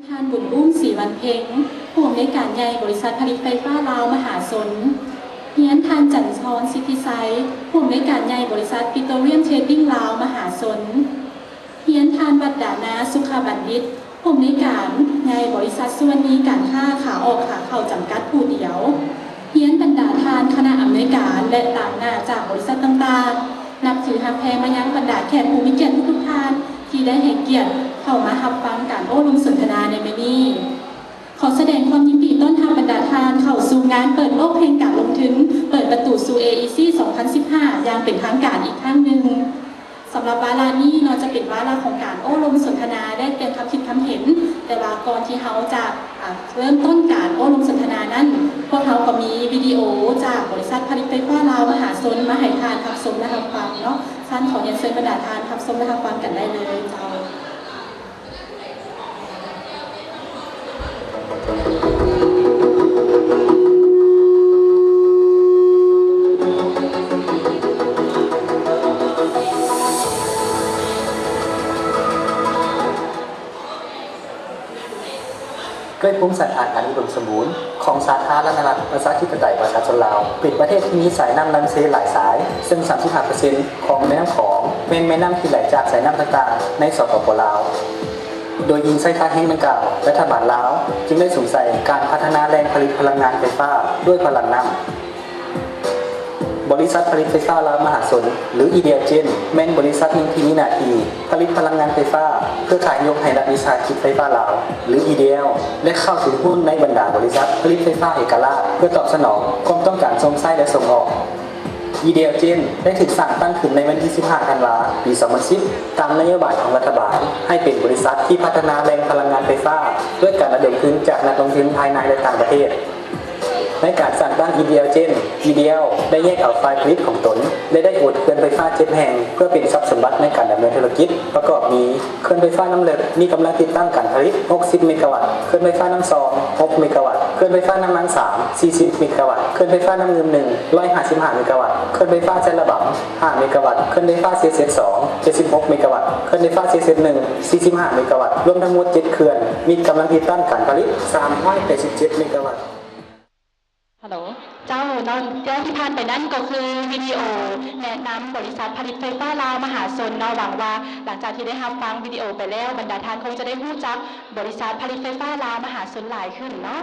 ທ່ານ ບຸນອຸ້ມ ສີວັນເພັງ ຜູ້ອຳນວຍການໃຫຍ່ບໍລິສັດຜະລິດໄຟຟ້າລາວມະຫາຊົນ, ຮຽນທ່ານ ຈັນທອນ ສິດທິໄຊ ຜູ້ອຳນວຍການໃຫຍ່ບໍລິສັດປິໂຕຣລຽມເທຣດດິ້ງລາວມະຫາຊົນ, ຮຽນທ່ານ ວັດດານາ ສຸຂະບັນດິດ ຜູ້ອຳນວຍການໃຫຍ່ບໍລິສັດສຸວັນນີການຄ້າຂາອອກຂາເຂົ້າຈຳກັດຜູ້ດຽວ, ຮຽນບັນດາທ່ານຄະນະອຳນວຍການ ແລະ ຕາງໜ້າຈາກບໍລິສັດຕ່າງໆ. ນັບຖືຮັກແພງມາຍັງບັນດາແຂກຜູ້ມີກຽດທຸກໆທ່ານ ທີ່ໄດ້ໃຫ້ກຽດເຂົ້າມາຮັບຟັງການໂອ້ລົມສົນທະນາໃນມື້ນີ້. ຂໍສະແດງຄວາມຍິນດີຕ້ອນຮັບບັນດາທ່ານເຂົ້າສູ່ງານເປີດໂລກແຫ່ງການລົງທຶນ ເປີດປະຕູສູ່ ເອ ອີ ຊີ ສອງພັນສິບຫ້າ ຢ່າງເປັນທາງການອີກຄັ້ງໜຶ່ງ. ສຳລັບວາລະນີ້ເນາະ ຈະເປັນວາລະຂອງການໂອ້ລົມສົນທະນາ ແລກປ່ຽນຄຳຄິດຄຳເຫັນ, ແຕ່ວ່າກ່ອນທີ່ເຮົາຈະ ອ່າ ເລີ່ມຕົ້ນການໂອ້ລົມສົນທະນານັ້ນ, ພວກເຮົາກໍມີວິດີໂອຈາກບໍລິສັດຜະລິດໄຟຟ້າລາວມະຫາຊົນມາໃຫ້ທ່ານຮັບຊົມ ແລະ ຮັບຟັງເນາະ. ຊັ້ນຂໍຮຽນເຊີນບັນດາທ່ານຮັບຊົມ ແລະ ຮັບຟັງກັນໄດ້ເລີຍເຈົ້າ. ດ້ວຍພູມສັນຖານອັນອຸດົມສມບູນຂອງສາທາລະນະລັດ ປະຊາທິປະໄຕ ປະຊາຊົນລາວ ເປັນປະເທດທີ່ມີສາຍນ້ຳລຳເຊຫຼາຍສາຍ, ເຊິ່ງສາມສິບຫ້າເປີເຊັນຂອງແມ່ນ້ຳຂອງແມ່ນແມ່ນ້ຳທີ່ໄຫຼຈາກສາຍນ້ຳຕ່າງໆໃນ ສປປ ລາວ. ໂດຍອີງໃສ່ທ່າແຮງດັ່ງກ່າວ, ລັດຖະບານລາວຈຶ່ງໄດ້ສຸມໃສ່ການພັດທະນາແຫຼ່ງຜະລິດພະລັງງານໄຟຟ້າດ້ວຍພະລັງນ້ຳ. ບໍລິສັດຜະລິດໄຟຟ້າລາວມະຫາຊົນ ຫຼື ອີດີແອລ ເຈນ ແມ່ນບໍລິສັດໜຶ່ງທີ່ມີໜ້າທີ່ຜະລິດພະລັງງານໄຟຟ້າ ເພື່ອຂາຍຍົກໃຫ້ລັດວິສາຫະກິດໄຟຟ້າລາວ ຫຼື ອີດີແອລ ແລະ ເຂົ້າຖືຫຸ້ນໃນບັນດາບໍລິສັດຜະລິດໄຟຟ້າເອກະລາດ ເພື່ອຕອບສະໜອງຄວາມຕ້ອງການສົ່ງໃຊ້ ແລະ ສົ່ງອອກ. ອີດີແອລ ເຈນ ໄດ້ຖືກສ້າງຕັ້ງຂຶ້ນໃນວັນທີສິບຫ້າ ທັນວາ ປີສອງພັນສິບ ຕາມນະໂຍບາຍຂອງລັດຖະບານ ໃຫ້ເປັນບໍລິສັດທີ່ພັດທະນາແຫຼ່ງພະລັງງານໄຟຟ້າ ດ້ວຍການລະດົມທຶນຈາກນັກລົງທຶນພາຍໃນ ແລະ ຕ່າງປະເທດ. ໃນການສ້າງຕັ້ງ ອີດີແອລ ເຈນ ອີດີແອລ ໄດ້ແຍກເອົາຝ່າຍຜະລິດຂອງຕົນ ແລະ ໄດ້ໂອນເຂື່ອນໄຟຟ້າເຈັດແຫ່ງ ເພື່ອເປັນຊັບສົມບັດໃນການດຳເນີນທຸລະກິດ ປະກອບມີ ເຂື່ອນໄຟຟ້ານ້ຳເລິກ ມີກຳລັງຕິດຕັ້ງການຜະລິດຫົກສິບເມກາວັດ, ເຂື່ອນໄຟຟ້ານ້ຳຊອງຫົກເມກາວັດ, ເຂື່ອນໄຟຟ້ານ້ຳມັນສາມສີ່ສິບເມກາວັດ, ເຂື່ອນໄຟຟ້ານ້ຳງື່ມໜຶ່ງຮ້ອຍຫ້າສິບຫ້າເມກາວັດ, ເຂື່ອນໄຟຟ້າແຈລະບຳຫ້າເມກາວັດ, ເຂື່ອນໄຟຟ້າເຊເຊັດສອງເຈັດສິບຫົກເມກາວັດ, ເຂື່ອນໄຟຟ້າເຊເຊັດໜຶ່ງສີ່ສິບຫ້າເມກາວັດ, ລວມທັງໝົດເຈັດເຂື່ອນ ມີກຳລັງຕິດຕັ້ງການຜະລິດສາມຮ້ອຍແປດສິບເຈັດເມກາວັດ. ຮັລໂຫຼ ເຈົ້າເນາະ ແລ້ວທີ່ຜ່ານໄປນັ້ນກໍຄືວິດີໂອແນະນຳບໍລິສັດຜະລິດໄຟຟ້າລາວມະຫາຊົນເນາະ. ຫວັງວ່າຫຼັງຈາກທີ່ໄດ້ຮັບຟັງວິດີໂອໄປແລ້ວ ບັນດາທ່ານຄົງຈະໄດ້ຮູ້ຈັກບໍລິສັດຜະລິດໄຟຟ້າລາວມະຫາຊົນຫຼາຍຂຶ້ນເນາະ.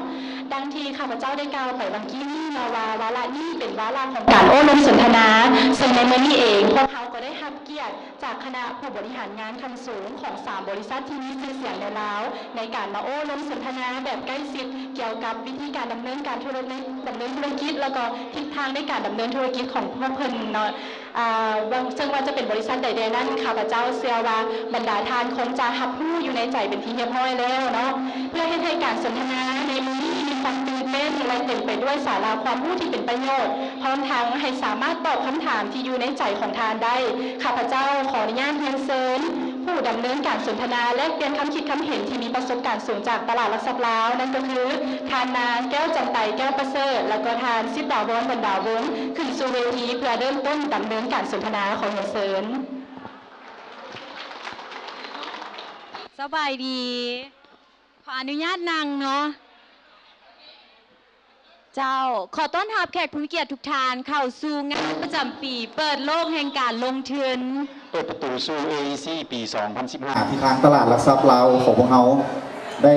ດັ່ງທີ່ຂ້າພະເຈົ້າໄດ້ກ່າວໄປຫວ່າງກີ້ນີ້ເນາະວ່າ ວາລະນີ້ເປັນວາລະຂອງການໂອ້ລົມສົນທະນາ, ເຊິ່ງໃນມື້ນີ້ເອງ ພວກເຮົາກໍໄດ້ຮັບກຽດ ຈາກຄະນະຜູ້ບໍລິຫານງານຂັ້ນສູງຂອງສາມບໍລິສັດທີ່ມີຊື່ສຽງໃນລາວ ໃນການມາໂອ້ລົມສົນທະນາແບບໃກ້ຊິດ ກ່ຽວກັບວິທີການດຳເນີນການທຸລະ ດຳເນີນທຸລະກິດ ແລ້ວກໍທິດທາງໃນການດຳເນີນທຸລະກິດຂອງພວກເພິ່ນເນາະ. ອາ ເຊິ່ງວ່າຈະເປັນບໍລິສັດໃດແດ່ນັ້ນ ຂ້າພະເຈົ້າເຊື່ອວ່າບັນດາທ່ານຄົງຈະຮັບຮູ້ຢູ່ໃນໃຈເປັນທີ່ຮຽບຮ້ອຍແລ້ວເນາະ. ເພື່ອເຮັດໃຫ້ການສົນທະນາໃນມື້ນີ້ມີຄວາມຕື່ນເຕັ້ນ ແລະ ເຕັມໄປດ້ວຍສາລະຄວາມຮູ້ທີ່ເປັນປະໂຫຍດ, ພ້ອມທັງໃຫ້ສາມາດຕອບຄຳຖາມທີ່ຢູ່ໃນໃຈຂອງທ່ານໄດ້, ຂ້າພະເຈົ້າຂໍອະນຸຍາດຮຽນເຊີນຜູ້ດຳເນີນການສົນທະນາແລກປ່ຽນຄຳຄິດຄຳເຫັນທີ່ມີປະສົບການສູງຈາກຕະຫຼາດຫຼັກຊັບລາວ, ນັ້ນກໍຄືທ່ານນາງ ແກ້ວຈັນໄຕ ແກ້ວປະເສີດ ແລະ ກໍທ່ານ ສິດດາວອນ ບັນດາວົງ ຂຶ້ນສູ່ເວທີເພື່ອເລີ່ມຕົ້ນດຳເນີນການສົນທະນາ. ຂໍຮຽນເຊີນ. ສະບາຍດີ. ຂໍອະນຸຍາດນັ່ງເນາະ. ເຈົ້າ, ຂໍຕ້ອນຮັບແຂກຜູ້ມີກຽດທຸກທ່ານເຂົ້າສູ່ງານປະຈຳປີເປີດໂລກແຫ່ງການລົງທຶນ ເປີດປະຕູສູ່ ເອ ອີ ຊີ ປີສອງພັນສິບຫ້າ ທີ່ທາງຕະຫຼາດຫຼັກຊັບລາວຂອງພວກເຮົາໄດ້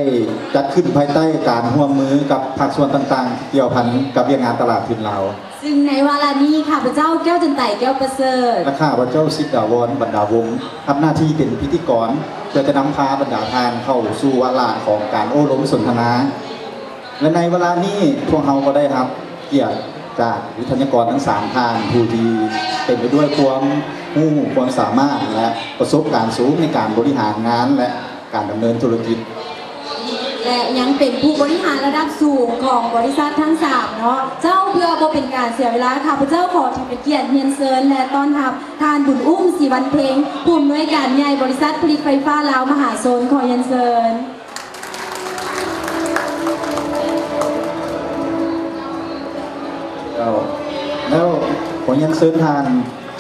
ຈັດຂຶ້ນພາຍໃຕ້ການຮ່ວມມືກັບພາກສ່ວນຕ່າງໆ ທີ່ກ່ຽວພັນກັບວຽກງານຕະຫຼາດທຶນລາວ. ຊຶ່ງໃນວາລະນີ້ ຂ້າພະເຈົ້າ ແກ້ວຈັນໄຕ ແກ້ວປະເສີດ ແລະ ຂ້າພະເຈົ້າ ສິດດາວອນ ບັນດາວົງ ຮັບໜ້າທີ່ເປັນພິທີກອນ ເພື່ອຈະນຳພາບັນດາທ່ານເຂົ້າສູ່ວາລະຂອງການໂອ້ລົມສົນທະນາ. ແລະ ໃນວາລະນີ້ ພວກເຮົາກໍໄດ້ຮັບກຽດຈາກວິທະຍາກອນທັງສາມທ່ານ ຜູ້ທີ່ເຕັມໄປດ້ວຍຄວາມຮູ້ຄວາມສາມາດ ແລະ ປະສົບການສູງໃນການບໍລິຫານງານ ແລະ ການດຳເນີນທຸລະກິດ ແລະ ຍັງເປັນຜູ້ບໍລິຫານລະດັບສູງຂອງບໍລິສັດທັງສາມເນາະ. ເຈົ້າ, ເພື່ອບໍ່ເປັນການເສຍເວລາ, ຂ້າພະເຈົ້າຂໍຖືເປັນກຽດຮຽນເຊີນ ແລະ ຕ້ອນຮັບທ່ານ ບຸນອຸ້ມ ສີວັນເພັງ ຜູ້ອຳນວຍການໃຫຍ່ບໍລິສັດຜະລິດໄຟຟ້າລາວມະຫາຊົນ. ຂໍຮຽນເຊີນ. ເຈົ້າ, ແລ້ວຂໍຮຽນເຊີນທ່ານ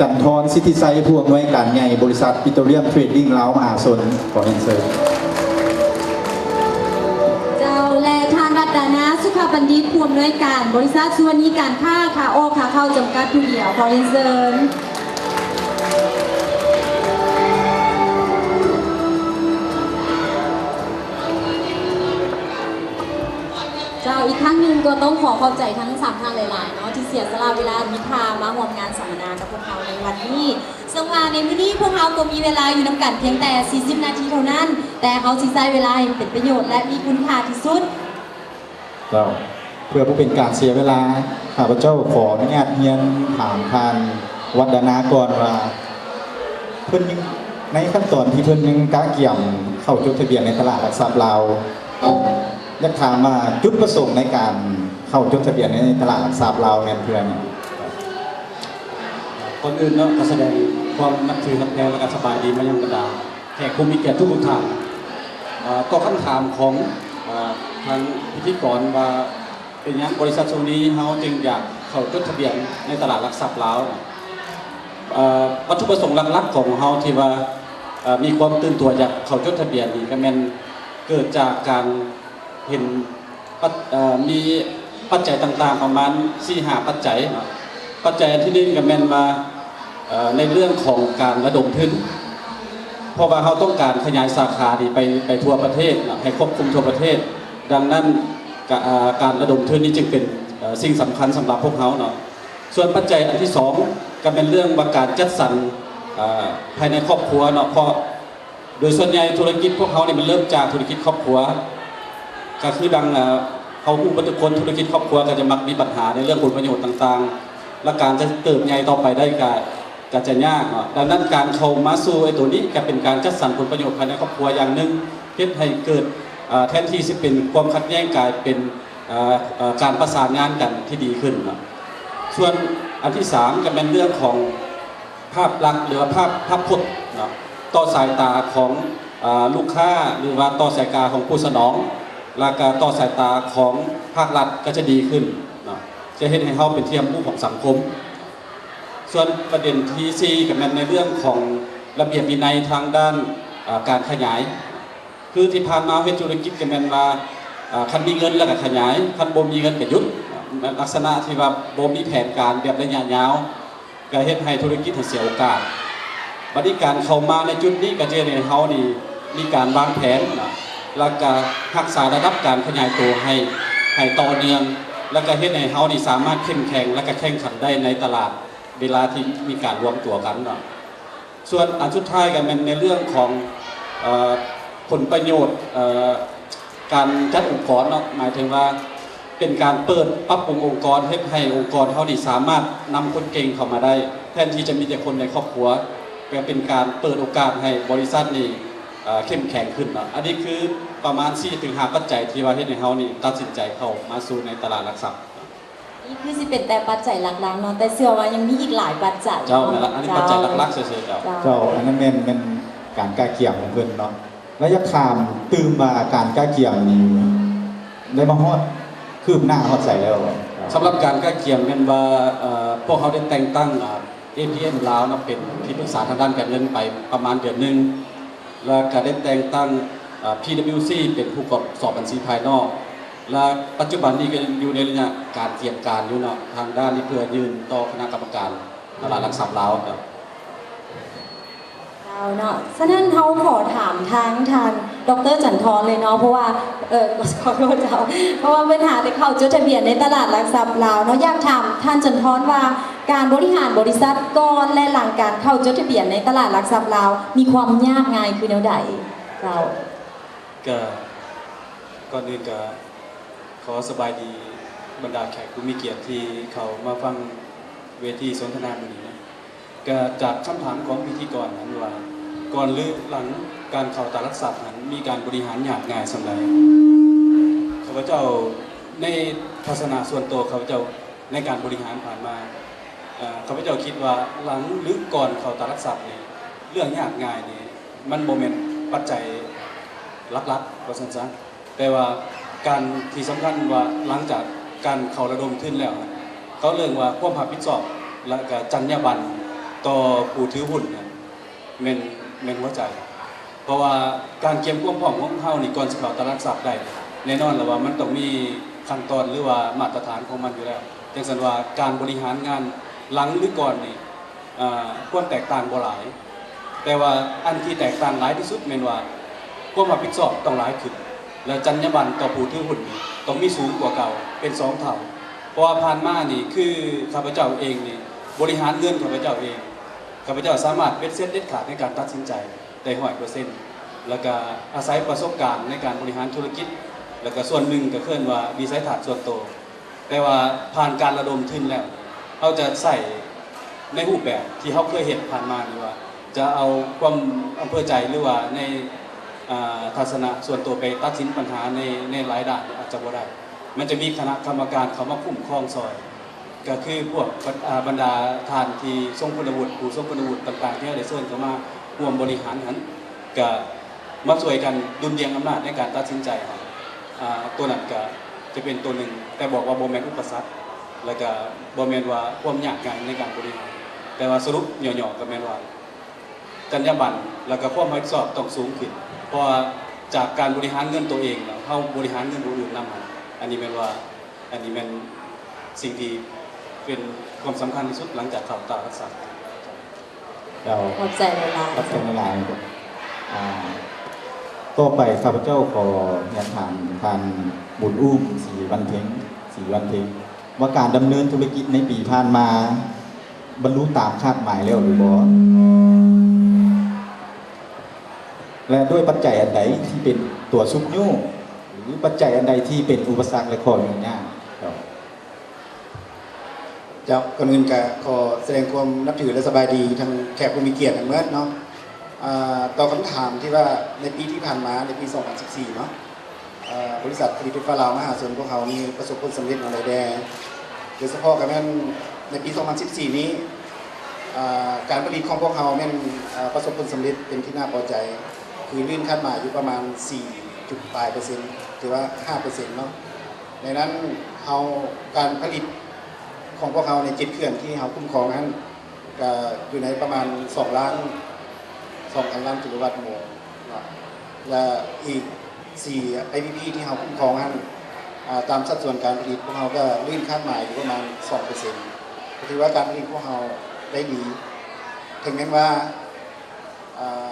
ຈັນທອນ ສິດທິໄຊ ຜູ້ອຳນວຍການໃຫຍ່ ບໍລິສັດ ປິໂຕຣລຽມ ເທຣດດິ້ງ ລາວ ມະຫາຊົນ ຂໍຮຽນເຊີນ. ເຈົ້າ ແລະ ທ່ານ ລັດດານາ ສຸຂະບັນດິດ ຜູ້ອຳນວຍການ ບໍລິສັດ ສຸວັນນີການຄ້າ ຂາອອກຂາເຂົ້າ ຈຳກັດ ຜູ້ດຽວ ຂໍຮຽນເຊີນ. ເຈົ້າ ອີກຄັ້ງໜຶ່ງກໍຕ້ອງຂໍຂອບໃຈທັງສາມທ່ານຫຼາຍໆເນາະ ທີ່ເສຍສະຫຼະເວລາມີຄ່າມາຮ່ວມງານສຳມະນາກັບພວກເຮົາໃນວັນນີ້. ເຊິ່ງວ່າໃນມື້ນີ້ພວກເຮົາກໍມີເວລາຢູ່ນຳກັນພຽງແຕ່ສີ່ສິບນາທີເທົ່ານັ້ນ, ແຕ່ເຮົາຊິໃຊ້ເວລາໃຫ້ເປັນປະໂຫຍດ ແລະ ມີຄຸນຄ່າທີ່ສຸດ. ເຈົ້າ, ເພື່ອບໍ່ເປັນການເສຍເວລາ, ຂ້າພະເຈົ້າຂໍອະນຸຍາດຮຽນຖາມທ່ານ ວັດດານາ ກ່ອນວ່າ ເພິ່ນຍັງ ໃນຂັ້ນຕອນທີ່ເພິ່ນຍັງກະກຽມເຂົ້າຈົດທະບຽນໃນຕະຫຼາດຫຼັກຊັບລາວ, ຢາກຖາມວ່າຈຸດປະສົງໃນການເຂົ້າຈົດທະບຽນໃນຕະຫຼາດຫຼັກຊັບລາວແມ່ນເພື່ອຫຍັງ? ກ່ອນອື່ນເນາະ ກໍສະແດງຄວາມນັບຖືຮັກແພງ ແລະ ກໍສະບາຍດີມາຍັງບັນດາແຂກຜູ້ມີກຽດທຸກໆທ່ານ. ເອີ ຕໍ່ຄຳຖາມຂອງ ເອີ ທາງພິທີກອນວ່າ ເປັນຫຍັງບໍລິສັດຊຸມນີ້ເຮົາຈຶ່ງຢາກເຂົ້າຈົດທະບຽນໃນຕະຫຼາດຫຼັກຊັບລາວ? ເອີ ວັດຖຸປະສົງຫຼັກໆຂອງເຮົາທີ່ວ່າ ເອີ ມີຄວາມຕື່ນຕົວຢາກເຂົ້າຈົດທະບຽນນີ້ ກໍແມ່ນເກີດຈາກການເຫັນ ປັດ ເອີ ມີປັດໄຈຕ່າງໆປະມານສີ່ຫ້າປັດໄຈເນາະ. ປັດໄຈອັນທີໜຶ່ງກໍແມ່ນວ່າ ເອີ ໃນເລື່ອງຂອງການລະດົມທຶນ ເພາະວ່າເຮົາຕ້ອງການຂະຫຍາຍສາຂານີ້ໄປ ໄປທົ່ວປະເທດເນາະ ໃຫ້ຄວບຄຸມທົ່ວປະເທດ. ດັ່ງນັ້ນ ກະ ເອີ ການລະດົມທຶນນີ້ຈຶ່ງເປັນ ເອີ ສິ່ງສຳຄັນສຳລັບພວກເຮົາເນາະ. ສ່ວນປັດໄຈອັນທີສອງ ກໍແມ່ນເລື່ອງວ່າການຈັດສັນ ເອີ ພາຍໃນຄອບຄົວເນາະ ເພາະ ໂດຍສ່ວນໃຫຍ່ທຸລະກິດພວກເຮົານີ້ມັນເລີ່ມຈາກທຸລະກິດຄອບຄົວ ກໍຄືດັ່ງ ເອີ ເຮົາຮູ້ເບິດທຸກຄົນ ທຸລະກິດຄອບຄົວກໍຈະມັກມີບັນຫາໃນເລື່ອງຜົນປະໂຫຍດຕ່າງໆ ແລະ ການຈະເຕີບໃຫຍ່ຕໍ່ໄປໄດ້ກໍ ກໍຈະຍາກເນາະ. ດັ່ງນັ້ນການເຂົ້າມາສູ່ໄອ້ໂຕນີ້ກໍເປັນການຈັດສັນຜົນປະໂຫຍດພາຍໃນຄອບຄົວຢ່າງໜຶ່ງ ເຮັດໃຫ້ເກີດ ເອີ ແທນທີ່ຊິເປັນຄວາມຂັດແຍ່ງ ກາຍເປັນ ເອີ ເອີ ການປະສານງານກັນທີ່ດີຂຶ້ນເນາະ. ສ່ວນອັນທີສາມກໍແມ່ນເລື່ອງຂອງ ພາບລັກ ຫຼືວ່າພາບ ພາບພົດເນາະ ຕໍ່ສາຍຕາຂອງ ເອີ ລູກຄ້າ ຫຼືວ່າຕໍ່ສາຍຕາຂອງຜູ້ສະໜອງ ແລ້ວກະຕໍ່ສາຍຕາຂອງພາກລັດກໍຈະດີຂຶ້ນເນາະ ຈະເຮັດໃຫ້ເຮົາເປັນທີ່ຮັບຮູ້ຂອງສັງຄົມ. ສ່ວນປະເດັນທີສີ່ ກໍແມ່ນໃນເລື່ອງຂອງລະບຽບວິໄນທາງດ້ານ ເອີ ການຂະຫຍາຍ ຄືທີ່ຜ່ານມາເຮົາເຮັດທຸລະກິດກໍແມ່ນວ່າ ເອີ ຄັນມີເງິນແລ້ວກໍຂະຫຍາຍ ຄັນບໍ່ມີເງິນກໍຢຸດ ແມ່ນລັກສະນະທີ່ວ່າບໍ່ມີແຜນການແບບໄລຍະຍາວ ກໍເຮັດໃຫ້ທຸລະກິດເຮົາເສຍໂອກາດ. ບັດນີ້ການເຂົ້າມາໃນຈຸດນີ້ກໍຈະເຮັດໃຫ້ເຮົານີ້ມີການວາງແຜນເນາະ ແລ້ວກໍຮັກສາລະດັບການຂະຫຍາຍໂຕໃຫ້ ໃຫ້ຕໍ່ເນື່ອງ ແລ້ວກໍເຮັດໃຫ້ເຮົານີ້ສາມາດເຂັ້ມແຂງ ແລ້ວກໍແຂ່ງຂັນໄດ້ໃນຕະຫຼາດເວລາທີ່ມີການລວມຕົວກັນເນາະ. ສ່ວນອັນສຸດທ້າຍກໍແມ່ນໃນເລື່ອງຂອງ ເອີ ຜົນປະໂຫຍດ ເອີ ການຈັດອົງກອນເນາະ ໝາຍເຖິງວ່າເປັນການເປີດປັບປຸງອົງກອນ ເຮັດໃຫ້ອົງກອນເຮົານີ້ສາມາດນຳຄົນເກັ່ງເຂົ້າມາໄດ້ ແທນທີ່ຈະມີແຕ່ຄົນໃນຄອບຄົວ ກໍເປັນການເປີດໂອກາດໃຫ້ບໍລິສັດນີ້ ເອີ ເຂັ້ມແຂງຂຶ້ນເນາະ. ອັນນີ້ຄືປະມານສີ່ເຖິງຫ້າປັດໄຈທີ່ວ່າເຮັດໃຫ້ເຮົານີ້ຕັດສິນໃຈເຂົ້າມາສູ່ໃນຕະຫຼາດຫຼັກຊັບ. ນີ້ຄືຊິເປັນແຕ່ປັດໄຈຫຼັກໆເນາະ ແຕ່ເຊື່ອວ່າຍັງມີອີກຫຼາຍປັດໄຈ. ເຈົ້າ ແມ່ນລະ ອັນນີ້ປັດໄຈຫຼັກໆເສີຍໆ. ເຈົ້າ ເຈົ້າ ອັນນັ້ນແມ່ນ ແມ່ນການກະກຽມຂອງເພິ່ນເນາະ. ແລ້ວຢາກຖາມຕື່ມວ່າການກະກຽມນີ້ໄດ້ມາຮອດ ຄືບໜ້າຮອດໃສແລ້ວ? ສຳລັບການກະກຽມແມ່ນວ່າ ເອີ ພວກເຮົາໄດ້ແຕ່ງຕັ້ງ ເອພີເອັມ ລາວເນາະ ເປັນທີ່ປຶກສາທາງດ້ານການເງິນໄປປະມານເດືອນໜຶ່ງ ແລ້ວກະໄດ້ແຕ່ງຕັ້ງ ເອີ ພີດັບເບິນຢູຊີ ເປັນຜູ້ກວດສອບບັນຊີພາຍນອກ ແລະ ປັດຈຸບັນນີ້ກໍຍັງຢູ່ໃນໄລຍະການກຽມການຢູ່ເນາະ ທາງດ້ານນີ້ເພື່ອຍື່ນຕໍ່ຄະນະກຳມະການຕະຫຼາດຫຼັກຊັບລາວເນາະ. ເຈົ້າເນາະ ສະນັ້ນເຮົາຂໍຖາມທາງທ່ານ ດອກເຕີ ຈັນທອນ ເລີຍເນາະ ເພາະວ່າ ເອີ ຂໍໂທດເຈົ້າ ເພາະວ່າເພິ່ນຫາໄດ້ເຂົ້າຈົດທະບຽນໃນຕະຫຼາດຫຼັກຊັບລາວເນາະ. ຢາກຖາມທ່ານ ຈັນທອນ ວ່າ ການບໍລິຫານບໍລິສັດກ່ອນ ແລະ ຫຼັງການເຂົ້າຈົດທະບຽນໃນຕະຫຼາດຫຼັກຊັບລາວ ມີຄວາມຍາກງ່າຍຄືແນວໃດ? ເຈົ້າ. ກະ ກ່ອນອື່ນກະຂໍສະບາຍດີບັນດາແຂກຜູ້ມີກຽດທີ່ເຂົ້າມາຟັງເວທີສົນທະນາມື້ນີ້ເນາະ. ກະຈາກຄຳຖາມຂອງພິທີກອນນັ້ນວ່າ ກ່ອນ ຫຼື ຫຼັງການເຂົ້າຕະຫຼາດຫຼັກຊັບນັ້ນ ມີການບໍລິຫານຍາກງ່າຍສ່ຳໃດ? ຂ້າພະເຈົ້າ ໃນທັດສະນະສ່ວນໂຕຂ້າພະເຈົ້າ ໃນການບໍລິຫານຜ່ານມາ ເອີ ຂ້າພະເຈົ້າຄິດວ່າຫຼັງ ຫຼື ກ່ອນເຂົ້າຕະຫຼາດຫຼັກຊັບນີ້ ເລື່ອງຍາກງ່າຍນີ້ ມັນບໍ່ແມ່ນປັດໄຈຫຼັກໆ ວ່າຊັ້ນຊະ. ແຕ່ວ່າການທີ່ສຳຄັນວ່າ ຫຼັງຈາກການເຂົ້າລະດົມທຶນແລ້ວ ເຂົາເອີ້ນວ່າຄວາມຮັບຜິດຊອບ ແລະ ກະຈັນຍາບັນ ຕໍ່ຜູ້ຖືຮຸ້ນນັ້ນແມ່ນ ແມ່ນຫົວໃຈ. ເພາະວ່າການກຽມຄວາມພ້ອມຂອງເຮົານີ້ ກ່ອນຊິເຂົ້າຕະຫຼາດຫຼັກຊັບໄດ້ ແນ່ນອນແລ້ວວ່າມັນຕ້ອງມີຂັ້ນຕອນ ຫຼືວ່າມາດຕະຖານຂອງມັນຢູ່ແລ້ວ. ຈັ່ງຊັ້ນວ່າການບໍລິຫານງານຫຼັງ ຫຼື ກ່ອນນີ້ ອາ ຄວາມແຕກຕ່າງບໍ່ຫຼາຍ, ແຕ່ວ່າອັນທີ່ແຕກຕ່າງຫຼາຍທີ່ສຸດແມ່ນວ່າ ຄວາມຮັບຜິດຊອບຕ້ອງຫຼາຍຂຶ້ນ ແລະ ຈັນຍາບັນຕໍ່ຜູ້ຖືຮຸ້ນນີ້ຕ້ອງມີສູງກວ່າເກົ່າເປັນສອງເທົ່າ. ເພາະວ່າຜ່ານມານີ້ ຄືຂ້າພະເຈົ້າເອງນີ້ ບໍລິຫານເງິນຂ້າພະເຈົ້າເອງ, ຂ້າພະເຈົ້າສາມາດເບັດເສັດເດັດຂາດໃນການຕັດສິນໃຈໄດ້ຮ້ອຍເປີເຊັນ ແລ້ວກະອາໄສປະສົບການໃນການບໍລິຫານທຸລະກິດ ແລ້ວກະສ່ວນໜຶ່ງກະເອີ້ນວ່າວິໄສທັດສ່ວນໂຕ. ແຕ່ວ່າຜ່ານການລະດົມທຶນແລ້ວ ເຮົາຈະໃຊ້ໃນຮູບແບບທີ່ເຮົາເຄີຍເຮັດຜ່ານມານີ້ວ່າ ຈະເອົາຄວາມອຳເພີໃຈ ຫຼືວ່າໃນ ອາ ທັດສະນະສ່ວນໂຕໄປຕັດສິນບັນຫາໃນ ໃນຫຼາຍດ້ານອາດຈະບໍ່ໄດ້. ມັນຈະມີຄະນະກຳມະການເຂົ້າມາຄຸ້ມຄອງຊ່ອຍ ກໍຄືພວກບັນ ອາ ບັນດາທ່ານທີ່ຊົງຄຸນວຸດ ຜູ້ຊົງຄຸນວຸດຕ່າງໆ ທີ່ເຮົາໄດ້ເຊີນເຂົ້າມາຮ່ວມບໍລິຫານຫັ້ນ ກະມາຊ່ວຍກັນດຸ່ນດ່ຽງອຳນາດໃນການຕັດສິນໃຈ. ອາ ໂຕນັ້ນກະຈະເປັນໂຕໜຶ່ງ ແຕ່ບອກວ່າບໍ່ແມ່ນອຸປະສັກ ແລ້ວກະບໍ່ແມ່ນວ່າຄວາມຍາກງ່າຍໃນການບໍລິຫານ, ແຕ່ວ່າສະຫຼຸບຫຍໍ້ໆ ກໍແມ່ນວ່າ ຈັນຍາບັນ ແລ້ວກະຄວາມຮັບຜິດຊອບຕ້ອງສູງຂຶ້ນ ເພາະວ່າຈາກການບໍລິຫານເງິນໂຕເອງແລ້ວ ເຮົາບໍລິຫານເງິນຜູ້ອື່ນນຳຫັ້ນ. ອັນນີ້ແມ່ນວ່າ ອັນນີ້ແມ່ນສິ່ງທີ່ເປັນຄວາມສຳຄັນທີ່ສຸດຫຼັງຈາກເຂົ້າຕະຫຼາດຫຼັກຊັບ. ເຈົ້າ ຂອບໃຈຫຼາຍໆ ຂອບໃຈຫຼາຍໆ. ອາ ຕໍ່ໄປຂ້າພະເຈົ້າຂໍຮຽນຖາມທ່ານບຸນອຸ້ມ ສີວັນເພັງ ສີວັນເພັງ ວ່າການດຳເນີນທຸລະກິດໃນປີຜ່ານມາ ບັນລຸຕາມຄາດໝາຍແລ້ວຫຼືບໍ່? ແລະ ດ້ວຍປັດໄຈອັນໃດທີ່ເປັນຕົວຊຸກຍູ້ ຫຼື ປັດໄຈອັນໃດທີ່ເປັນອຸປະສັກ ແລະ ຂໍ້ຫຍຸ້ງຍາກ? ເຈົ້າ ເຈົ້າ ກ່ອນອື່ນກະຂໍສະແດງຄວາມນັບຖື ແລະ ສະບາຍດີທັງແຂກຜູ້ມີກຽດທັງໝົດເນາະ. ອາ ຕໍ່ຄຳຖາມທີ່ວ່າໃນປີທີ່ຜ່ານມາ ໃນປີສອງພັນສິບສີ່ເນາະ ອາ ບໍລິສັດຜະລິດໄຟຟ້າລາວມະຫາຊົນພວກເຮົານີ້ປະສົບຜົນສຳເລັດອັນໃດແດ່? ໂດຍສະເພາະກໍແມ່ນໃນປີສອງພັນສິບສີ່ນີ້ ອາ ການຜະລິດຂອງພວກເຮົາແມ່ນ ອາ ປະສົບຜົນສຳເລັດເປັນທີ່ໜ້າພໍໃຈ ຄືລື່ນຄາດໝາຍຢູ່ປະມານສີ່ຈຸດປາຍເປີເຊັນ ຖືວ່າຫ້າເປີເຊັນເນາະ. ໃນນັ້ນເຮົາ ການຜະລິດຂອງພວກເຮົາໃນເຈັດເຂື່ອນທີ່ເຮົາຄຸ້ມຄອງຫັ້ນ ກະຢູ່ໃນປະມານສອງລ້ານສອງພັນລ້ານກິໂລວັດໂມງເນາະ ແລະ ອີກສີ່ ໄອພີພີ ທີ່ເຮົາຄຸ້ມຄອງຫັ້ນ ອາ ຕາມສັດສ່ວນການຜະລິດ ພວກເຮົາກະລື່ນຄາດໝາຍຢູ່ປະມານສອງເປີເຊັນ ກະຖືວ່າການຜະລິດພວກເຮົາໄດ້ດີ ເຖິງແມ່ນວ່າ ອາ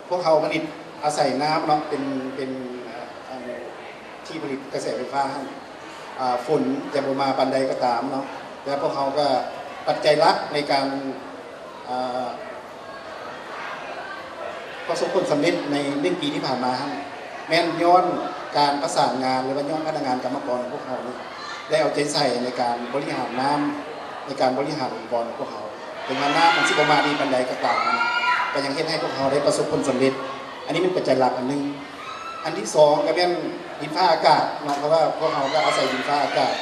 ພວກເຮົາຜະລິດອາໄສນ້ຳເນາະ ເປັນ ເປັນ ອາ ອັນທີ່ຜະລິດກະແສໄຟຟ້າຫັ້ນ ອາ ຝົນຈະບໍ່ມາປານໃດກໍຕາມເນາະ ແຕ່ພວກເຮົາກໍ ປັດໄຈຫຼັກໃນການ ອາ ປະສົບຜົນສຳເລັດໃນໜຶ່ງປີທີ່ຜ່ານມາຫັ້ນ ແມ່ນຍ້ອນການປະສານງານ ຫຼືວ່າຍ້ອນພະນັກງານກຳມະກອນຂອງພວກເຮົານີ້ ໄດ້ເອົາໃຈໃສ່ໃນການບໍລິຫານນ້ຳ ໃນການບໍລິຫານອົງກອນຂອງພວກເຮົາ. ເຖິງວ່ານ້ຳມັນຊິບໍ່ມາດີປານໃດກໍຕາມ ກໍຍັງເຮັດໃຫ້ພວກເຮົາໄດ້ປະສົບຜົນສຳເລັດ. ອັນນີ້ແມ່ນປັດໄຈຫຼັກອັນໜຶ່ງ. ອັນທີສອງກໍແມ່ນດິນຟ້າອາກາດເນາະ ເພາະວ່າພວກເຮົາກໍອາໄສດິນຟ້າອາກາດ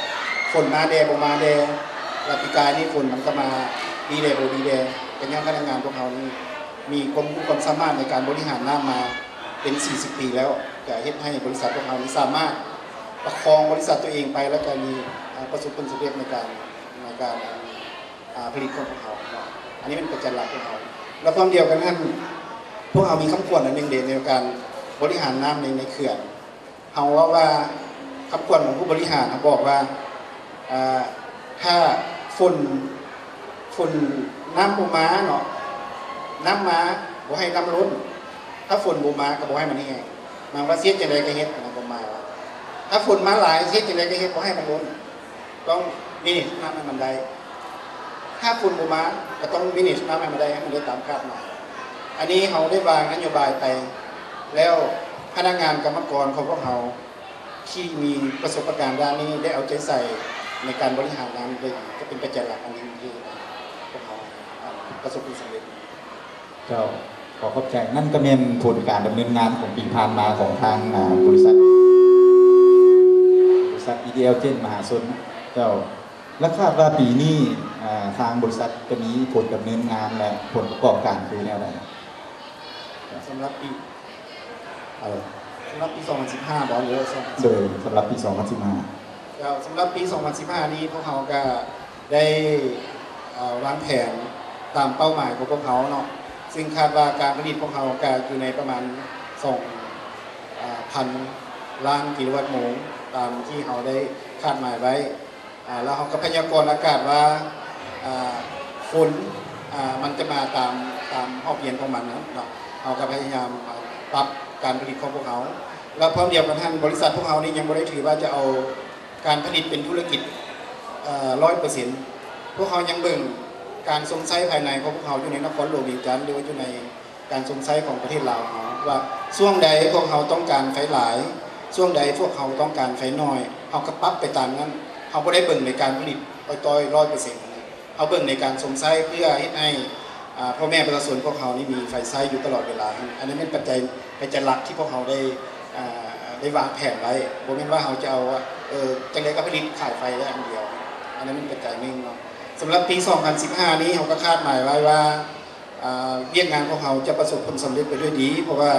ຝົນມາແດ່ບໍ່ມາແດ່ ແລະ ປີກາຍນີ້ຝົນມັນກໍມາດີແດ່ບໍ່ດີແດ່ ກໍຍ້ອນພະນັກງານພວກເຮົານີ້ມີຄວາມຮູ້ຄວາມສາມາດໃນການບໍລິຫານນ້ຳມາເປັນສີ່ສິບປີແລ້ວ ກໍເຮັດໃຫ້ບໍລິສັດພວກເຮົານີ້ສາມາດປະຄອງບໍລິສັດຕົວເອງໄປ ແລ້ວກໍມີ ອາ ປະສົບຜົນສຳເລັດໃນການ ໃນການ ອາ ຜະລິດຂອງພວກເຮົາເນາະ. ອັນນີ້ແມ່ນປັດໄຈຫຼັກຂອງເຮົາ ແລະ ພ້ອມດຽວກັນນັ້ນ ພວກເຮົາມີຄຳຂວັນອັນໜຶ່ງເດ ໃນການບໍລິຫານນ້ຳໃນ ໃນເຂື່ອນ. ເຮົາເວົ້າວ່າ ຄຳຂວັນຂອງຜູ້ບໍລິຫານເຮົາບອກວ່າ ອາ ຖ້າຝົນ ຝົນ ນ້ຳບໍ່ມາເນາະ ນ້ຳມາບໍ່ໃຫ້ນ້ຳລົ້ນ ຖ້າຝົນບໍ່ມາກໍບໍ່ໃຫ້ມັນແຫ້ງ. ໝາຍວ່າຊິເຮັດຈັ່ງໃດກໍເຮັດ ໝາຍຄວາມວ່າ ຖ້າຝົນມາຫຼາຍ ຊິເຮັດຈັ່ງໃດກໍເຮັດ ບໍ່ໃຫ້ມັນລົ້ນ ຕ້ອງ manage ນ້ຳໃຫ້ມັນໄດ້. ຖ້າຝົນບໍ່ມາ ກໍຕ້ອງ manage ນ້ຳໃຫ້ມັນໄດ້ ໃຫ້ມັນໄດ້ຕາມຄາດໝາຍ. ອັນນີ້ເຮົາໄດ້ວາງນະໂຍບາຍໄປ ແລ້ວພະນັກງານກຳມະກອນຂອງພວກເຮົາທີ່ມີປະສົບປະການດ້ານນີ້ ໄດ້ເອົາໃຈໃສ່ໃນການບໍລິຫານງານໄດ້ດີ ກໍເປັນປັດໄຈຫຼັກອັນໜຶ່ງທີ່ພວກເຮົາ ອາ ປະສົບຜົນສຳເລັດ. ເຈົ້າ ຂໍຂອບໃຈ. ນັ້ນກໍແມ່ນຜົນການດຳເນີນງານຂອງປີຜ່ານມາຂອງທາງ ອາ ບໍລິສັດ ບໍລິສັດ ອີດີແອລ ເຈນ ມະຫາຊົນ. ເຈົ້າ ແລະ ຄາດວ່າປີນີ້ ອາ ທາງບໍລິສັດຈະມີຜົນດຳເນີນງານ ແລະ ຜົນປະກອບການຄືແນວໃດ? ສຳລັບປີ ເອີ ສຳລັບປີສອງພັນສິບຫ້າບໍ ຫຼືວ່າ ໂດຍ ສຳລັບປີສອງພັນສິບຫ້າ. ເຈົ້າ ສຳລັບປີສອງພັນສິບຫ້ານີ້ ພວກເຮົາກໍໄດ້ ເອີ ວາງແຜນ ຕາມເປົ້າໝາຍຂອງພວກເຮົາເນາະ ຊຶ່ງຄາດວ່າການຜະລິດພວກເຮົາກະຢູ່ໃນປະມານສອງ ອາ ພັນລ້ານກິໂລວັດໂມງ ຕາມທີ່ເຮົາໄດ້ຄາດໝາຍໄວ້ ອາ ແລ້ວເຮົາກໍພະຍາກອນອາກາດວ່າ ອາ ຝົນ ອາ ມັນຈະມາຕາມ ຕາມຮອບເດືອນຂອງມັນນະເນາະ ເຮົາກໍພະຍາຍາມ ອາ ປັບການຜະລິດຂອງພວກເຮົາ ແລ້ວພ້ອມດຽວກັນຫັ້ນ ບໍລິສັດພວກເຮົານີ້ຍັງບໍ່ໄດ້ຖືວ່າຈະເອົາ ການຜະລິດເປັນທຸລະກິດ ເອີ ຮ້ອຍເປີເຊັນ ພວກເຮົາຍັງເບິ່ງການຊົມໃຊ້ພາຍໃນຂອງພວກເຮົາຢູ່ໃນນະຄອນຫຼວງວຽງຈັນ ຫຼືວ່າຢູ່ໃນການຊົມໃຊ້ຂອງປະເທດລາວເຮົາ ວ່າຊ່ວງໃດພວກເຮົາຕ້ອງການໄຟຫຼາຍ ຊ່ວງໃດພວກເຮົາຕ້ອງການໄຟໜ້ອຍ ເຮົາກໍປັບໄປຕາມນັ້ນ ເຮົາບໍ່ໄດ້ເບິ່ງໃນການຜະລິດຕ່ອຍໆ ຮ້ອຍເປີເຊັນ ເຮົາເບິ່ງໃນການຊົມໃຊ້ເພື່ອເຮັດໃຫ້ ອາ ພໍ່ແມ່ປະຊາຊົນພວກເຮົານີ້ມີໄຟໃຊ້ຢູ່ຕະຫຼອດເວລາ ອັນນັ້ນແມ່ນປັດໄຈ ປັດໄຈຫຼັກທີ່ພວກເຮົາໄດ້ ອາ ໄດ້ວາງແຜນໄວ້ ບໍ່ແມ່ນວ່າເຮົາຈະເອົາ ເອີ ຈັ່ງໃດກໍຜະລິດຂາຍໄຟໄດ້ອັນດຽວ ອັນນັ້ນແມ່ນປັດໄຈໜຶ່ງເນາະ. ສຳລັບປີສອງພັນສິບຫ້ານີ້ ເຮົາກໍຄາດໝາຍໄວ້ວ່າ ອາ ວຽກງານຂອງເຮົາຈະປະສົບຜົນສຳເລັດໄປດ້ວຍດີ ເພາະວ່າ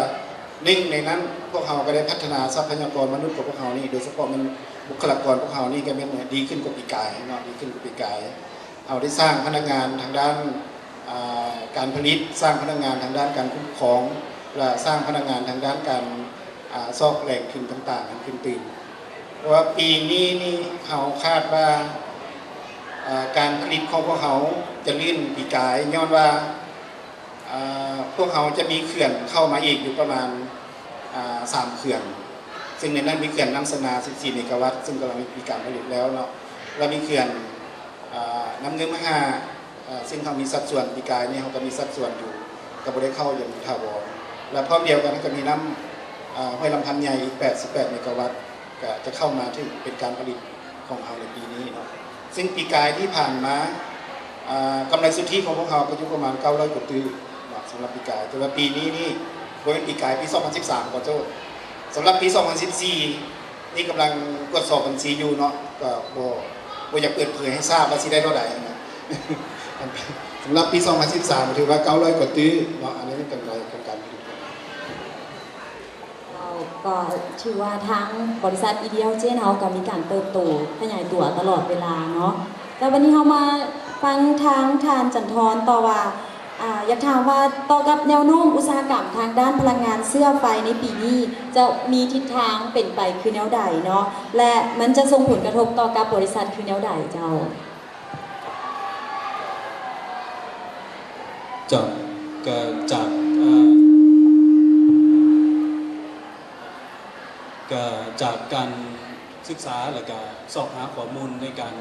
ໜຶ່ງໃນນັ້ນ ພວກເຮົາກໍໄດ້ພັດທະນາຊັບພະຍາກອນມະນຸດຂອງພວກເຮົານີ້ ໂດຍສະເພາະແມ່ນບຸກຄະລາກອນພວກເຮົານີ້ກໍແມ່ນດີຂຶ້ນກວ່າປີກາຍເນາະ ດີຂຶ້ນກວ່າປີກາຍ. ເຮົາໄດ້ສ້າງພະນັກງານທາງດ້ານ ອາ ການຜະລິດ, ສ້າງພະນັກງານທາງດ້ານການຄຸ້ມຄອງ ແລະ ສ້າງພະນັກງານທາງດ້ານການ ອາ ຊອກແຫຼ່ງທຶນຕ່າງໆ ນັ້ນຂຶ້ນຕື່ມ. ເພາະວ່າປີນີ້ນີ້ເຮົາຄາດວ່າ ອາ ການຜະລິດຂອງພວກເຮົາຈະລື່ນປີກາຍ ຍ້ອນວ່າ ອາ ພວກເຮົາຈະມີເຂື່ອນເຂົ້າມາອີກຢູ່ປະມານ ອາ ສາມເຂື່ອນ ຊຶ່ງໃນນັ້ນມີເຂື່ອນນ້ຳຊະນາ ສິບສີ່ເມກາວັດ ຊຶ່ງກຳລັງມີການຜະລິດແລ້ວເນາະ ແລະ ມີເຂື່ອນ ອາ ນ້ຳງື່ມຫ້າ ອາ ຊຶ່ງເຮົາມີສັດສ່ວນ ປີກາຍນີ້ເຮົາກໍມີສັດສ່ວນຢູ່ ກໍບໍ່ໄດ້ເຂົ້າຢ່າງຖາວອນ ແລະ ພ້ອມດຽວກັນເຮົາກໍມີນ້ຳ ອາ ຫ້ວຍລຳພັນໃຫຍ່ອີກ ແປດສິບແປດເມກາວັດ ກໍຈະເຂົ້າມາຖືເປັນການຜະລິດຂອງເຮົາໃນປີນີ້ເນາະ. ຊຶ່ງປີກາຍທີ່ຜ່ານມາ ອາ ກຳໄລສຸດທິຂອງພວກເຮົາກໍຢູ່ປະມານເກົ້າຮ້ອຍກວ່າຕື້ເນາະ ສຳລັບປີກາຍ ແຕ່ວ່າປີນີ້ນີ້ ບໍ່ແມ່ນປີກາຍ ປີສອງພັນສິບສາມ ຂໍໂທດ ສຳລັບປີສອງພັນສິບສີ່ ນີ້ກຳລັງກວດສອບບັນຊີຢູ່ເນາະ ກໍບໍ່ ບໍ່ຢາກເປີດເຜີຍໃຫ້ຊາບວ່າຊິໄດ້ເທົ່າໃດນະ. ສຳລັບປີສອງພັນສິບສາມ ຖືວ່າເກົ້າຮ້ອຍກວ່າຕື້ເນາະ ອັນນີ້ເປັນກຳໄລຂອງການຜະລິດ. ເຈົ້າ ກໍຖືວ່າທາງບໍລິສັດອີດີເອັລເຈນເຮົາກໍມີການເຕີບໂຕຂະຫຍາຍຕົວຕະຫຼອດເວລາເນາະ. ແລ້ວບັດນີ້ເຮົາມາຟັງທາງທ່ານຈັນທອນຕໍ່ວ່າ ອາ ຢາກຖາມວ່າຕໍ່ກັບແນວໂນ້ມອຸດສາຫະກຳທາງດ້ານພະລັງງານເຊື້ອໄຟໃນປີນີ້ ຈະມີທິດທາງເປັນໄປຄືແນວໃດເນາະ ແລະ ມັນຈະສົ່ງຜົນກະທົບຕໍ່ກັບບໍລິສັດຄືແນວໃດເຈົ້າ? ຈາກ ກະຈາກ ເອີ ກະຈາກການ ສຶກສາ ແລະ ກະຊອກຫາຂໍ້ມູນໃນການ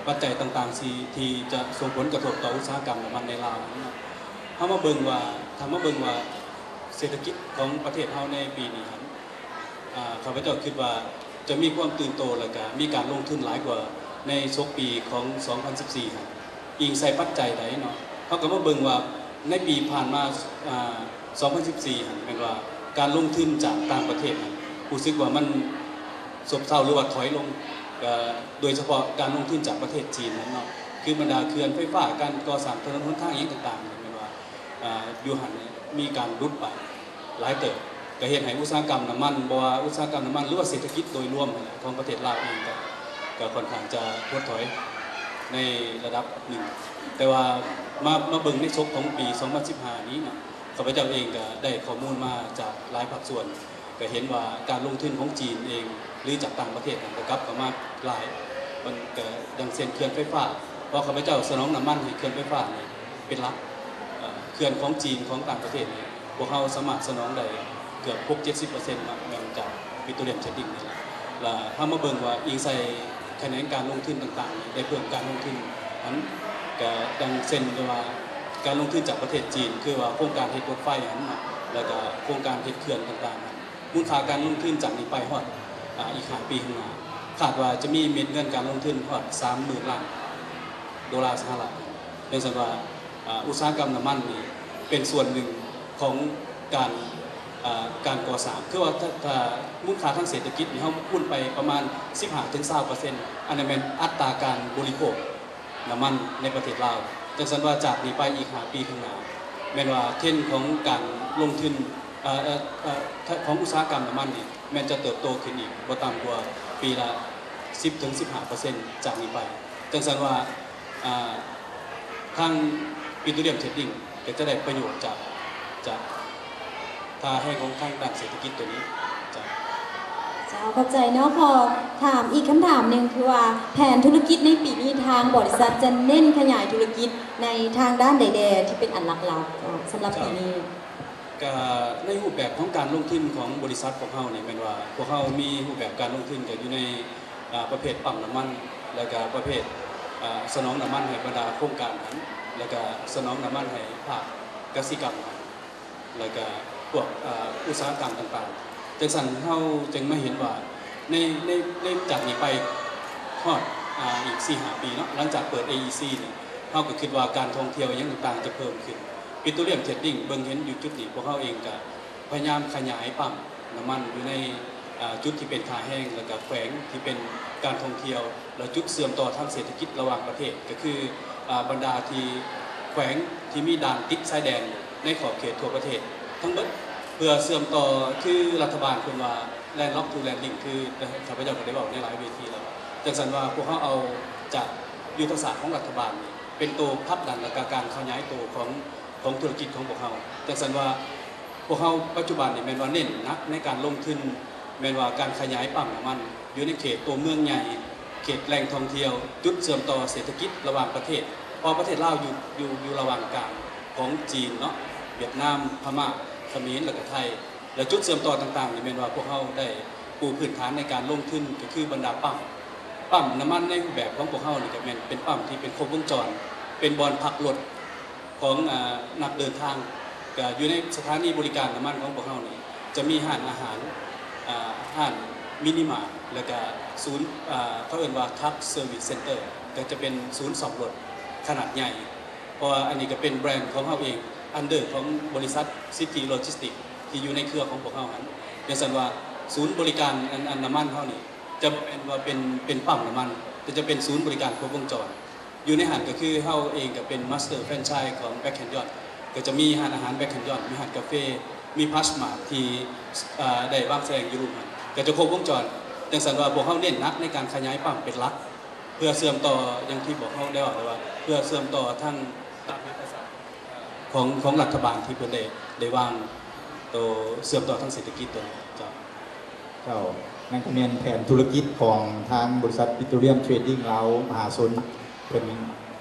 ປັດໄຈຕ່າງໆ ທີ່ ທີ່ຈະສົ່ງຜົນກະທົບຕໍ່ອຸດສາຫະກຳນ້ຳມັນໃນລາວນັ້ນເນາະ ເຮົາມາເບິ່ງວ່າ ຖ້າມາເບິ່ງວ່າເສດຖະກິດຂອງປະເທດເຮົາໃນປີນີ້ຫັ້ນ ອາ ຂ້າພະເຈົ້າຄິດວ່າຈະມີຄວາມຕື່ນໂຕ ແລະ ກະມີການລົງທຶນຫຼາຍກວ່າໃນສົກປີຂອງສອງພັນສິບສີ່ຫັ້ນ ອີງໃສ່ປັດໄຈໃດເນາະ ເຮົາກໍມາເບິ່ງວ່າໃນປີຜ່ານມາ ອາ ສອງພັນສິບສີ່ຫັ້ນ ແມ່ນວ່າການລົງທຶນຈາກຕ່າງປະເທດຫັ້ນ ຮູ້ສຶກວ່າມັນ ຊົບເຊົາ ຫຼືວ່າຖອຍລົງ ກໍໂດຍສະເພາະການລົງທຶນຈາກປະເທດຈີນນັ້ນເນາະ ຄືບັນດາເຂື່ອນໄຟຟ້າ ການກໍ່ສ້າງຖະໜົນຫົນທາງ ອີ່ຫຍັງຕ່າງໆ ແມ່ນວ່າ ອາ ຢູ່ຫັ້ນມີການຫຼຸດໄປຫຼາຍເຕີບ ກໍເຮັດໃຫ້ອຸດສາຫະກຳນ້ຳມັນ ບໍ່ວ່າອຸດສາຫະກຳນ້ຳມັນ ຫຼືວ່າເສດຖະກິດໂດຍລວມຫັ້ນແຫຼະ ຂອງປະເທດລາວເອງ ກໍ ກໍຂ້ອນຂ້າງຈະຫົດຖອຍໃນລະດັບໜຶ່ງ ແຕ່ວ່າມາ ມາເບິ່ງໃນສົກຂອງປີສອງພັນສິບຫ້ານີ້ເນາະ ຂ້າພະເຈົ້າເອງກໍໄດ້ຂໍ້ມູນມາຈາກຫຼາຍພາກສ່ວນ ກໍເຫັນວ່າການລົງທຶນຂອງຈີນເອງ ຫຼືຈາກຕ່າງປະເທດນັ້ນ ກໍກັບເຂົ້າມາຫຼາຍ ມັນກໍຢ່າງເຊັ່ນເຂື່ອນໄຟຟ້າ ເພາະຂ້າພະເຈົ້າສະໜອງນ້ຳມັນໃຫ້ເຂື່ອນໄຟຟ້ານີ້ເປັນຫຼັກ ເອີ ເຂື່ອນຂອງຈີນ ຂອງຕ່າງປະເທດນີ້ ພວກເຮົາສາມາດສະໜອງໄດ້ເກືອບຫົກເຈັດສິບເປີເຊັນເນາະ ແມ່ນຈາກ petroleum trading ນີ້ແຫຼະ ລະເຮົາມາເບິ່ງວ່າອີງໃສ່ຂະແໜງການລົງທຶນຕ່າງໆນີ້ ໄດ້ເພີ່ມການລົງທຶນຫັ້ນ ກໍດັ່ງເຊັ່ນວ່າການລົງທຶນຈາກປະເທດຈີນ ຄືວ່າໂຄງການເຮັດລົດໄຟຫັ້ນເນາະ ແລ້ວກໍໂຄງການເຮັດເຂື່ອນຕ່າງໆ ມູນຄ່າການລົງທຶນຈາກນີ້ໄປຮອດ ອາ ອີກຫ້າປີຂ້າງໜ້າ ຄາດວ່າຈະມີເມັດເງິນການລົງທຶນຮອດສາມໝື່ນລ້ານໂດລາສະຫະລັດ. ຈັ່ງຊັ້ນວ່າ ອາ ອຸດສາຫະກຳນ້ຳມັນນີ້ເປັນສ່ວນໜຶ່ງຂອງການ ອາ ການກໍ່ສ້າງ ຄືວ່າ ຖ້າ ຖ້າມູນຄ່າທາງເສດຖະກິດນີ້ ເຮົາຄູນໄປປະມານສິບຫ້າເຖິງຊາວເປີເຊັນ ອັນນັ້ນແມ່ນອັດຕາການບໍລິໂພກ ນ້ຳມັນໃນປະເທດລາວ. ຈັ່ງຊັ້ນວ່າຈາກນີ້ໄປອີກຫ້າປີຂ້າງໜ້າ ແມ່ນວ່າເທຣນຂອງການລົງທຶນ ເອີ ເອີ ເອີ ຂອງອຸດສາຫະກຳນ້ຳມັນນີ້ ແມ່ນຈະເຕີບໂຕຂຶ້ນອີກບໍ່ຕ່ຳກວ່າປີລະສິບເຖິງສິບຫ້າເປີເຊັນຈາກນີ້ໄປ. ຈັ່ງຊັ້ນວ່າ ອາ ທາງ Petroleum Trading ກໍຈະໄດ້ປະໂຫຍດຈາກ ຈາກທ່າແຮງຂອງທາງດ້ານເສດຖະກິດໂຕນີ້. ເຈົ້າ. ເຈົ້າ ຂອບໃຈເນາະ. ຂໍຖາມອີກຄຳຖາມໜຶ່ງ ຄືວ່າແຜນທຸລະກິດໃນປີນີ້ ທາງບໍລິສັດຈະເນັ້ນຂະຫຍາຍທຸລະກິດໃນທາງດ້ານໃດແດ່ທີ່ເປັນອັນຫຼັກໆ ເຈົ້າ ສຳລັບປີນີ້? ເຈົ້າ. ກະໃນຮູບແບບຂອງການລົງທຶນຂອງບໍລິສັດພວກເຮົານີ້ ແມ່ນວ່າພວກເຮົາມີຮູບແບບການລົງທຶນກະຢູ່ໃນ ອາ ປະເພດປ້ຳນ້ຳມັນ ແລ້ວກະປະເພດ ອາ ສະໜອງນ້ຳມັນໃຫ້ບັນດາໂຄງການຫັ້ນ ແລ້ວກະສະໜອງນ້ຳມັນໃຫ້ພາກກະສິກຳຫັ້ນ ແລ້ວກະພວກ ອາ ອຸດສາຫະກຳຕ່າງໆ. ຈັ່ງຊັ້ນເຮົາຈຶ່ງມາເຫັນວ່າ ໃນ ໃນ ໃນຈາກນີ້ໄປຮອດ ອາ ອີກສີ່ຫ້າປີເນາະ ຫຼັງຈາກເປີດ ເອອີຊີ ນີ້ ເຮົາກໍຄິດວ່າການທ່ອງທ່ຽວຫຍັງຕ່າງໆຈະເພີ່ມຂຶ້ນ. Petroleum Trading ເບິ່ງເຫັນຢູ່ຈຸດນີ້ ພວກເຮົາເອງກໍພະຍາຍາມຂະຫຍາຍປ້ຳນ້ຳມັນຢູ່ໃນ ອາ ຈຸດທີ່ເປັນທ່າແຮງ ແລ້ວກໍແຂວງທີ່ເປັນການທ່ອງທ່ຽວ ແລ້ວຈຸດເຊື່ອມຕໍ່ທາງເສດຖະກິດລະຫວ່າງປະເທດ ກໍຄື ອາ ບັນດາທີ່ແຂວງທີ່ມີດ່ານຕິດຊາຍແດນໃນຂອບເຂດທົ່ວປະເທດທັງເບິດ ເພື່ອເຊື່ອມຕໍ່ ຄືລັດຖະບານເພິ່ນວ່າ Landlock to Landlink ຄືຂ້າພະເຈົ້າກໍໄດ້ເວົ້າໃນຫຼາຍເວທີແລ້ວ. ຈັ່ງຊັ້ນວ່າພວກເຮົາເອົາຈາກຍຸດທະສາດຂອງລັດຖະບານນີ້ ເປັນໂຕຜັກດັນ ແລ້ວກະການຂະຫຍາຍໂຕຂອງ ຂອງທຸລະກິດຂອງພວກເຮົາ. ຈັ່ງຊັ້ນວ່າພວກເຮົາປັດຈຸບັນນີ້ແມ່ນວ່າເນັ້ນໜັກໃນການລົງທຶນ ແມ່ນວ່າການຂະຫຍາຍປ້ຳນ້ຳມັນຢູ່ໃນເຂດຕົວເມືອງໃຫຍ່, ເຂດແຫຼ່ງທ່ອງທ່ຽວ, ຈຸດເຊື່ອມຕໍ່ເສດຖະກິດລະຫວ່າງປະເທດ ເພາະວ່າປະເທດລາວຢູ່ ຢູ່ ຢູ່ລະຫວ່າງກາງຂອງຈີນເນາະ, ຫວຽດນາມ, ພະມ້າ, ຂະເໝນ ແລ້ວກະໄທ. ແລະ ຈຸດເຊື່ອມຕໍ່ຕ່າງໆນີ້ແມ່ນວ່າພວກເຮົາໄດ້ປູພື້ນຖານໃນການລົງທຶນ ກໍຄືບັນດາປ້ຳ ປ້ຳນ້ຳມັນໃນຮູບແບບຂອງພວກເຮົານີ້ກໍແມ່ນເປັນປ້ຳທີ່ເປັນຄົບວົງຈອນ ເປັນບ່ອນພັກລົດຂອງ ອາ ນັກເດີນທາງ. ກໍຢູ່ໃນສະຖານີບໍລິການນ້ຳມັນຂອງພວກເຮົານີ້ ຈະມີຮ້ານອາຫານ ອາ ຮ້ານມິນິມາດ ແລ້ວກະສູນ ອາ ເຂົາເອີ້ນວ່າ Truck Service Center ກໍຈະເປັນສູນສ້ອມລົດຂະໜາດໃຫຍ່ ເພາະວ່າອັນນີ້ກໍເປັນແບຣນຂອງເຮົາເອງ under ຂອງບໍລິສັດ City Logistics ທີ່ຢູ່ໃນເຄືອຂອງພວກເຮົາຫັ້ນ. ຈັ່ງຊັ້ນວ່າສູນບໍລິການ ອັນ ອັນນ້ຳມັນເຮົານີ້ ຈະບໍ່ແມ່ນວ່າເປັນ ເປັນປ້ຳນ້ຳມັນ ແຕ່ຈະເປັນສູນບໍລິການຄົບວົງຈອນ. ຢູ່ໃນຫັ້ນກໍຄືເຮົາເອງກໍເປັນ Master Franchise ຂອງ Black Canyon ກໍຈະມີຮ້ານອາຫານ Black Canyon ມີຮ້ານກາເຟ ມີ Poshmark ທີ່ ເອີ ໄດ້ວາງແສດງຢູ່ລຸ່ມຫັ້ນ ກໍຈະຄົບວົງຈອນ. ຈັ່ງຊັ້ນວ່າພວກເຮົາເນັ້ນໜັກໃນການຂະຫຍາຍປ້ຳເປັນຫຼັກ ເພື່ອເຊື່ອມຕໍ່ ຢ່າງທີ່ບອກເຮົາໄດ້ເວົ້າໄປວ່າ ເພື່ອເຊື່ອມຕໍ່ທາງຕາມຍຸດທະສາດຂອງ ຂອງລັດຖະບານທີ່ເພິ່ນໄດ້ ໄດ້ວາງໂຕເຊື່ອມຕໍ່ທາງເສດຖະກິດໂຕນີ້. ເຈົ້າ. ເຈົ້າ. ນັ້ນກໍແມ່ນແຜນທຸລະກິດຂອງທາງບໍລິສັດ Petroleum Trading ລາວມະຫາຊົນ ເພິ່ນ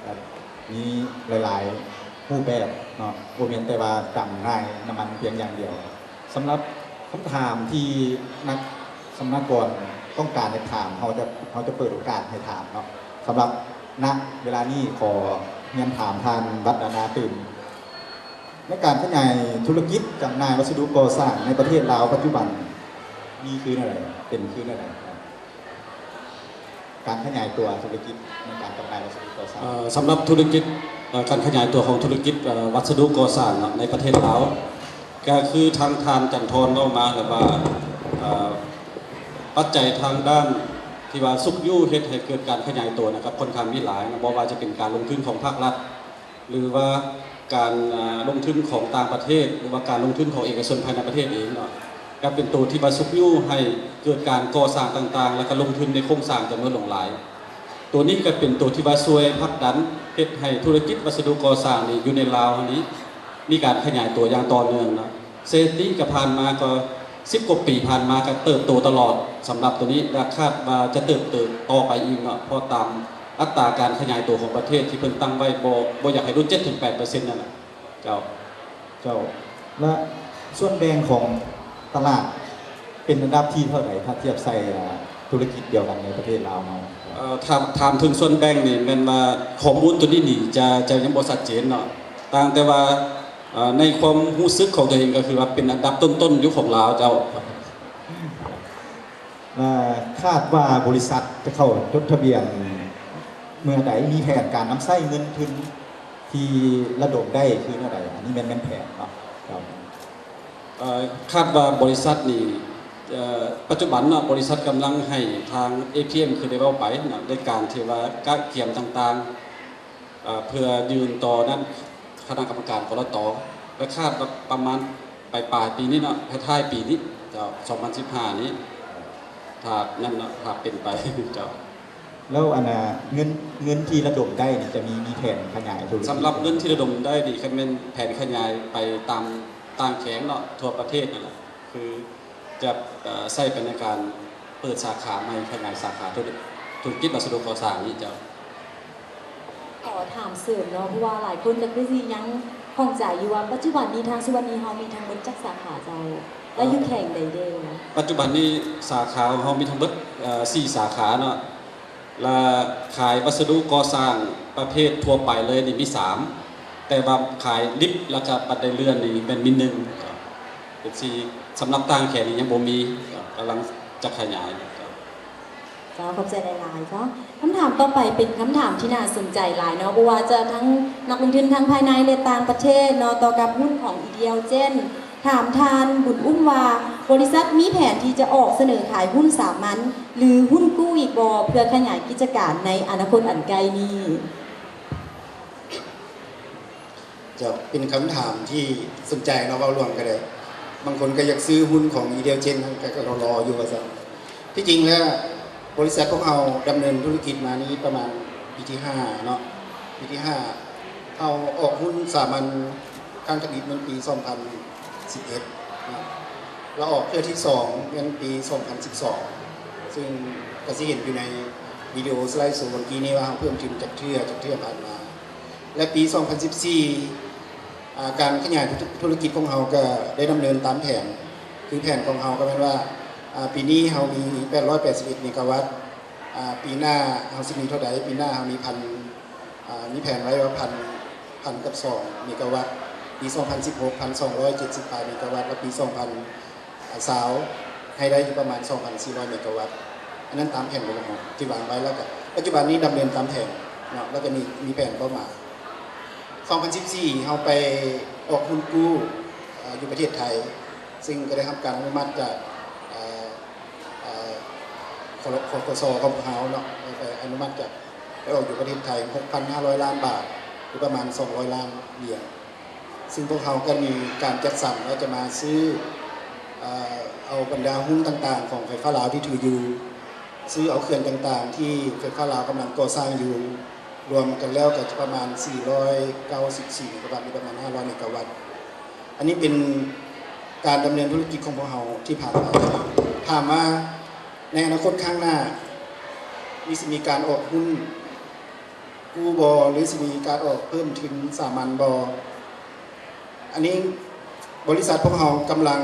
ເອີ ມີຫຼາຍໆຮູບແບບເນາະ ບໍ່ແມ່ນແຕ່ວ່າດຳງ່າຍນ້ຳມັນພຽງຢ່າງດຽວ. ສຳລັບຄຳຖາມທີ່ນັກສຳມະນາກອນຕ້ອງການຈະຖາມ ເຮົາຈະ ເຮົາຈະເປີດໂອກາດໃຫ້ຖາມເນາະ. ສຳລັບ ນະ ເວລານີ້ ຂໍຮຽນຖາມທ່ານ ວັດດານາ ຕື່ມ ໃນການຂະຫຍາຍທຸລະກິດຈຳໜ່າຍວັດສະດຸກໍ່ສ້າງໃນປະເທດລາວປັດຈຸບັນ ມີຄືແນວໃດ ເປັນຄືແນວໃດ? ການຂະຫຍາຍຕົວທຸລະກິດໃນການຈຳໜ່າຍວັດສະດຸກໍ່ສ້າງ. ເອີ ສຳລັບທຸລະກິດ ເອີ ການຂະຫຍາຍຕົວຂອງທຸລະກິດ ເອີ ວັດສະດຸກໍ່ສ້າງເນາະ ໃນປະເທດລາວ ກໍຄືທາງທ່ານ ຈັນທອນ ເວົ້າມາແລ້ວວ່າ ເອີ ປັດໄຈທາງດ້ານທີ່ວ່າຊຸກຍູ້ເຮັດໃຫ້ເກີດການຂະຫຍາຍຕົວນະ ກໍຄ່ອນຂ້າງມີຫຼາຍເນາະ ບໍ່ວ່າຈະເປັນການລົງທຶນຂອງພາກລັດ ຫຼືວ່າການ ອາ ລົງທຶນຂອງຕ່າງປະເທດ ຫຼືວ່າການລົງທຶນຂອງເອກະຊົນພາຍໃນປະເທດເອງເນາະ ກໍເປັນໂຕທີ່ວ່າຊຸກຍູ້ໃຫ້ເກີດການກໍ່ສ້າງຕ່າງໆ ແລ້ວກໍລົງທຶນໃນໂຄງສ້າງຈຳນວນຫຼວງຫຼາຍ. ໂຕນີ້ກໍເປັນໂຕທີ່ວ່າຊ່ວຍຜັກດັນເຮັດໃຫ້ທຸລະກິດວັດສະດຸກໍ່ສ້າງນີ້ຢູ່ໃນລາວເຮົານີ້ ມີການຂະຫຍາຍຕົວຢ່າງຕໍ່ເນື່ອງເນາະ. ສະຖິຕິກໍຜ່ານມາກໍສິບກວ່າປີຜ່ານມາກໍເຕີບໂຕຕະຫຼອດສຳລັບໂຕນີ້ ແລະ ຄາດວ່າຈະເຕີບໂຕຕໍ່ໄປອີກເນາະ ເພາະຕາມອັດຕາການຂະຫຍາຍໂຕຂອງປະເທດທີ່ເພິ່ນຕັ້ງໄວ້ ບໍ່ ບໍ່ຢາກໃຫ້ຫຼຸດເຈັດເຖິງແປດເປີເຊັນນັ້ນແຫຼະ. ເຈົ້າ. ເຈົ້າ. ແລະ ສ່ວນແບ່ງຂອງຕະຫຼາດເປັນອັນດັບທີເທົ່າໃດ ຖ້າທຽບໃສ່ ອາ ທຸລະກິດດຽວກັນໃນປະເທດລາວເຮົາ? ເອີ ຖ້າຖາມເຖິງສ່ວນແບ່ງນີ້ ແມ່ນວ່າຂໍ້ມູນໂຕນີ້ນີ້ຈະ ຈະຍັງບໍ່ຊັດເຈນເນາະ ຕ່າງແຕ່ວ່າ ເອີ ໃນຄວາມຮູ້ສຶກຂອງຕົວເອງກໍຄືວ່າເປັນອັນດັບຕົ້ນໆຢູ່ຂອງລາວ. ເຈົ້າ. ເອີ ຄາດວ່າບໍລິສັດຈະເຂົ້າຈົດທະບຽນເມື່ອໃດ? ມີແຜນການນຳໃຊ້ເງິນທຶນທີ່ລະດົມໄດ້ຄືແນວໃດ? ອັນນີ້ແມ່ນ ແມ່ນແຜນເນາະ. ເຈົ້າ. ເອີ ຄາດວ່າບໍລິສັດນີ້ ເອີ ປັດຈຸບັນເນາະ ບໍລິສັດກຳລັງໃຫ້ທາງ ເອພີເອັມ ຄືໄດ້ເວົ້າໄປເນາະ ໃນການທີ່ວ່າກະກຽມຕ່າງໆ ເອີ ເພື່ອຍື່ນຕໍ່ນັ້ນຄະນະກຳມະການ ກລຕ ແລະ ຄາດວ່າປະມານປາຍໆປີນີ້ເນາະ ທ້າຍໆປີນີ້ເຈົ້າ ສອງພັນສິບຫ້ານີ້ ຖ້ານັ້ນເນາະ ຖ້າເປັນໄປເຈົ້າ. ແລ້ວອັນນ່າ ເງິນ ເງິນທີ່ລະດົມໄດ້ນີ້ ຈະມີ ມີແຜນຂະຫຍາຍທຸລະກິດ? ສຳລັບເງິນທີ່ລະດົມໄດ້ນີ້ ຄັນແມ່ນແຜນຂະຫຍາຍໄປຕາມຕ່າງແຂວງເນາະ ທົ່ວປະເທດນັ້ນແຫຼະ ຄືຈະ ເອີ ໃຊ້ໄປໃນການເປີດສາຂາໃໝ່ ຂະຫຍາຍສາຂາທຸລະ ທຸລະກິດວັດສະດຸກໍ່ສ້າງນີ້ເຈົ້າ. ຂໍຖາມເສີມເນາະ ເພາະວ່າຫຼາຍຄົນກໍຄືຊິຍັງຂ້ອງໃຈຢູ່ວ່າ ປັດຈຸບັນນີ້ທາງສຸວັນນີເຮົາມີທັງໝົດຈັກສາຂາເຈົ້າ ແລະຢູ່ແຂວງໃດແດ່? ເອີ ປັດຈຸບັນນີ້ສາຂາຂອງເຮົາມີທັງໝົດ ເອີ ສີ່ສາຂາເນາະ ແລະຂາຍວັດສະດຸກໍ່ສ້າງປະເພດທົ່ວໄປເລີຍນີ້ມີສາມ ແຕ່ວ່າຂາຍລິບ ແລ້ວກະບັນໄດເລື່ອນນີ້ແມ່ນມີໜຶ່ງ ເປັນສີ່ ສຳລັບຕ່າງແຂວງນີ້ຍັງບໍ່ມີ ກຳລັງຈະຂະຫຍາຍ. ເຈົ້າ ຂອບໃຈຫຼາຍໆເຈົ້າ. ຄຳຖາມຕໍ່ໄປເປັນຄຳຖາມທີ່ໜ້າສົນໃຈຫຼາຍເນາະ ບໍ່ວ່າຈະທັງນັກລົງທຶນທັງພາຍໃນ ແລະຕ່າງປະເທດເນາະ ຕໍ່ກັບຫຸ້ນຂອງອີເດຍເຈັນ ຖາມທ່ານບຸນອຸ້ມວ່າ ບໍລິສັດມີແຜນທີ່ຈະອອກສະເໜີຂາຍຫຸ້ນສາມັນ ຫຼື ຫຸ້ນກູ້ອີກບໍ່ ເພື່ອຂະຫຍາຍກິດຈະການໃນອະນາຄົດອັນໃກ້ນີ້? ເຈົ້າ ເປັນຄຳຖາມທີ່ສົນໃຈເນາະ ເວົ້າລວມກໍໄດ້ ບາງຄົນກໍຢາກຊື້ຫຸ້ນຂອງອີເດຍເຈັນ ກໍ ກໍລໍໆຢູ່ວ່າຊັ້ນ. ທີ່ຈິງແລ້ວ ບໍລິສັດພວກເຮົາດຳເນີນທຸລະກິດມານີ້ປະມານປີທີຫ້າເນາະ ປີທີຫ້າ ເຮົາອອກຫຸ້ນສາມັນຄັ້ງທຳອິດແມ່ນປີສອງພັນສິບເອັດເນາະ ແລ້ວອອກເທື່ອທີສອງແມ່ນປີສອງພັນສິບສອງ ຊຶ່ງກໍຊິເຫັນຢູ່ໃນວິດີໂອສະໄລໂຊເມື່ອກີ້ນີ້ວ່າເຮົາເພີ່ມທຶນຈັກເທື່ອ ຈັກເທື່ອຜ່ານມາ ແລະປີສອງພັນສິບສີ່ ອາ ການຂະຫຍາຍທຸລະກິດຂອງເຮົາກໍໄດ້ດຳເນີນຕາມແຜນ ຄືແຜນຂອງເຮົາກໍແມ່ນວ່າ ອາ ປີນີ້ເຮົາມີແປດຮ້ອຍແປດສິບເອັດເມກາວັດ ອາ ປີໜ້າເຮົາຊິມີເທົ່າໃດ ປີໜ້າເຮົາມີພັນ ອາ ມີແຜນໄວ້ວ່າພັນ ພັນກັບສອງເມກາວັດ ປີສອງພັນສິບຫົກ ພັນສອງຮ້ອຍເຈັດສິບປາຍເມກາວັດ ແລະປີສອງພັນ ອາ ຊາວ ໃຫ້ໄດ້ຢູ່ປະມານສອງພັນສີ່ຮ້ອຍເມກາວັດ ອັນນັ້ນຕາມແຜນຂອງເຮົາທີ່ວາງໄວ້ ແລ້ວກະປັດຈຸບັນນີ້ດຳເນີນຕາມແຜນເນາະ ແລ້ວກະມີ ມີແຜນເປົ້າໝາຍ. ສອງພັນສິບສີ່ ເຮົາໄປອອກຫຸ້ນກູ້ ເອີ ຢູ່ປະເທດໄທ ຊຶ່ງກະໄດ້ຮັບການອະນຸມັດຈາກ ເອີ ເອີ ຄ ຄກສ ຂອງພວກເຮົາເນາະ ໄປ ໄປອະນຸມັດຈາກ ໄປອອກຢູ່ປະເທດໄທ ຫົກພັນຫ້າຮ້ອຍລ້ານບາດ ຫຼືປະມານສອງຮ້ອຍລ້ານຫຼຽນ ຊຶ່ງພວກເຮົາກໍມີການຈັດສັນວ່າຈະມາຊື້ ເອີ ເອົາບັນດາຫຸ້ນຕ່າງໆຂອງໄຟຟ້າລາວທີ່ຖືຢູ່ ຊື້ເອົາເຂື່ອນຕ່າງໆທີ່ໄຟຟ້າລາວກຳລັງກໍ່ສ້າງຢູ່ ລວມກັນແລ້ວກໍຈະປະມານສີ່ຮ້ອຍເກົ້າສິບສີ່ເມກາວັດ ຫຼືປະມານຫ້າຮ້ອຍເມກາວັດ. ອັນນີ້ເປັນການດຳເນີນທຸລະກິດຂອງພວກເຮົາທີ່ຜ່ານມາ. ຖາມວ່າໃນອະນາຄົດຂ້າງໜ້າ ມີ ຊິມີການອອກຫຸ້ນກູ້ບໍ່ ຫຼືຊິມີການອອກເພີ່ມທຶນສາມັນບໍ່? ອັນນີ້ບໍລິສັດພວກເຮົາກຳລັງ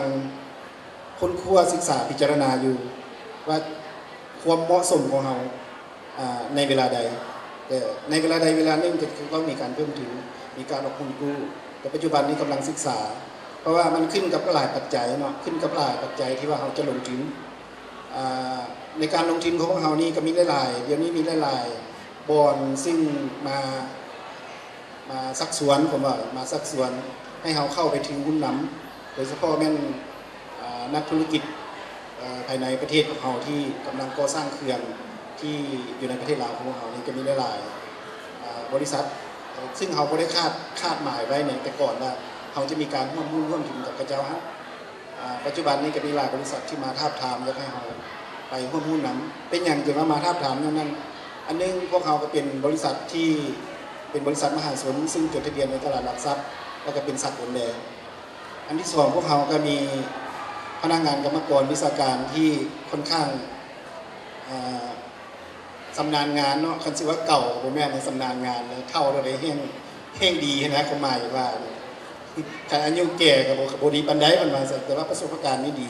ຄົ້ນຄວ້າສຶກສາພິຈາລະນາຢູ່ວ່າ ຄວາມເໝາະສົມຂອງເຮົາ ອາ ໃນເວລາໃດ ແຕ່ໃນເວລາໃດເວລາໜຶ່ງກໍຄືຕ້ອງມີການເພີ່ມທຶນ ມີການອອກຫຸ້ນກູ້ ແຕ່ປັດຈຸບັນນີ້ກຳລັງສຶກສາ ເພາະວ່າມັນຂຶ້ນກັບຫຼາຍປັດໄຈເນາະ ຂຶ້ນກັບຫຼາຍປັດໄຈທີ່ວ່າເຮົາຈະລົງທຶນ ອາ ໃນການລົງທຶນຂອງພວກເຮົານີ້ກໍມີຫຼາຍໆ ດຽວນີ້ມີຫຼາຍໆບ່ອນ ຊຶ່ງມາ ມາຊັກຊວນ ຜົມວ່າມາຊັກຊວນໃຫ້ເຮົາເຂົ້າໄປຖືຫຸ້ນນຳ ໂດຍສະເພາະແມ່ນ ອາ ນັກທຸລະກິດ ເອີ ພາຍໃນປະເທດຂອງເຮົາທີ່ກຳລັງກໍ່ສ້າງເຂື່ອນທີ່ຢູ່ໃນປະເທດລາວຂອງພວກເຮົານີ້ ຈະມີຫຼາຍໆ ອາ ບໍລິສັດ ເຊິ່ງເຮົາບໍ່ໄດ້ຄາດ ຄາດໝາຍໄວ້ໃນແຕ່ກ່ອນວ່າ ເຮົາຈະມີການຮ່ວມຫຸ້ນຮ່ວມທຶນກັບເຂົາເຈົ້າຫັ້ນ. ອາ ປັດຈຸບັນນີ້ກໍມີຫຼາຍບໍລິສັດທີ່ມາທາບທາມ ຢາກໃຫ້ເຮົາໄປຮ່ວມຫຸ້ນນຳ. ເປັນຫຍັງຈຶ່ງວ່າມາທາບທາມ? ຍ້ອນນັ້ນ ອັນໜຶ່ງ ພວກເຮົາກໍເປັນບໍລິສັດທີ່ເປັນບໍລິສັດມະຫາຊົນ ຊຶ່ງຈົດທະບຽນໃນຕະຫຼາດຫຼັກຊັບ ແລ້ວກໍເປັນສາກົນແດ່. ອັນທີສອງ ພວກເຮົາກໍມີພະນັກງານກຳມະກອນວິຊາການທີ່ຂ້ອນຂ້າງ ອາ ຊຳນານງານເນາະ ຄັນຊິວ່າເກົ່າກໍບໍ່ແມ່ນ ຊຳນານງານ ເຖົ້າເທົ່າໃດແຮ່ງ ແຮ່ງດີຫັ້ນນະ ຄວາມໝາຍວ່າ ຄັນອາຍຸແກ່ກໍບໍ່ ກໍບໍ່ດີປານໃດ ເພິ່ນວ່າຊັ້ນ ແຕ່ວ່າປະສົບປະການນີ້ດີ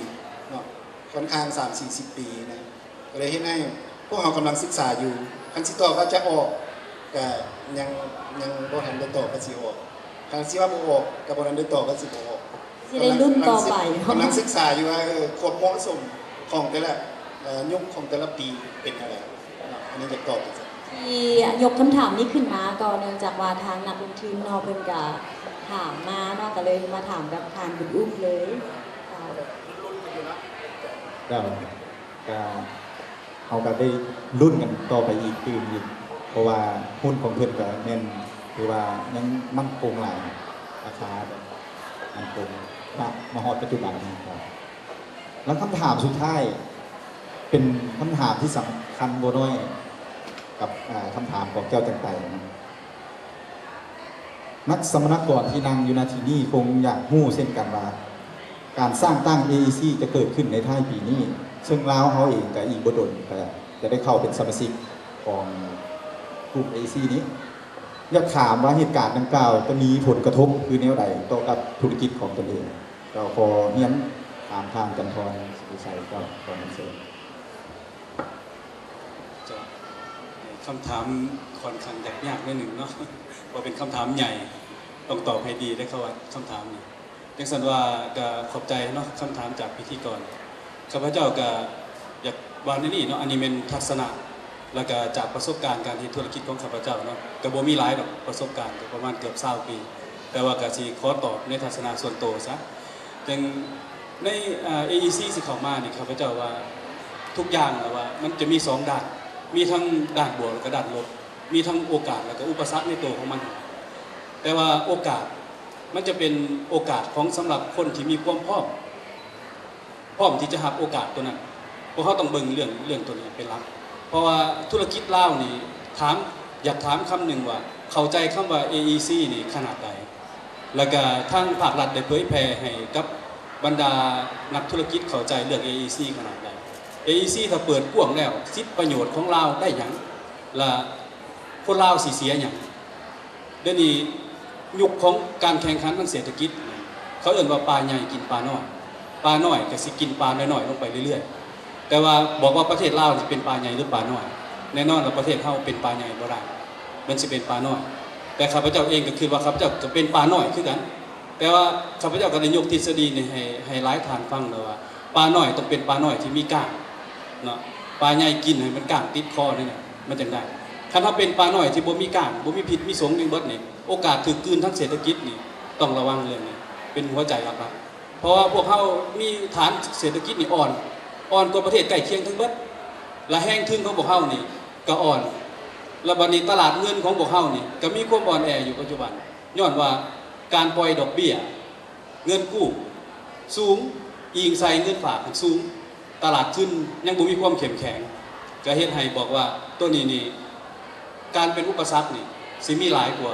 ເນາະ ຂ້ອນຂ້າງສາມສີ່ສິບປີນະ ກໍເລີຍເຮັດໃຫ້ພວກເຮົາກຳລັງສຶກສາຢູ່ ຄັນຊິຕອບວ່າຈະອອກ ກໍຍັງ ຍັງບໍ່ທັນໄດ້ຕອບວ່າຊິອອກ ຄັນຊິວ່າບໍ່ອອກ ກໍບໍ່ທັນໄດ້ຕອບວ່າຊິບໍ່ອອກ. ຊິໄດ້ລຸ້ນຕໍ່ໄປເນາະ ກຳລັງສຶກສາຢູ່ວ່າ ເອີ ຄວາມເໝາະສົມຂອງແຕ່ລະ ເອີ ຍຸກຂອງແຕ່ລະປີເປັນແນວໃດເນາະ ອັນນີ້ຢາກຕອບ. ທີ່ຍົກຄຳຖາມນີ້ຂຶ້ນມາກໍເນື່ອງຈາກວ່າທາງນັກລົງທຶນເນາະ ເພິ່ນກະຖາມມາເນາະ ກະເລີຍມາຖາມກັບທ່ານບຸນອຸ້ມເລີຍ. ເຈົ້າ ກະ ເຮົາກໍໄດ້ລຸ້ນກັນຕໍ່ໄປອີກຕື່ມອີກ ເພາະວ່າຫຸ້ນຂອງເພິ່ນກໍແມ່ນຖືວ່າຍັງໝັ້ນຄົງຫຼາຍ ລາຄາແບບໝັ້ນຄົງ ມາ ມາຮອດປັດຈຸບັນນີ້. ແລ້ວຄຳຖາມສຸດທ້າຍ ເປັນຄຳຖາມທີ່ສຳຄັນບໍ່ນ້ອຍ ກັບ ເອີ ຄຳຖາມຂອງເຈົ້າຈັ່ງໄປນະ. ນັກສຳມະນາກອນທີ່ນັ່ງຢູ່ ນະ ທີ່ນີ້ຄົງຢາກຮູ້ເຊັ່ນກັນວ່າ ການສ້າງຕັ້ງ ເອອີຊີ ຈະເກີດຂຶ້ນໃນທ້າຍປີນີ້ ເຊິ່ງລາວເຮົາເອງກໍອີກບໍ່ດົນກໍຈະໄດ້ເຂົ້າເປັນສະມາຊິກຂອງກຸ່ມ ເອອີຊີ ນີ້. ຢາກຖາມວ່າເຫດການດັ່ງກ່າວຈະມີຜົນກະທົບຄືແນວໃດຕໍ່ກັບທຸລະກິດຂອງຕົນເອງ? ເຈົ້າ ຂໍຮຽນຖາມທ່ານ ຈັນທອນ ສິລິໄຊ ເຈົ້າ ຂໍຮຽນເຊີນ. ເຈົ້າ ຄຳຖາມຂ້ອນຂ້າງຍາກໆໜ້ອຍໜຶ່ງເນາະ ເພາະເປັນຄຳຖາມໃຫຍ່ ຕ້ອງຕອບໃຫ້ດີເດ້ ເພາະວ່າຄຳຖາມນີ້. ຈັ່ງຊັ້ນວ່າກໍຂອບໃຈເນາະ ຄຳຖາມຈາກພິທີກອນ. ຂ້າພະເຈົ້າກໍຢາກວ່າແນວນີ້ເນາະ ອັນນີ້ແມ່ນທັດສະນະ ແລ້ວກໍຈາກປະສົບການການເຮັດທຸລະກິດຂອງຂ້າພະເຈົ້າເນາະ ກໍບໍ່ມີຫຼາຍດອກ ປະສົບການກໍປະມານເກືອບຊາວປີ ແຕ່ວ່າກໍຊິຂໍຕອບໃນທັດສະນະສ່ວນໂຕຊະ. ຈັ່ງໃນ ເອີ ເອອີຊີ ຊິເຂົ້າມານີ້ ຂ້າພະເຈົ້າວ່າທຸກຢ່າງແລ້ວວ່າມັນຈະມີສອງດ້ານ ມີທັງດ້ານບວກ ແລ້ວກໍດ້ານລົບ ມີທັງໂອກາດ ແລ້ວກໍອຸປະສັກໃນໂຕຂອງມັນ. ແຕ່ວ່າໂອກາດ ມັນຈະເປັນໂອກາດຂອງ ສຳລັບຄົນທີ່ມີຄວາມພ້ອມ ພ້ອມທີ່ຈະຮັບໂອກາດໂຕນັ້ນ. ພວກເຮົາຕ້ອງເບິ່ງເລື່ອງ ເລື່ອງໂຕນີ້ເປັນຫຼັກ ເພາະວ່າທຸລະກິດລາວນີ້ ຖາມ ຢາກຖາມຄຳໜຶ່ງວ່າ ເຂົ້າໃຈຄຳວ່າ ເອອີຊີ ນີ້ຂະໜາດໃດ? ແລ້ວກະທາງພາກລັດໄດ້ເຜີຍແຜ່ໃຫ້ກັບບັນດານັກທຸລະກິດເຂົ້າໃຈເລື່ອງ ເອອີຊີ ຂະໜາດໃດ? ເອອີຊີ ຖ້າເປີດກວ້າງແລ້ວ ສິດປະໂຫຍດຂອງລາວໄດ້ຫຍັງ ແລະ ຄົນລາວຊິເສຍຫຍັງ? ດຽວນີ້ຍຸກຂອງການແຂ່ງຂັນທາງເສດຖະກິດ ເຂົາເອີ້ນວ່າປາໃຫຍ່ກິນປານ້ອຍ ປານ້ອຍກໍຊິກິນປານ້ອຍໆລົງໄປເລື້ອຍໆ. ແຕ່ວ່າບອກວ່າປະເທດລາວຊິເປັນປາໃຫຍ່ ຫຼື ປານ້ອຍ ແນ່ນອນວ່າປະເທດເຮົາເປັນປາໃຫຍ່ບໍ່ໄດ້ ມັນຊິເປັນປານ້ອຍ. ແຕ່ຂ້າພະເຈົ້າເອງກໍຄິດວ່າຂ້າພະເຈົ້າຈະເປັນປານ້ອຍຄືກັນ. ແຕ່ວ່າຂ້າພະເຈົ້າກໍໄດ້ຍົກທິດສະດີນີ້ໃຫ້ ໃຫ້ຫຼາຍທ່ານຟັງແລ້ວວ່າ ປານ້ອຍຕ້ອງເປັນປານ້ອຍທີ່ມີກ້າງເນາະ ປາໃຫຍ່ກິນໃຫ້ມັນກ້າງຕິດຄໍນັ້ນນະ ມັນຈັ່ງໄດ້. ຄັນເຮົາເປັນປານ້ອຍທີ່ບໍ່ມີກ້າງ ບໍ່ມີພິດມີສົງຫຍັງເບິດນີ້ ໂອກາດຖືກກືນທາງເສດຖະກິດນີ້ ຕ້ອງລະວັງເລື່ອງນີ້ ເປັນຫົວໃຈຫຼັກໆ. ເພາະວ່າພວກເຮົາມີຖານເສດຖະກິດນີ້ອ່ອນ ອ່ອນກວ່າປະເທດໃກ້ຄຽງທັງເບິດ ແລະ ແຮງທຶນຂອງພວກເຮົານີ້ກໍອ່ອນ ແລະ ບັດນີ້ຕະຫຼາດເງິນຂອງພວກເຮົານີ້ກໍມີຄວາມອ່ອນແອຢູ່ປັດຈຸບັນ ຍ້ອນວ່າການປ່ອຍດອກເບ້ຍເງິນກູ້ສູງ ອີງໃສ່ເງິນຝາກຫັ້ນສູງ ຕະຫຼາດທຶນຍັງບໍ່ມີຄວາມເຂັ້ມແຂງ ກໍເຮັດໃຫ້ບອກວ່າໂຕນີ້ນີ້ ການເປັນອຸປະສັກນີ້ຊິມີຫຼາຍກວ່າ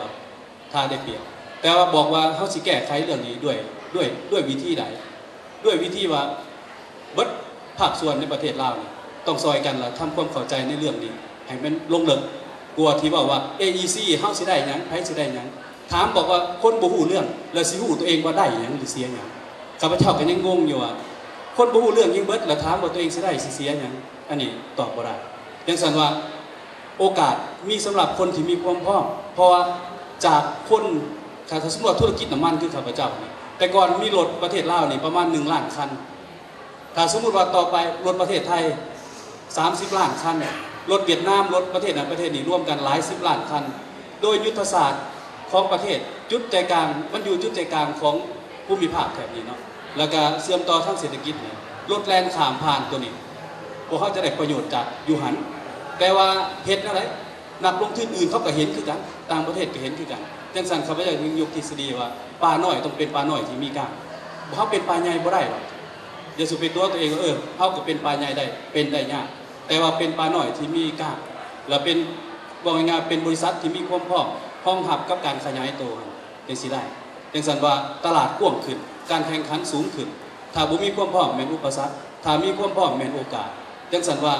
ຖ້າໄດ້ປຽບ. ແຕ່ວ່າບອກວ່າເຮົາຊິແກ້ໄຂເລື່ອງນີ້ດ້ວຍ ດ້ວຍ ດ້ວຍວິທີໃດ? ດ້ວຍວິທີວ່າເບິດພາກສ່ວນໃນປະເທດລາວນີ້ຕ້ອງຊ່ອຍກັນ ແລະ ທຳຄວາມເຂົ້າໃຈໃນເລື່ອງນີ້ໃຫ້ມັນລົງເລິກ ກວ່າທີ່ເວົ້າວ່າ ເອອີຊີ ເຮົາຊິໄດ້ຫຍັງ ໃຜຊິໄດ້ຫຍັງ. ຖາມບອກວ່າຄົນບໍ່ຮູ້ເລື່ອງ ແລ້ວຊິຮູ້ຕົວເອງວ່າໄດ້ຫຍັງ ຫຼື ເສຍຫຍັງ? ຂ້າພະເຈົ້າກໍຍັງງົງຢູ່ວ່າ ຄົນບໍ່ຮູ້ເລື່ອງຫຍັງເບິດ ແລ້ວຖາມວ່າຕົວເອງຊິໄດ້ ຊິເສຍຫຍັງ? ອັນນີ້ຕອບບໍ່ໄດ້. ຈັ່ງຊັ້ນວ່າ ໂອກາດມີສຳລັບຄົນທີ່ມີຄວາມພ້ອມ ເພາະວ່າຈາກຄົນ ຖ້າ ຖ້າສົມມຸດວ່າທຸລະກິດນ້ຳມັນຄືຂ້າພະເຈົ້ານີ້ ແຕ່ກ່ອນມີລົດປະເທດລາວນີ້ປະມານໜຶ່ງລ້ານຄັນ ຖ້າສົມມຸດວ່າຕໍ່ໄປລົດປະເທດໄທສາມສິບລ້ານຄັນ ລົດຫວຽດນາມ ລົດປະເທດນັ້ນປະເທດນີ້ລວມກັນຫຼາຍສິບລ້ານຄັນ ໂດຍຍຸດທະສາດຂອງປະເທດ ຈຸດໃຈກາງ ມັນຢູ່ຈຸດໃຈກາງຂອງພູມິພາກແຖບນີ້ເນາະ ແລ້ວກະເຊື່ອມຕໍ່ທາງເສດຖະກິດນີ້ ລົດແລ່ນຂ້າມຜ່ານຕົວນີ້ ພວກເຮົາຈະໄດ້ປະໂຫຍດຈາກຢູ່ຫັ້ນ ແຕ່ວ່າເຮັດແນວໃດ ນັກລົງທຶນອື່ນເຂົາກໍເຫັນຄືກັນ ຕ່າງປະເທດກໍເຫັນຄືກັນ. ຈັ່ງຊັ້ນ ຂ້າພະເຈົ້າຈຶ່ງຍົກທິດສະດີວ່າ ປານ້ອຍຕ້ອງເປັນປານ້ອຍທີ່ມີກ້າງ. ເຮົາເປັນປາໃຫຍ່ບໍ່ໄດ້ດອກ. ຢ່າສູ່ໄປຕົວະຕົວເອງວ່າ ເອີ ເຮົາກໍເປັນປາໃຫຍ່ໄດ້ ເປັນໄດ້ຍາກ. ແຕ່ວ່າເປັນປານ້ອຍທີ່ມີກ້າງ ແລະ ເປັນ ເວົ້າງ່າຍໆ ເປັນບໍລິສັດທີ່ມີຄວາມພ້ອມຮອງຮັບກັບການຂະຫຍາຍໂຕຫັ້ນ ຈັ່ງຊິໄດ້. ຈັ່ງຊັ້ນວ່າຕະຫຼາດກວ້າງຂຶ້ນ ການແຂ່ງຂັນສູງຂຶ້ນ. ຖ້າບໍ່ມີຄວາມພ້ອມແມ່ນອຸປະສັກ, ຖ້າມີຄວາມພ້ອມແມ່ນໂອກາດ. ຈັ່ງຊັ້ນວ່າ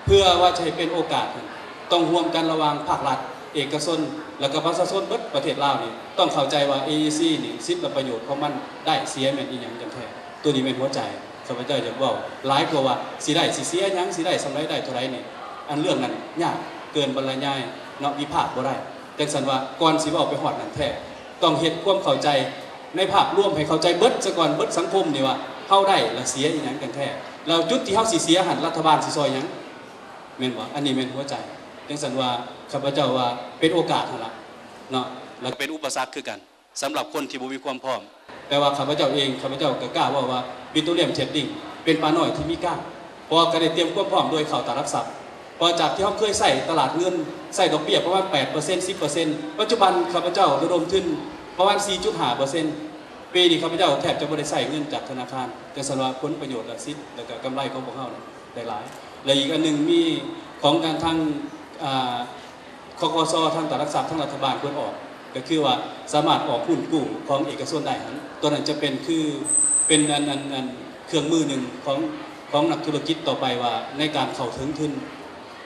ເພື່ອວ່າຈະໃຫ້ເປັນໂອກາດນັ້ນ ຕ້ອງຮ່ວມກັນລະຫວ່າງພາກລັດ, ເອກະຊົນ ແລ້ວກໍປະຊາຊົນເບິດປະເທດລາວນີ້ ຕ້ອງເຂົ້າໃຈວ່າ ເອອີຊີ ນີ້ ສິດ ແລະ ປະໂຫຍດຂອງມັນໄດ້ເສຍແມ່ນອີ່ຫຍັງກັນແທ້. ໂຕນີ້ແມ່ນຫົວໃຈ. ຂ້າພະເຈົ້າຢາກເວົ້າຫຼາຍກວ່າວ່າ ຊິໄດ້ ຊິເສຍຫຍັງ, ຊິໄດ້ສ່ຳໃດ, ໄດ້ເທົ່າໃດນີ້ ອັນເລື່ອງນັ້ນຍາກເກີນບັນລະຍາຍເນາະ, ວິພາກບໍ່ໄດ້. ຈັ່ງຊັ້ນວ່າ ກ່ອນຊິເວົ້າໄປຮອດນັ້ນແທ້ ຕ້ອງເຮັດຄວາມເຂົ້າໃຈໃນພາບລວມໃຫ້ເຂົ້າໃຈເບິດຊະກ່ອນ, ເບິດສັງຄົມນີ້ວ່າ ເຮົາໄດ້ ແລະ ເສຍອີ່ຫຍັງກັນແທ້, ແລ້ວຈຸດທີ່ເຮົາຊິເສຍຫັ້ນ ລັດຖະບານຊິຊ່ອຍຫຍັງ ແມ່ນບໍ່? ອັນນີ້ແມ່ນຫົວໃຈ. ຈັ່ງຊັ້ນວ່າ ຂ້າພະເຈົ້າວ່າເປັນໂອກາດຫັ້ນລະເນາະ ແລະ ເປັນອຸປະສັກຄືກັນ ສຳລັບຄົນທີ່ບໍ່ມີຄວາມພ້ອມ. ແຕ່ວ່າຂ້າພະເຈົ້າເອງ ຂ້າພະເຈົ້າກໍກ້າເວົ້າວ່າ Petroleum Trading ເປັນປານ້ອຍທີ່ມີກ້າງ ເພາະວ່າກໍໄດ້ຕຽມຄວາມພ້ອມໂດຍເຂົ້າຕະຫຼາດຫຼັກຊັບ. ເພາະຈາກທີ່ເຮົາເຄີຍໃຊ້ຕະຫຼາດເງິນ ໃຊ້ດອກເບ້ຍປະມານແປດເປີເຊັນ ສິບເປີເຊັນ ປັດຈຸບັນຂ້າພະເຈົ້າລະດົມທຶນປະມານສີ່ຈຸດຫ້າເປີເຊັນ. ປີນີ້ຂ້າພະເຈົ້າແທບຈະບໍ່ໄດ້ໃຊ້ເງິນຈາກທະນາຄານ. ຈັ່ງຊັ້ນວ່າ ຜົນປະໂຫຍດ ແລະ ສິດ ແລະ ກໍກຳໄລຂອງພວກເຮົານັ້ນໄດ້ຫຼາຍ. ແລະ ອີກອັນໜຶ່ງ ມີຂອງການທາງ ອ່າ ຄກສ ທາງຕະຫຼາດຫຼັກຊັບ ທາງລັດຖະບານເພິ່ນອອກ ກໍຄືວ່າສາມາດອອກຮຸ້ນກູ້ຂອງເອກະຊົນໄດ້ຫັ້ນ ຕົວນັ້ນຈະເປັນ ຄືເປັນອັນ ອັນ ອັນເຄື່ອງມືໜຶ່ງຂອງ ຂອງນັກທຸລະກິດຕໍ່ໄປວ່າ ໃນການເຂົ້າເຖິງທຶນ.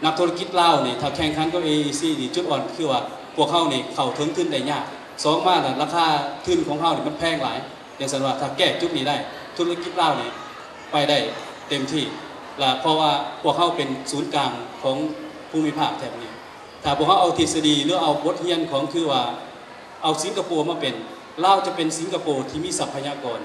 ນັກທຸລະກິດລາວນີ້ ຖ້າແຂ່ງຂັນກັບ ເອອີຊີ ນີ້ ຈຸດອ່ອນຄືວ່າພວກເຮົານີ້ເຂົ້າເຖິງທຶນໄດ້ຍາກ. ສອງມາລະ ລາຄາທຶນຂອງເຮົານີ້ມັນແພງຫຼາຍ. ຈັ່ງຊັ້ນວ່າ ຖ້າແກ້ຈຸດນີ້ໄດ້ ທຸລະກິດລາວນີ້ໄປໄດ້ເຕັມທີ່ ລະເພາະວ່າພວກເຮົາເປັນສູນກາງຂອງພູມິພາກແຖບນີ້. ຖ້າພວກເຮົາເອົາທິດສະດີ ຫຼື ເອົາບົດຮຽນຂອງ ຄືວ່າເອົາສິງກະໂປມາເປັນ ລາວຈະເປັນສິງກະໂປທີ່ມີຊັບພະຍາກອນ.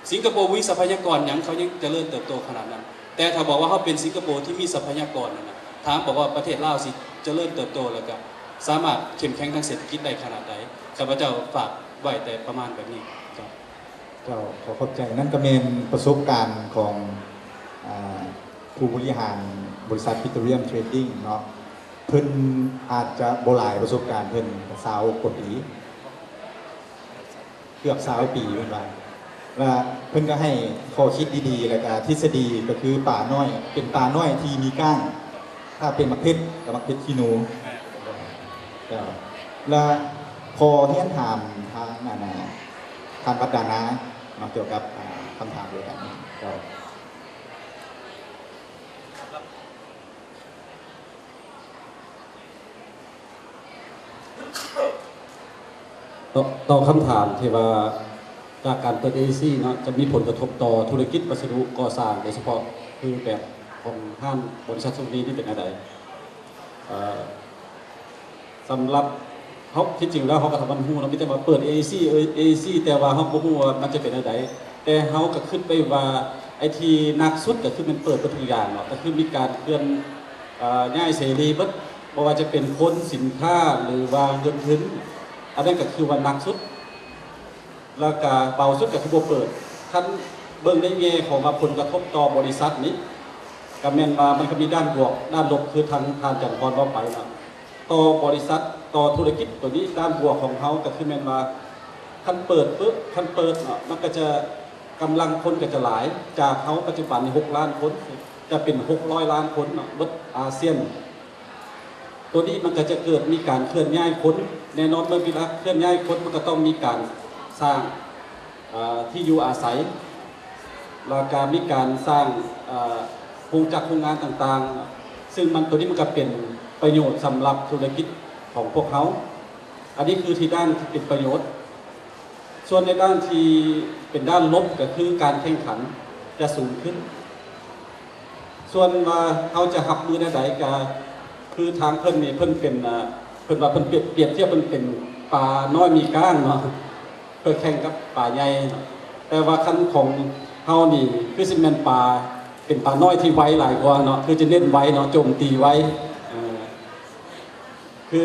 ສິງກະໂປບໍ່ມີຊັບພະຍາກອນຫຍັງ ເຂົາຍັງຈະເລີນເຕີບໂຕຂະໜາດນັ້ນ. ແຕ່ຖ້າບອກວ່າເຮົາເປັນສິງກະໂປທີ່ມີຊັບພະຍາກອນນັ້ນນະ ຖາມບອກວ່າປະເທດລາວຊິຈະເລີນເຕີບໂຕ ແລ້ວກະສາມາດເຂັ້ມແຂງທາງເສດຖະກິດໄດ້ຂະໜາດໃດ? ຂ້າພະເຈົ້າຝາກໄວ້ແຕ່ປະມານແບບນີ້. ເຈົ້າ ເຈົ້າ ຂໍຂອບໃຈ. ນັ້ນກໍແມ່ນປະສົບການຂອງ ອາ ຜູ້ບໍລິຫານບໍລິສັດ Petroleum Trading ເນາະ. ເພິ່ນອາດຈະບໍ່ຫຼາຍປະສົບການ ເພິ່ນຊາວກວ່າປີ ເກືອບຊາວປີເພິ່ນວ່າ ແລະເພິ່ນກໍໃຫ້ຂໍ້ຄິດດີໆ ແລ້ວກໍທິດສະດີ ກໍຄືປານ້ອຍ ເປັນປານ້ອຍທີ່ມີກ້າງ ຖ້າເປັນໝາກເຜັດກໍໝາກເຜັດຂີ້ໜູ. ເຈົ້າ ແລະຂໍຮຽນຖາມທາງ ອັນ ທ່ານວັດດານາເນາະ ກ່ຽວກັບ ອາ ຄຳຖາມດຽວກັນ. ເຈົ້າ. ຕໍ່ ຕໍ່ຄຳຖາມທີ່ວ່າ ຈາກການເປີດ ເອອີຊີ ເນາະ ຈະມີຜົນກະທົບຕໍ່ທຸລະກິດວັດສະດຸກໍ່ສ້າງ ໂດຍສະເພາະຄືແບບຂອງຮ້ານບໍລິສັດສຸວະນີນີ້ເປັນແນວໃດ? ເອີ ສຳລັບເຮົາ ທີ່ຈິງແລ້ວເຮົາກໍທຳມັນຮູ້ເນາະ ມີແຕ່ວ່າເປີດ ເອອີຊີ ເອີ ເອອີຊີ ແຕ່ວ່າເຮົາບໍ່ຮູ້ວ່າມັນຈະເປັນແນວໃດ. ແຕ່ເຮົາກໍຄິດໄວ້ວ່າ ໄອ້ທີ່ໜັກສຸດກໍຄືແມ່ນເປີດເບິດທຸກຢ່າງເນາະ ກໍຄືມີການເຄື່ອນ ເອີ ຍ້າຍເສລີເບິດ ບໍ່ວ່າຈະເປັນຄົນ ສິນຄ້າ ຫຼືວ່າເງິນທຶນ ອັນນັ້ນກໍຄືວ່າໜັກສຸດ. ແລ້ວກະເບົາສຸດກໍຄືບໍ່ເປີດ. ຄັນເບິ່ງໃນແງ່ຂອງວ່າຜົນກະທົບຕໍ່ບໍລິສັດນີ້ ກໍແມ່ນວ່າມັນກໍມີດ້ານບວກ ດ້ານລົບ ຄືທາງທ່ານຈັນພອນເວົ້າໄປເນາະ ຕໍ່ບໍລິສັດ ຕໍ່ທຸລະກິດໂຕນີ້ ດ້ານບວກຂອງເຮົາກໍຄືແມ່ນວ່າ ຄັນເປີດປຶບ ຄັນເປີດເນາະ ມັນກໍຈະ ກຳລັງຄົນກໍຈະຫຼາຍ ຈາກເຮົາປັດຈຸບັນນີ້ຫົກລ້ານຄົນ ຈະເປັນຫົກຮ້ອຍລ້ານຄົນເນາະ ເບິດອາຊຽນ. ໂຕນີ້ມັນກໍຈະເກີດມີການເຄື່ອນຍ້າຍຄົນ ແນ່ນອນເມື່ອເວລາເຄື່ອນຍ້າຍຄົນ ມັນກໍຕ້ອງມີການສ້າງ ເອີ ທີ່ຢູ່ອາໄສ ແລ້ວກະມີການສ້າງ ເອີ ໂຮງຈັກໂຮງງານຕ່າງໆ ຊຶ່ງມັນ ໂຕນີ້ມັນກໍເປັນປະໂຫຍດສຳລັບທຸລະກິດຂອງພວກເຮົາ. ອັນນີ້ຄືທີ່ດ້ານທີ່ເປັນປະໂຫຍດ. ສ່ວນໃນດ້ານທີ່ເປັນດ້ານລົບ ກໍຄືການແຂ່ງຂັນຈະສູງຂຶ້ນ. ສ່ວນວ່າເຮົາຈະຮັບມືແນວໃດ ກໍຄືທາງເພິ່ນນີ້ ເພິ່ນເປັນ ເອີ ເພິ່ນວ່າເພິ່ນປຽບ ປຽບທຽບເພິ່ນເປັນປານ້ອຍມີກ້າງເນາະ ເພື່ອແຂ່ງກັບປາໃຫຍ່ເນາະ. ແຕ່ວ່າຄັນຂອງເຮົານີ້ ຄືຊິແມ່ນປາ ເປັນປານ້ອຍທີ່ໄວຫຼາຍກວ່າເນາະ ຄືຈະເນັ້ນໄວເນາະ ໂຈມຕີໄວ ເອີ ຄື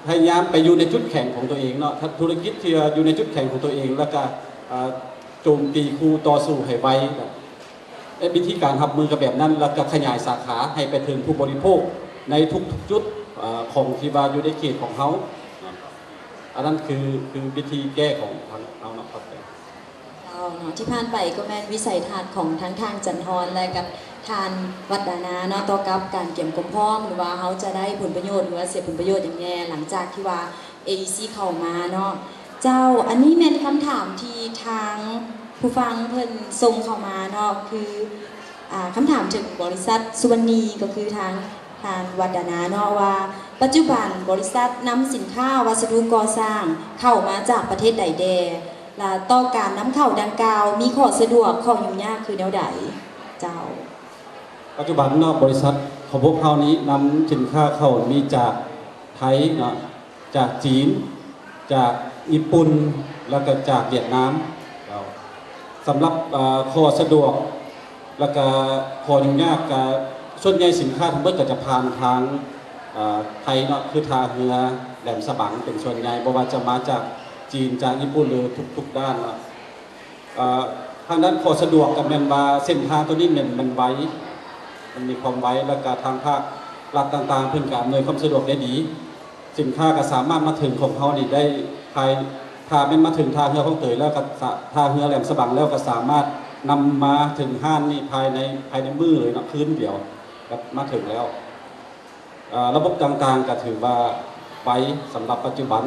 ພະຍາຍາມໄປຢູ່ໃນຈຸດແຂງຂອງຕົວເອງເນາະ ທຸລະກິດທີ່ວ່າຢູ່ໃນຈຸດແຂງຂອງຕົວເອງ ແລ້ວກະ ເອີ ໂຈມຕີຄູ່ຕໍ່ສູ້ໃຫ້ໄວ. ແລະ ວິທີການຮັບມືກໍແບບນັ້ນ ແລ້ວກະຂະຫຍາຍສາຂາໃຫ້ໄປເຖິງຜູ້ບໍລິໂພກໃນທຸກໆຈຸດ ເອີ ຂອງທີ່ວ່າຢູ່ໃນເຂດຂອງເຮົາເນາະ. ອັນນັ້ນຄື ຄືວິທີແກ້ຂອງທາງເຮົາເນາະ. ຂອບໃຈ. ເຈົ້າເນາະ ທີ່ຜ່ານໄປກໍແມ່ນວິໄສທັດຂອງທັງທ່ານຈັນທອນ ແລະ ກັບທ່ານວັດດານາເນາະ ຕໍ່ກັບການກຽມຄວາມພ້ອມ ຫຼືວ່າເຮົາຈະໄດ້ຜົນປະໂຫຍດ ຫຼືວ່າເສຍຜົນປະໂຫຍດຫຍັງແດ່ ຫຼັງຈາກທີ່ວ່າ ເອອີຊີ ເຂົ້າມາເນາະ. ເຈົ້າ ອັນນີ້ແມ່ນຄຳຖາມທີ່ທາງຜູ້ຟັງເພິ່ນສົ່ງເຂົ້າມາເນາະ ຄື ອ່າ ຄຳຖາມເຖິງບໍລິສັດສຸວັນນີ ກໍຄືທາງ ທ່ານວັດດານາເນາະ ວ່າປັດຈຸບັນບໍລິສັດນຳສິນຄ້າວັດສະດຸກໍ່ສ້າງເຂົ້າມາຈາກປະເທດໃດແດ່ ແລະ ຕໍ່ການນຳເຂົ້າດັ່ງກ່າວມີຂໍ້ສະດວກ ຂໍ້ຫຍຸ້ງຍາກຄືແນວໃດ? ເຈົ້າ. ປັດຈຸບັນເນາະ ບໍລິສັດຂອງພວກເຮົານີ້ນຳສິນຄ້າເຂົ້າມີຈາກໄທເນາະ ຈາກຈີນ ຈາກຍີ່ປຸ່ນ ແລ້ວກໍຈາກຫວຽດນາມ. ເຈົ້າ ສຳລັບ ເອີ ຂໍ້ສະດວກ ແລ້ວກະຂໍ້ຫຍຸ້ງຍາກ ກະສ່ວນໃຫຍ່ສິນຄ້າທັງເບິດກະຈະຜ່ານທາງ ເອີ ໄທເນາະ ຄືທ່າເຮືອແຫຼມສະບັງເປັນສ່ວນໃຫຍ່ ບໍ່ວ່າຈະມາຈາກຈີນ ຈາກຍີ່ປຸ່ນ ຫຼືທຸກໆດ້ານເນາະ. ເອີ ທາງດ້ານຂໍ້ສະດວກກະແມ່ນວ່າເສັ້ນທາງໂຕນີ້ແມ່ນ ແມ່ນໄວ ມັນມີຄວາມໄວ ແລ້ວກະທາງພາກລັດຕ່າງໆ ເພິ່ນກະອຳນວຍຄວາມສະດວກໄດ້ດີ. ສິນຄ້າກໍສາມາດມາເຖິງຂອງເຮົານີ້ໄດ້ພາຍ ຖ້າແມ່ນມາເຖິງທ່າເຮືອຄອງເຕີຍແລ້ວກໍສາ ທ່າເຮືອແຫຼມສະບັງແລ້ວກໍສາມາດນຳມາເຖິງຮ້ານນີ້ພາຍໃນ ພາຍໃນມື້ເລີຍເນາະ ຄືນດຽວກໍມາເຖິງແລ້ວ. ເອີ ລະບົບຕ່າງໆກໍຖືວ່າໄວສຳລັບປັດຈຸບັນ.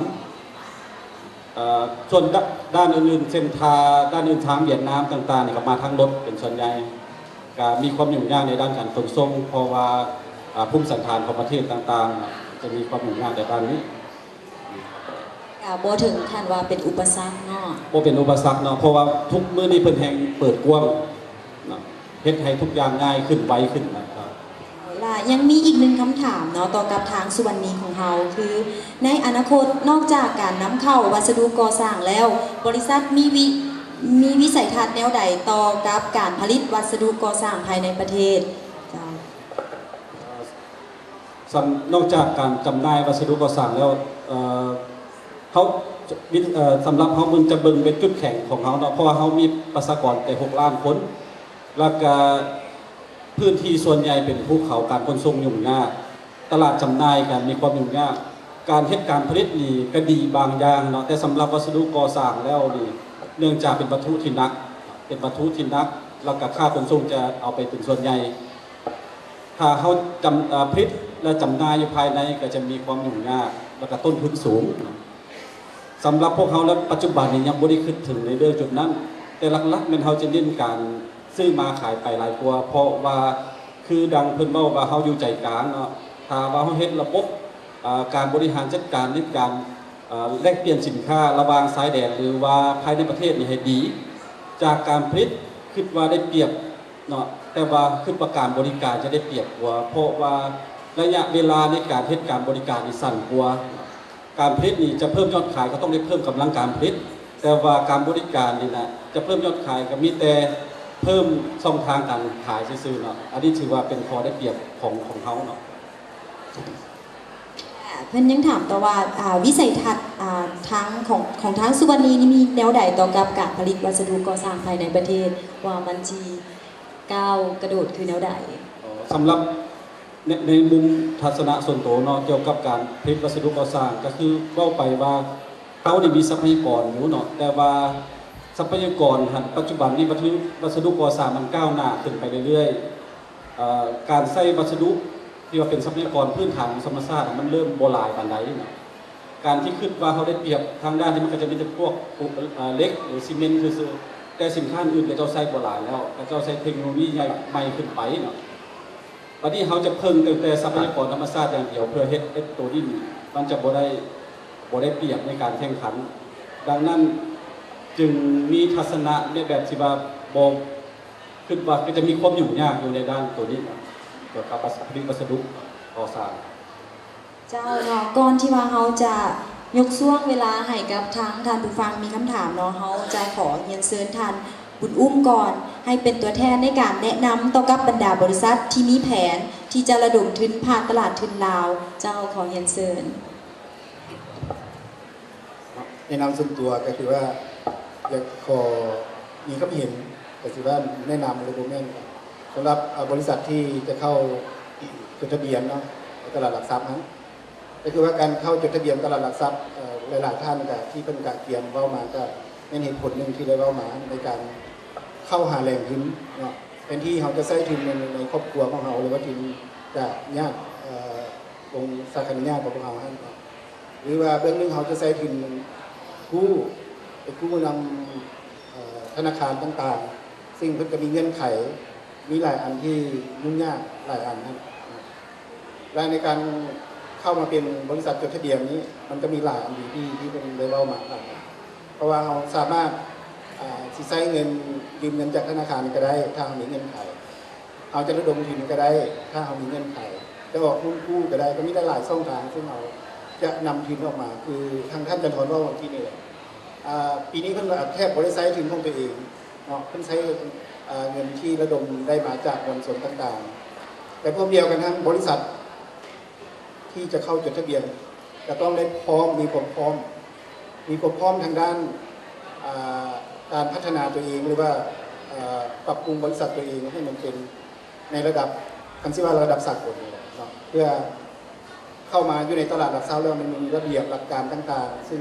ເອີ ສ່ວນດ້ານ ດ້ານອື່ນໆ ເສັ້ນທາງ ດ້ານອື່ນທາງຫວຽດນາມຕ່າງໆນີ້ກໍມາທາງລົດເປັນສ່ວນໃຫຍ່ ກໍມີຄວາມຫຍຸ້ງຍາກໃນດ້ານການຂົນສົ່ງ ເພາະວ່າ ອາ ພູມສັນຖານຂອງປະເທດຕ່າງໆ ຈະມີຄວາມຫຍຸ້ງຍາກໃນດ້ານນີ້. ກໍບໍ່ເຖິງຂັ້ນວ່າເປັນອຸປະສັກເນາະ. ບໍ່ເປັນອຸປະສັກເນາະ ເພາະວ່າທຸກມື້ນີ້ເພິ່ນແຮ່ງເປີດກວ້າງເນາະ ເຮັດໃຫ້ທຸກຢ່າງງ່າຍຂຶ້ນ ໄວຂຶ້ນນະ. ລະຍັງມີອີກໜຶ່ງຄຳຖາມເນາະ ຕໍ່ກັບທາງສຸວັນນີຂອງເຮົາ ຄືໃນອະນາຄົດ ນອກຈາກການນຳເຂົ້າວັດສະດຸກໍ່ສ້າງແລ້ວ ບໍລິສັດມີວິ ມີວິໄສທັດແນວໃດຕໍ່ກັບການຜະລິດວັດສະດຸກໍ່ສ້າງພາຍໃນປະເທດ? ເຈົ້າ. ສຳ ນອກຈາກການຈຳໜ່າຍວັດສະດຸກໍ່ສ້າງແລ້ວ ເອີ ເຮົາ ວິ ເອີ ສຳລັບເຮົາເບິ່ງ ຈະເບິ່ງເປັນຈຸດແຂງຂອງເຮົາເນາະ ເພາະວ່າເຮົາມີປະຊາກອນແຕ່ຫົກລ້ານຄົນ ແລ້ວກະພື້ນທີ່ສ່ວນໃຫຍ່ເປັນພູເຂົາ ການຂົນສົ່ງຫຍຸ້ງຍາກ ຕະຫຼາດຈຳໜ່າຍກະມີຄວາມຫຍຸ້ງຍາກ ການເຮັດການຜະລິດນີ້ກະດີບາງຢ່າງເນາະ ແຕ່ສຳລັບວັດສະດຸກໍ່ສ້າງແລ້ວນີ້ ເນື່ອງຈາກເປັນວັດຖຸທີ່ໜັກ ເປັນວັດຖຸທີ່ໜັກ ແລ້ວກະຄ່າຂົນສົ່ງຈະເອົາໄປເປັນສ່ວນໃຫຍ່ ຖ້າເຮົາຈຳ ເອີ ຜະລິດ ແລະ ຈຳໜ່າຍຢູ່ພາຍໃນ ກໍຈະມີຄວາມຫຍຸ້ງຍາກ ແລ້ວກໍຕົ້ນທຶນສູງ. ສຳລັບພວກເຮົາແລ້ວ ປັດຈຸບັນນີ້ຍັງບໍ່ໄດ້ຄິດເຖິງໃນເລື່ອງຈຸດນັ້ນ, ແຕ່ຫຼັກໆແມ່ນເຮົາຈະເນັ້ນການຊື້ມາຂາຍໄປຫຼາຍກວ່າ, ເພາະວ່າຄືດັ່ງເພິ່ນເວົ້າວ່າເຮົາຢູ່ໃຈກາງເນາະ, ຖ້າວ່າເຮົາເຮັດລະບົບ ເອີ ການບໍລິຫານຈັດການໃນການ ເອີ ແລກປ່ຽນສິນຄ້າລະຫວ່າງຊາຍແດນ ຫຼືວ່າພາຍໃນປະເທດນີ້ໃຫ້ດີ, ຈາກການຜະລິດຄິດວ່າໄດ້ປຽບ ເນາະ ແຕ່ວ່າຄິດວ່າການບໍລິການຈະໄດ້ປຽບກວ່າ ເພາະວ່າໄລຍະເວລາໃນການເຮັດການບໍລິການນີ້ສັ້ນກວ່າ. ການຜະລິດນີ້ຈະເພີ່ມຍອດຂາຍ ກໍຕ້ອງໄດ້ເພີ່ມກຳລັງການຜະລິດ, ແຕ່ວ່າການບໍລິການນີ້ນະ ຈະເພີ່ມຍອດຂາຍກໍມີແຕ່ເພີ່ມຊ່ອງທາງການຂາຍຊື່ໆເນາະ. ອັນນີ້ຖືວ່າເປັນຂໍ້ໄດ້ປຽບຂອງ ຂອງເຮົາເນາະ. ເພິ່ນຍັງຖາມຕໍ່ວ່າ ອາ ວິໄສທັດ ອາ ທາງຂອງ ຂອງທາງສຸວັນນີນີ້ມີແນວໃດຕໍ່ກັບການຜະລິດວັດສະດຸກໍ່ສ້າງພາຍໃນປະເທດ ວ່າມັນຊິກ້າວກະໂດດຄືແນວໃດ? ອໍ ສຳລັບໃນ ໃນມຸມທັດສະນະສ່ວນໂຕເນາະ ກ່ຽວກັບການຜະລິດວັດສະດຸກໍ່ສ້າງ ກໍຄືເວົ້າໄປວ່າເຮົານີ້ມີຊັບພະຍາກອນຢູ່ເນາະ ແຕ່ວ່າຊັບພະຍາກອນຫັ້ນ ປັດຈຸບັນນີ້ວັດສະດຸ ວັດສະດຸກໍ່ສ້າງມັນກ້າວໜ້າຂຶ້ນໄປເລື້ອຍໆ ເອີ ການໃຊ້ວັດສະດຸທີ່ວ່າເປັນຊັບພະຍາກອນພື້ນຖານຂອງທຳມະຊາດ ມັນເລີ່ມບໍ່ຫຼາຍປານໃດເນາະ. ການທີ່ຄິດວ່າເຮົາໄດ້ປຽບທາງດ້ານທີ່ມັນກໍຈະມີແຕ່ພວກ ເອີ ເຫຼັກ ຫຼື ຊີເມັນຊື່ໆ ແຕ່ສິນຄ້າອື່ນເຂົາເຈົ້າໃຊ້ບໍ່ຫຼາຍແລ້ວ, ເຂົາເຈົ້າໃຊ້ເທັກໂນໂລຢີໃໝ່ຂຶ້ນໄປເນາະ. ບັດນີ້ເຮົາຈະເພິ່ງຕັ້ງແຕ່ຊັບພະຍາກອນທຳມະຊາດຢ່າງດຽວ ເພື່ອເຮັດ ເຮັດໂຕນີ້ ມັນຈະບໍ່ໄດ້ ບໍ່ໄດ້ປຽບໃນການແຂ່ງຂັນ. ດັ່ງນັ້ນຈຶ່ງມີທັດສະນະໃນແບບທີ່ວ່າບໍ່ ຄິດວ່າກໍຈະມີຄວາມຫຍຸ້ງຍາກຢູ່ໃນດ້ານໂຕນີ້ນະ ກ່ຽວກັບວັດສະ ຜະລິດວັດສະດຸກໍ່ສ້າງ. ເຈົ້າເນາະ ກ່ອນທີ່ວ່າເຮົາຈະຍົກຊ່ວງເວລາໃຫ້ກັບທາງທ່ານຜູ້ຟັງມີຄຳຖາມເນາະ, ເຮົາຈະຂໍຮຽນເຊີນທ່ານບຸນອຸ້ມກ່ອນ ໃຫ້ເປັນຕົວແທນໃນການແນະນຳຕໍ່ກັບບັນດາບໍລິສັດທີ່ມີແຜນທີ່ຈະລະດົມທຶນຜ່ານຕະຫຼາດທຶນລາວ. ເຈົ້າ ຂໍຮຽນເຊີນ. ແນະນຳສ່ວນຕົວກໍຄືວ່າ ຢາກຂໍມີຄວາມເຫັນ ກໍຄືວ່າແນະນຳ ຫຼື ບໍ່ແມ່ນ ສຳລັບ ອາ ບໍລິສັດທີ່ຈະເຂົ້າຈົດທະບຽນເນາະ ໃນຕະຫຼາດຫຼັກຊັບນັ້ນ ກໍຄືວ່າການເຂົ້າຈົດທະບຽນຕະຫຼາດຫຼັກຊັບ ເອີ ຫຼາຍໆທ່ານກໍ ທີ່ເພິ່ນກະກຽມເວົ້າມາ ກໍແມ່ນເຫດຜົນໜຶ່ງທີ່ໄດ້ເວົ້າມາ ໃນການເຂົ້າຫາແຫຼ່ງທຶນເນາະ ແທນທີ່ເຮົາຈະໃຊ້ທຶນໃນ ໃນຄອບຄົວຂອງເຮົາ ຫຼືວ່າທຶນຈາກຍາດ ເອີ ວົງສາຄະເນຍາດຂອງພວກເຮົາຫັ້ນເນາະ ຫຼືວ່າເບື້ອງໜຶ່ງເຮົາຈະໃຊ້ທຶນກູ້ ໄປກູ້ນຳ ເອີ ທະນາຄານຕ່າງໆ ຊຶ່ງເພິ່ນກໍມີເງື່ອນໄຂ ມີຫຼາຍອັນທີ່ຫຍຸ້ງຍາກຫຼາຍອັນນັ້ນ ແລະ ໃນການເຂົ້າມາເປັນບໍລິສັດຈົດທະບຽນນີ້ ມັນກໍມີຫຼາຍອັນດີທີ່ ທີ່ເພິ່ນໄດ້ເວົ້າມາຫຼາຍ ເພາະວ່າເຮົາສາມາດ ອາ ຊິໃຊ້ເງິນ ຢືມເງິນຈາກທະນາຄານກໍໄດ້ ຖ້າເຮົາມີເງື່ອນໄຂ ເຮົາຈະລະດົມທຶນກໍໄດ້ ຖ້າເຮົາມີເງື່ອນໄຂ ຈະອອກຮຸ້ນກູ້ກໍໄດ້ ກໍມີຫຼາຍໆຊ່ອງທາງ ຊຶ່ງເຮົາຈະນຳທຶນອອກມາ ຄືທາງທ່ານຈັນທອນເວົ້າເມື່ອກີ້ນີ້ແຫຼະ ອາ ປີນີ້ເພິ່ນກໍແທບບໍ່ໄດ້ໃຊ້ທຶນຂອງຕົວເອງເນາະ ເພິ່ນໃຊ້ ອາ ເງິນທີ່ລະດົມໄດ້ມາຈາກມວນຊົນຕ່າງໆ ແຕ່ພວກດຽວກັນທັງບໍລິສັດ ທີ່ຈະເຂົ້າຈົດທະບຽນ ຈະຕ້ອງໄດ້ພ້ອມ ມີຄວາມພ້ອມ ມີຄວາມພ້ອມທາງດ້ານ ອາ ການພັດທະນາຕົວເອງ ຫຼືວ່າ ອາ ປັບປຸງບໍລິສັດຕົວເອງໃຫ້ມັນເປັນໃນລະດັບ ຄັນຊິວ່າລະດັບສາກົນນີ້ແຫຼະເນາະ ເພື່ອເຂົ້າມາຢູ່ໃນຕະຫຼາດຫຼັກຊັບແລ້ວ ມັນມີລະບຽບຫຼັກການຕ່າງໆ ຊຶ່ງ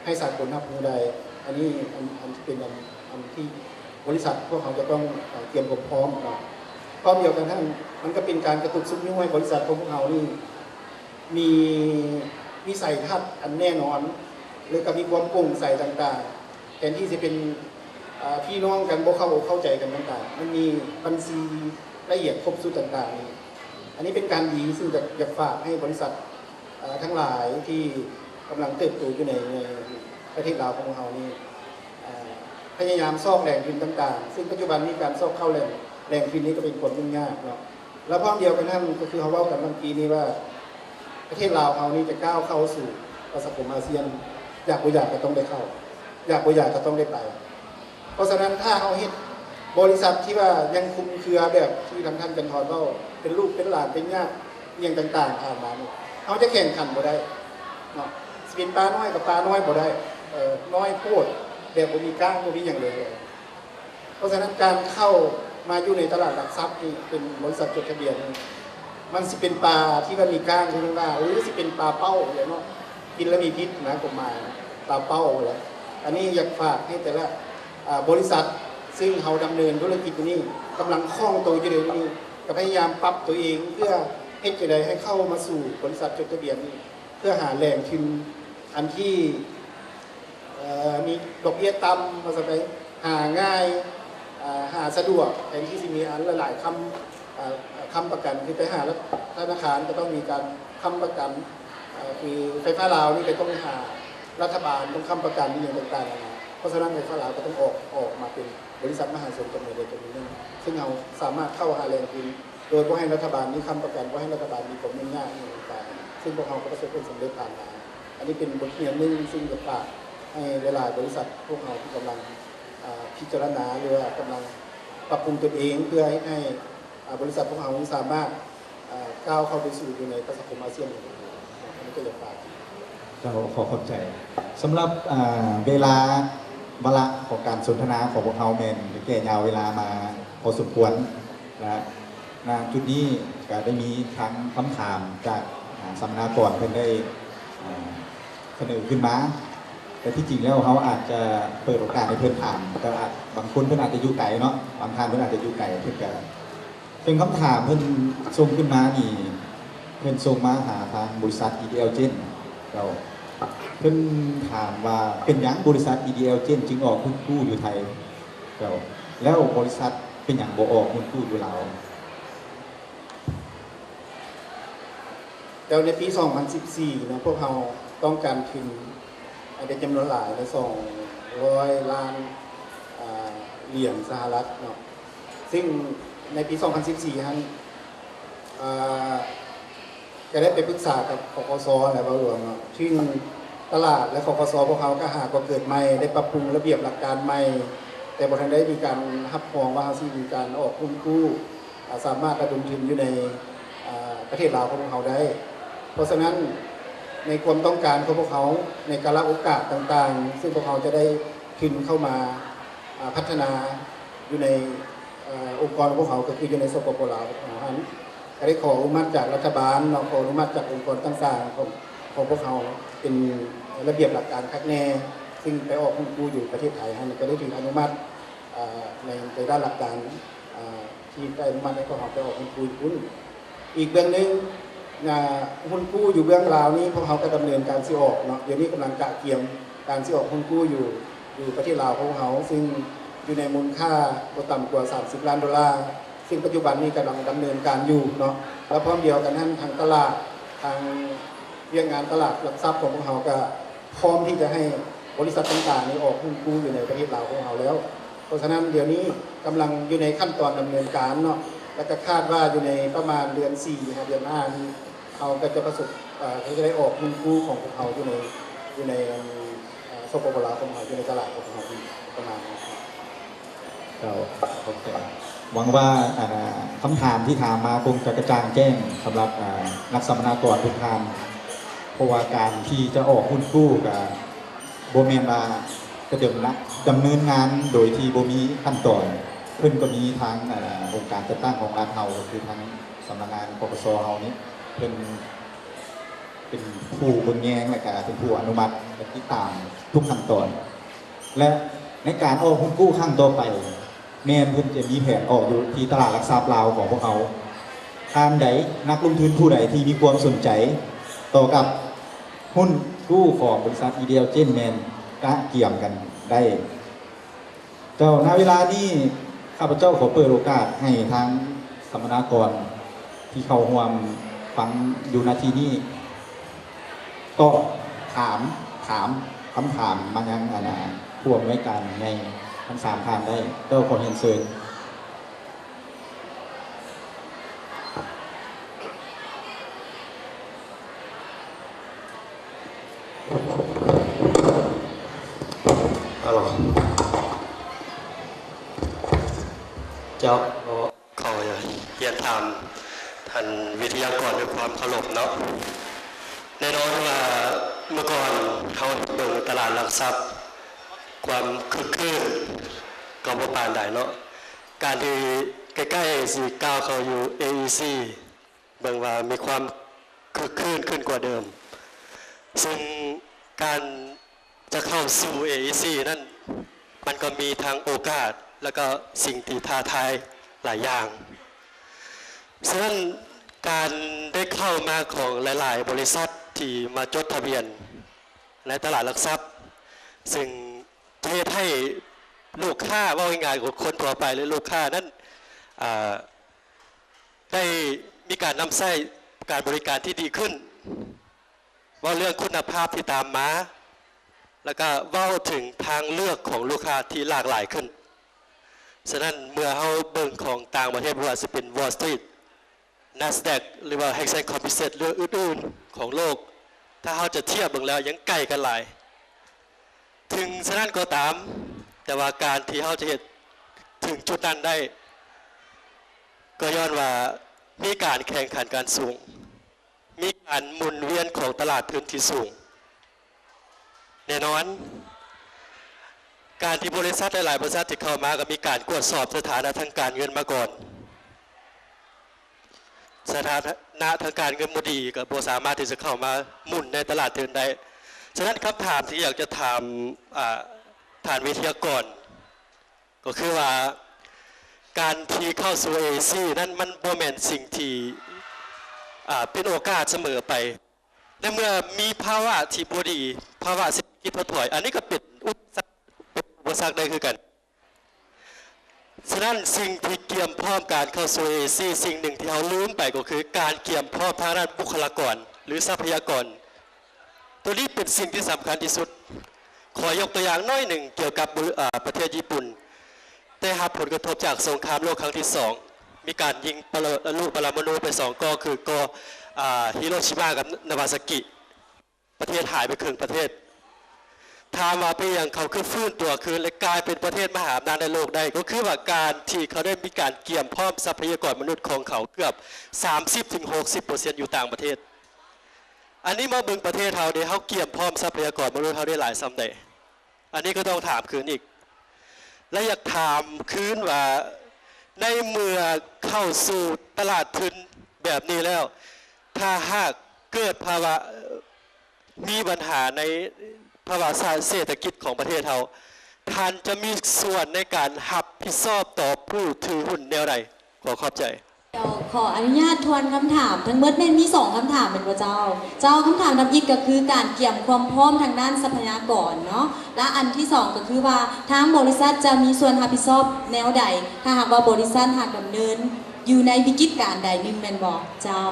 ໃຫ້ສາກົນຮັບຮູ້ໄດ້ ອັນນີ້ ອັນ ອັນເປັນອັນ ອັນທີ່ ບໍລິສັດພວກເຮົາຈະຕ້ອງ ເອີ ກຽມຄວາມພ້ອມເນາະ ພ້ອມດຽວກັນນັ້ນ ມັນກໍເປັນການກະຕຸກຊຸກຍູ້ໃຫ້ບໍລິສັດຂອງພວກເຮົານີ້ ມີວິໄສທັດອັນແນ່ນອນ ແລະກໍມີຄວາມໂປ່ງໃສຕ່າງໆ ແທນທີ່ຊິເປັນ ເອີ ພີ່ນ້ອງກັນ ບໍ່ເຂົ້າອົກເຂົ້າໃຈກັນຕ່າງໆ ມັນມີບັນຊີລະອຽດຄົບຊຸດຕ່າງໆນີ້ ອັນນີ້ເປັນການດີ ຊຶ່ງຢາກ ຢາກຝາກໃຫ້ບໍລິສັດ ເອີ ທັງຫຼາຍທີ່ກຳລັງເຕີບໂຕຢູ່ໃນ ໃນປະເທດລາວຂອງເຮົານີ້ ເອີ ພະຍາຍາມຊອກແຫຼ່ງທຶນຕ່າງໆ ຊຶ່ງປັດຈຸບັນນີ້ການຊອກເຂົ້າແຫຼ່ງ ແຫຼ່ງທຶນນີ້ກໍເປັນຄວາມຫຍຸ້ງຍາກເນາະ ແລະພ້ອມດຽວກັນນັ້ນ ກໍຄືເຮົາເວົ້າກັນເມື່ອກີ້ນີ້ວ່າ ປະເທດລາວເຮົານີ້ຈະກ້າວເຂົ້າສູ່ປະຊາຄົມອາຊຽນ ຢາກບໍ່ຢາກກໍຕ້ອງໄດ້ເຂົ້າ ຢາກບໍ່ຢາກກໍຕ້ອງໄດ້ໄປ. ເພາະສະນັ້ນ ຖ້າເຮົາເຮັດບໍລິສັດທີ່ວ່າຍັງຄຸມເຄືອແບບທີ່ທາງທ່ານຈັນທອນເວົ້າ ເປັນລູກເປັນຫຼານ ເປັນຍາດອີ່ຫຍັງຕ່າງໆ ຜ່ານມານີ້ ເຮົາຈະແຂ່ງຂັນບໍ່ໄດ້ເນາະ ຊິເປັນປານ້ອຍກັບປານ້ອຍບໍ່ໄດ້ ເອີ ນ້ອຍໂພດ ແບບບໍ່ມີກ້າງ ບໍ່ມີຫຍັງເລີຍ. ເພາະສະນັ້ນ ການເຂົ້າມາຢູ່ໃນຕະຫຼາດຫຼັກຊັບນີ້ ເປັນບໍລິສັດຈົດທະບຽນນີ້ ມັນຊິເປັນປາທີ່ວ່າມີກ້າງທີ່ວ່າ ຫຼືຊິເປັນປາເປົ້າແຫຼະເນາະ ກິນແລ້ວມີພິດນະ ກົດໝາຍປາເປົ້າແຫຼະ. ອັນນີ້ຢາກຝາກໃຫ້ແຕ່ລະ ອາ ບໍລິສັດ ຊຶ່ງເຮົາດຳເນີນທຸລະກິດຢູ່ນີ້ ກຳລັງຄ່ອງໂຕຢູ່ດຽວນີ້ ກໍພະຍາຍາມປັບຕົວເອງ ເພື່ອເຮັດຈັ່ງໃດໃຫ້ເຂົ້າມາສູ່ບໍລິສັດຈົດທະບຽນນີ້ ເພື່ອຫາແຫຼ່ງທຶນອັນທີ່ ເອີ ມີດອກເບ້ຍຕ່ຳ ວ່າຊັ້ນໄປ ຫາງ່າຍ ເອີ ຫາສະດວກ ແທນທີ່ຊິມີອັນຫຼາຍໆຄ້ຳ ເອີ ຄ້ຳປະກັນ ຄືໄປຫາທະນາຄານກໍຕ້ອງມີການຄ້ຳປະກັນ ເອີ ຄືໄຟຟ້າລາວນີ້ກໍຕ້ອງຫາລັດຖະບານຕ້ອງຄ້ຳປະກັນອີ່ຫຍັງຕ່າງໆນານາ. ເພາະສະນັ້ນ ໄຟຟ້າລາວກໍຕ້ອງອອກ ອອກມາເປັນບໍລິສັດມະຫາຊົນຈຳນວນໃດຈຳນວນໜຶ່ງ ຊຶ່ງເຮົາສາມາດເຂົ້າຫາແຫຼ່ງທຶນ ໂດຍບໍ່ໃຫ້ລັດຖະບານມີຄ້ຳປະກັນ ບໍ່ໃຫ້ລັດຖະບານມີຄວາມຫຍຸ້ງຍາກອີ່ຫຍັງຕ່າງໆ ຊຶ່ງພວກເຮົາກໍປະສົບຜົນສຳເລັດຜ່ານມາ. ອັນນີ້ເປັນບົດຮຽນໜຶ່ງ ຊຶ່ງຢາກຝາກໃຫ້ຫຼາຍໆບໍລິສັດພວກເຮົາທີ່ກຳລັງ ອາ ພິຈາລະນາ ຫຼືວ່າກຳລັງປັບປຸງຕົນເອງ ເພື່ອເຮັດໃຫ້ ອາ ບໍລິສັດພວກເຮົານີ້ສາມາດ ອາ ກ້າວເຂົ້າໄປສູ່ຢູ່ໃນປະຊາຄົມອາຊຽນ. ອັນນີ້ກໍຢາກຝາກ. ເຈົ້າ ຂໍຂອບໃຈ. ສຳລັບ ອາ ເວລາ ວາລະຂອງການສົນທະນາຂອງພວກເຮົາແມ່ນໄດ້ແກ່ຍາວເວລາມາພໍສົມຄວນ ແລະ ນະຈຸດນີ້ກໍໄດ້ມີທັງຄຳຖາມຈາກ ອາ ສຳມະນາກອນເພິ່ນໄດ້ ອາ ສະເໜີຂຶ້ນມາ. ແຕ່ທີ່ຈິງແລ້ວເຮົາອາດຈະເປີດໂອກາດໃຫ້ເພິ່ນຖາມ ແຕ່ອາດ ບາງຄົນເພິ່ນອາດຈະຢູ່ໄກເນາະ ບາງທ່ານເພິ່ນອາດຈະຢູ່ໄກ ເພິ່ນກໍ ເຊິ່ງຄຳຖາມເພິ່ນສົ່ງຂຶ້ນມານີ້ ເພິ່ນສົ່ງມາຫາທາງບໍລິສັດ ອີ ດີ ແອລ ເຈນ ເຈົ້າ. ເພິ່ນຖາມວ່າ ເປັນຫຍັງບໍລິສັດ ອີ ດີ ແອລ ເຈນ ຈຶ່ງອອກຫຸ້ນກູ້ຢູ່ໄທ ເຈົ້າ ແລ້ວບໍລິສັດເປັນຫຍັງບໍ່ອອກຫຸ້ນກູ້ຢູ່ລາວ? ແລ້ວໃນປີສອງພັນສິບສີ່ເນາະ ພວກເຮົາຕ້ອງການທຶນ ເປັນຈຳນວນຫຼາຍເນາະ ສອງຮ້ອຍລ້ານ ອາ ຫຼຽນສະຫະລັດເນາະ ຊຶ່ງໃນປີສອງພັນສິບສີ່ຫັ້ນ ອາ ກໍໄດ້ໄປປຶກສາກັບ ຄກສ ແລະ ເວົ້າລວມເນາະ ຊຶ່ງຕະຫຼາດ ແລະ ຄກສ ພວກເຮົາກໍຫາກໍເກີດໃໝ່ ໄດ້ປັບປຸງລະບຽບຫຼັກການໃໝ່ ແຕ່ບໍ່ທັນໄດ້ມີການຮັບຮອງວ່າເຮົາຊິມີການອອກຫຸ້ນກູ້ ອາ ສາມາດລະດົມທຶນຢູ່ໃນ ອາ ປະເທດລາວຂອງພວກເຮົາໄດ້. ເພາະສະນັ້ນ ໃນຄວາມຕ້ອງການຂອງພວກເຮົາ ໃນກາລະໂອກາດຕ່າງໆ ຊຶ່ງພວກເຮົາຈະໄດ້ທຶນເຂົ້າມາ ອາ ພັດທະນາຢູ່ໃນ ເອີ ອົງກອນຂອງພວກເຮົາ ກໍຄືຢູ່ໃນ ສປປ ລາວຂອງເຮົາຫັ້ນ ກໍໄດ້ຂໍອະນຸມັດຈາກລັດຖະບານເນາະ ຂໍອະນຸມັດຈາກອົງກອນຕ່າງໆຂອງ ຂອງພວກເຮົາ ເປັນລະບຽບຫຼັກການຄັກແນ່ ຊຶ່ງໄປອອກຫຸ້ນກູ້ຢູ່ປະເທດໄທຫັ້ນ ກໍໄດ້ຖືກອະນຸມັດ ເອີ ໃນ ໃນດ້ານຫຼັກການ ເອີ ທີ່ໄດ້ອະນຸມັດໃຫ້ພວກເຮົາໄປອອກຫຸ້ນກູ້ຢູ່ພຸ້ນ. ອີກເບື້ອງໜຶ່ງ ອາ ຫຸ້ນກູ້ຢູ່ເບື້ອງລາວນີ້ ພວກເຮົາກໍດຳເນີນການຊິອອກເນາະ ດຽວນີ້ກຳລັງກະກຽມການຊິອອກຫຸ້ນກູ້ຢູ່ ຢູ່ປະເທດລາວຂອງເຮົາ ຊຶ່ງຢູ່ໃນມູນຄ່າບໍ່ຕ່ຳກວ່າສາມສິບລ້ານໂດລາ ຊຶ່ງປັດຈຸບັນນີ້ກຳລັງດຳເນີນການຢູ່ເນາະ ແລະ ພ້ອມດຽວກັນນັ້ນ ທາງຕະຫຼາດ ທາງວຽກງານຕະຫຼາດຫຼັກຊັບຂອງພວກເຮົາກໍ ພ້ອມທີ່ຈະໃຫ້ບໍລິສັດຕ່າງໆນີ້ອອກຫຸ້ນກູ້ຢູ່ໃນປະເທດລາວຂອງເຮົາແລ້ວ. ເພາະສະນັ້ນ ດຽວນີ້ກຳລັງຢູ່ໃນຂັ້ນຕອນດຳເນີນການເນາະ ແລ້ວກໍຄາດວ່າຢູ່ໃນປະມານເດືອນສີ່ຫາເດືອນຫ້ານີ້ ເຮົາກໍຈະປະສົບ ເອີ ເຮົາຈະໄດ້ອອກຫຸ້ນກູ້ຂອງພວກເຮົາຢູ່ໃນ ຢູ່ໃນ ເອີ ສປປ ລາວຂອງເຮົາ ຢູ່ໃນຕະຫຼາດຂອງເຮົາອີກປະມານນີ້. ເຈົ້າ ຂອບໃຈ. ຫວັງວ່າ ອັນ ຄຳຖາມທີ່ຖາມມາຄົງຈະກະຈ່າງແຈ້ງສຳລັບ ອາ ນັກສຳມະນາກອນທຸກທ່ານ ເພາະວ່າການທີ່ຈະອອກຫຸ້ນກູ້ກະບໍ່ແມ່ນວ່າຈະດຳ ດຳເນີນງານໂດຍທີ່ບໍ່ມີຂັ້ນຕອນ. ເພິ່ນກໍມີທາງ ອາ ອົງການຈັດຕັ້ງຂອງລັດເຮົາ ກໍຄືທາງສຳນັກງານ ປກສ ເຮົານີ້ ເພິ່ນເປັນຜູ້ເບິ່ງແຍງ ແລະກະເປັນຜູ້ອະນຸມັດ ແລະຕິດຕາມທຸກຂັ້ນຕອນ. ແລະໃນການອອກຫຸ້ນກູ້ຄັ້ງຕໍ່ໄປ ແມ່ນເພິ່ນຈະມີແຜນອອກຢູ່ທີ່ຕະຫຼາດຫຼັກຊັບລາວຂອງພວກເຮົາ. ທ່ານໃດ ນັກລົງທຶນຜູ້ໃດທີ່ມີຄວາມສົນໃຈ ຕໍ່ກັບຫຸ້ນກູ້ຂອງບໍລິສັດອີເດຍເຈນແມ່ນກະກຽມກັນໄດ້. ເຈົ້າ, ນະເວລານີ້ ຂ້າພະເຈົ້າຂໍເປີດໂອກາດໃຫ້ທາງສຳມະນາກອນທີ່ເຂົ້າຮ່ວມຟັງຢູ່ນະທີ່ນີ້ ຕອບຖາມ, ຖາມຄຳຖາມມາຍັງ ອັນນາ ຜູ້ອຳນວຍການໃນທັງສາມທ່ານໄດ້. ເຈົ້າ, ຂໍຮຽນເຊີນ. ອາໂລ ເຈົ້າ, ຂໍຮຽນຖາມທ່ານວິທະຍາກອນດ້ວຍຄວາມເຄົາລົບເນາະ. ແນ່ນອນວ່າເມື່ອກ່ອນເຮົາເບິ່ງຕະຫຼາດຫຼັກຊັບ ຄວາມຄຶກຄື້ນກໍບໍ່ປານໃດເນາະ. ການທີ່ໃກ້ໆຊິກ້າວເຂົ້າຢູ່ ເອອີຊີ ເບິ່ງວ່າມີຄວາມຄຶກຄື້ນຂຶ້ນກວ່າເດີມ, ຊຶ່ງການຈະເຂົ້າສູ່ ເອອີຊີ ນັ້ນ ມັນກໍມີທັງໂອກາດ ແລະ ກໍສິ່ງທີ່ທ້າທາຍຫຼາຍຢ່າງ. ສະນັ້ນ ການໄດ້ເຂົ້າມາຂອງຫຼາຍໆບໍລິສັດທີ່ມາຈົດທະບຽນໃນຕະຫຼາດຫຼັກຊັບ ຊຶ່ງຈະເຮັດໃຫ້ລູກຄ້າ, ເວົ້າງ່າຍໆ ຄົນທົ່ວໄປ ຫຼື ລູກຄ້ານັ້ນ ອາ ໄດ້ມີການນຳໃຊ້ການບໍລິການທີ່ດີຂຶ້ນ, ເວົ້າເລື່ອງຄຸນນະພາບທີ່ຕາມມາ ແລ້ວກະເວົ້າເຖິງທາງເລືອກຂອງລູກຄ້າທີ່ຫຼາກຫຼາຍຂຶ້ນ. ສະນັ້ນ ເມື່ອເຮົາເບິ່ງຂອງຕ່າງປະເທດ ບໍ່ວ່າຊິເປັນ Wall Street, Nasdaq ຫຼືວ່າ Hang Seng Composite ຫຼືອື່ນໆຂອງໂລກ, ຖ້າເຮົາຈະທຽບເບິ່ງແລ້ວຍັງໄກກັນຫຼາຍ. ເຖິງສະນັ້ນກໍຕາມ, ແຕ່ວ່າການທີ່ເຮົາຈະເຮັດເຖິງຈຸດນັ້ນໄດ້ ກໍຍ້ອນວ່າມີການແຂ່ງຂັນກັນສູງ, ມີການໝູນວຽນຂອງຕະຫຼາດທຶນທີ່ສູງ. ແນ່ນອນ, ການທີ່ບໍລິສັດຫຼາຍໆບໍລິສັດທີ່ເຂົ້າມາ ກໍມີການກວດສອບສະຖານະທາງການເງິນມາກ່ອນ. ສະຖານະທາງການເງິນບໍ່ດີ ກໍບໍ່ສາມາດທີ່ຈະເຂົ້າມາໝູນໃນຕະຫຼາດທຶນໄດ້. ສະນັ້ນ ຄຳຖາມທີ່ຢາກຈະຖາມ ອາ ທ່ານວິທະຍາກອນ ກໍຄືວ່າ ການທີ່ເຂົ້າສູ່ ເອອີຊີ ນັ້ນ ມັນບໍ່ແມ່ນສິ່ງທີ່ ອາ ເປັນໂອກາດສະເໝີໄປ. ໃນເມື່ອມີພາວະທີ່ບໍ່ດີ, ພາວະເສດຖະກິດຖອດຖອຍ, ອັນນີ້ກໍເປັນອຸປະສັກ, ເປັນອຸປະສັກໄດ້ຄືກັນ. ສະນັ້ນ ສິ່ງທີ່ກຽມພ້ອມການເຂົ້າສູ່ ເອອີຊີ ສິ່ງໜຶ່ງທີ່ເຮົາລືມໄປກໍຄືການກຽມພ້ອມທາງດ້ານບຸກຄະລາກອນ ຫຼື ຊັບພະຍາກອນ. ໂຕນີ້ເປັນສິ່ງທີ່ສຳຄັນທີ່ສຸດ. ຂໍຍົກຕົວຢ່າງໜ້ອຍໜຶ່ງກ່ຽວກັບ ອາ ປະເທດຍີ່ປຸ່ນ ໄດ້ຮັບຜົນກະທົບຈາກສົງຄາມໂລກຄັ້ງທີສອງ, ມີການຍິງປະລະ ອະນຸປະລະມະນູໄປສອງກໍ ຄືກໍ ອາ ຮິໂນຊິມາ ກັບນາກາຊາກິ. ປະເທດຫາຍໄປເຄິ່ງປະເທດ. ຖາມວ່າເປັນຫຍັງເຂົາຄືຟື້ນຕົວຄືນ ແລະ ກາຍເປັນປະເທດມະຫາອຳນາດໃນໂລກໄດ້? ກໍຄືວ່າການທີ່ເຂົາໄດ້ມີການກຽມພ້ອມຊັບພະຍາກອນມະນຸດຂອງເຂົາເກືອບສາມສິບເຖິງຫົກສິບເປີເຊັນຢູ່ຕ່າງປະເທດ. ອັນນີ້ມາເບິ່ງປະເທດເຮົາເດ, ເຮົາກຽມພ້ອມຊັບພະຍາກອນມະນຸດເຮົາໄດ້ຫຼາຍສ່ຳໃດ? ອັນນີ້ກໍຕ້ອງຖາມຄືນອີກ ແລະ ຢາກຖາມຄືນວ່າ ໃນເມື່ອເຂົ້າສູ່ຕະຫຼາດທຶນແບບນີ້ແລ້ວ, ຖ້າຫາກເກີດພາວະ ມີບັນຫາໃນພາວະເສດຖະກິດຂອງປະເທດເຮົາ, ທ່ານຈະມີສ່ວນໃນການຮັບຜິດຊອບຕໍ່ຜູ້ຖືຫຸ້ນແນວໃດ? ຂໍຂອບໃຈ. ດຽວຂໍອະນຸຍາດທວນຄຳຖາມ, ທັງໝົດແມ່ນມີສອງຄຳຖາມແມ່ນບໍ່ເຈົ້າ? ເຈົ້າ, ຄຳຖາມທຳອິດກໍຄືການກຽມຄວາມພ້ອມທາງດ້ານຊັບພະຍາກອນເນາະ, ແລະ ອັນທີສອງກໍຄືວ່າທາງບໍລິສັດຈະມີສ່ວນຮັບຜິດຊອບແນວໃດ ຖ້າຫາກວ່າບໍລິສັດຫາກດຳເນີນຢູ່ໃນວິກິດການໃດໜຶ່ງແມ່ນບໍ່? ເຈົ້າ,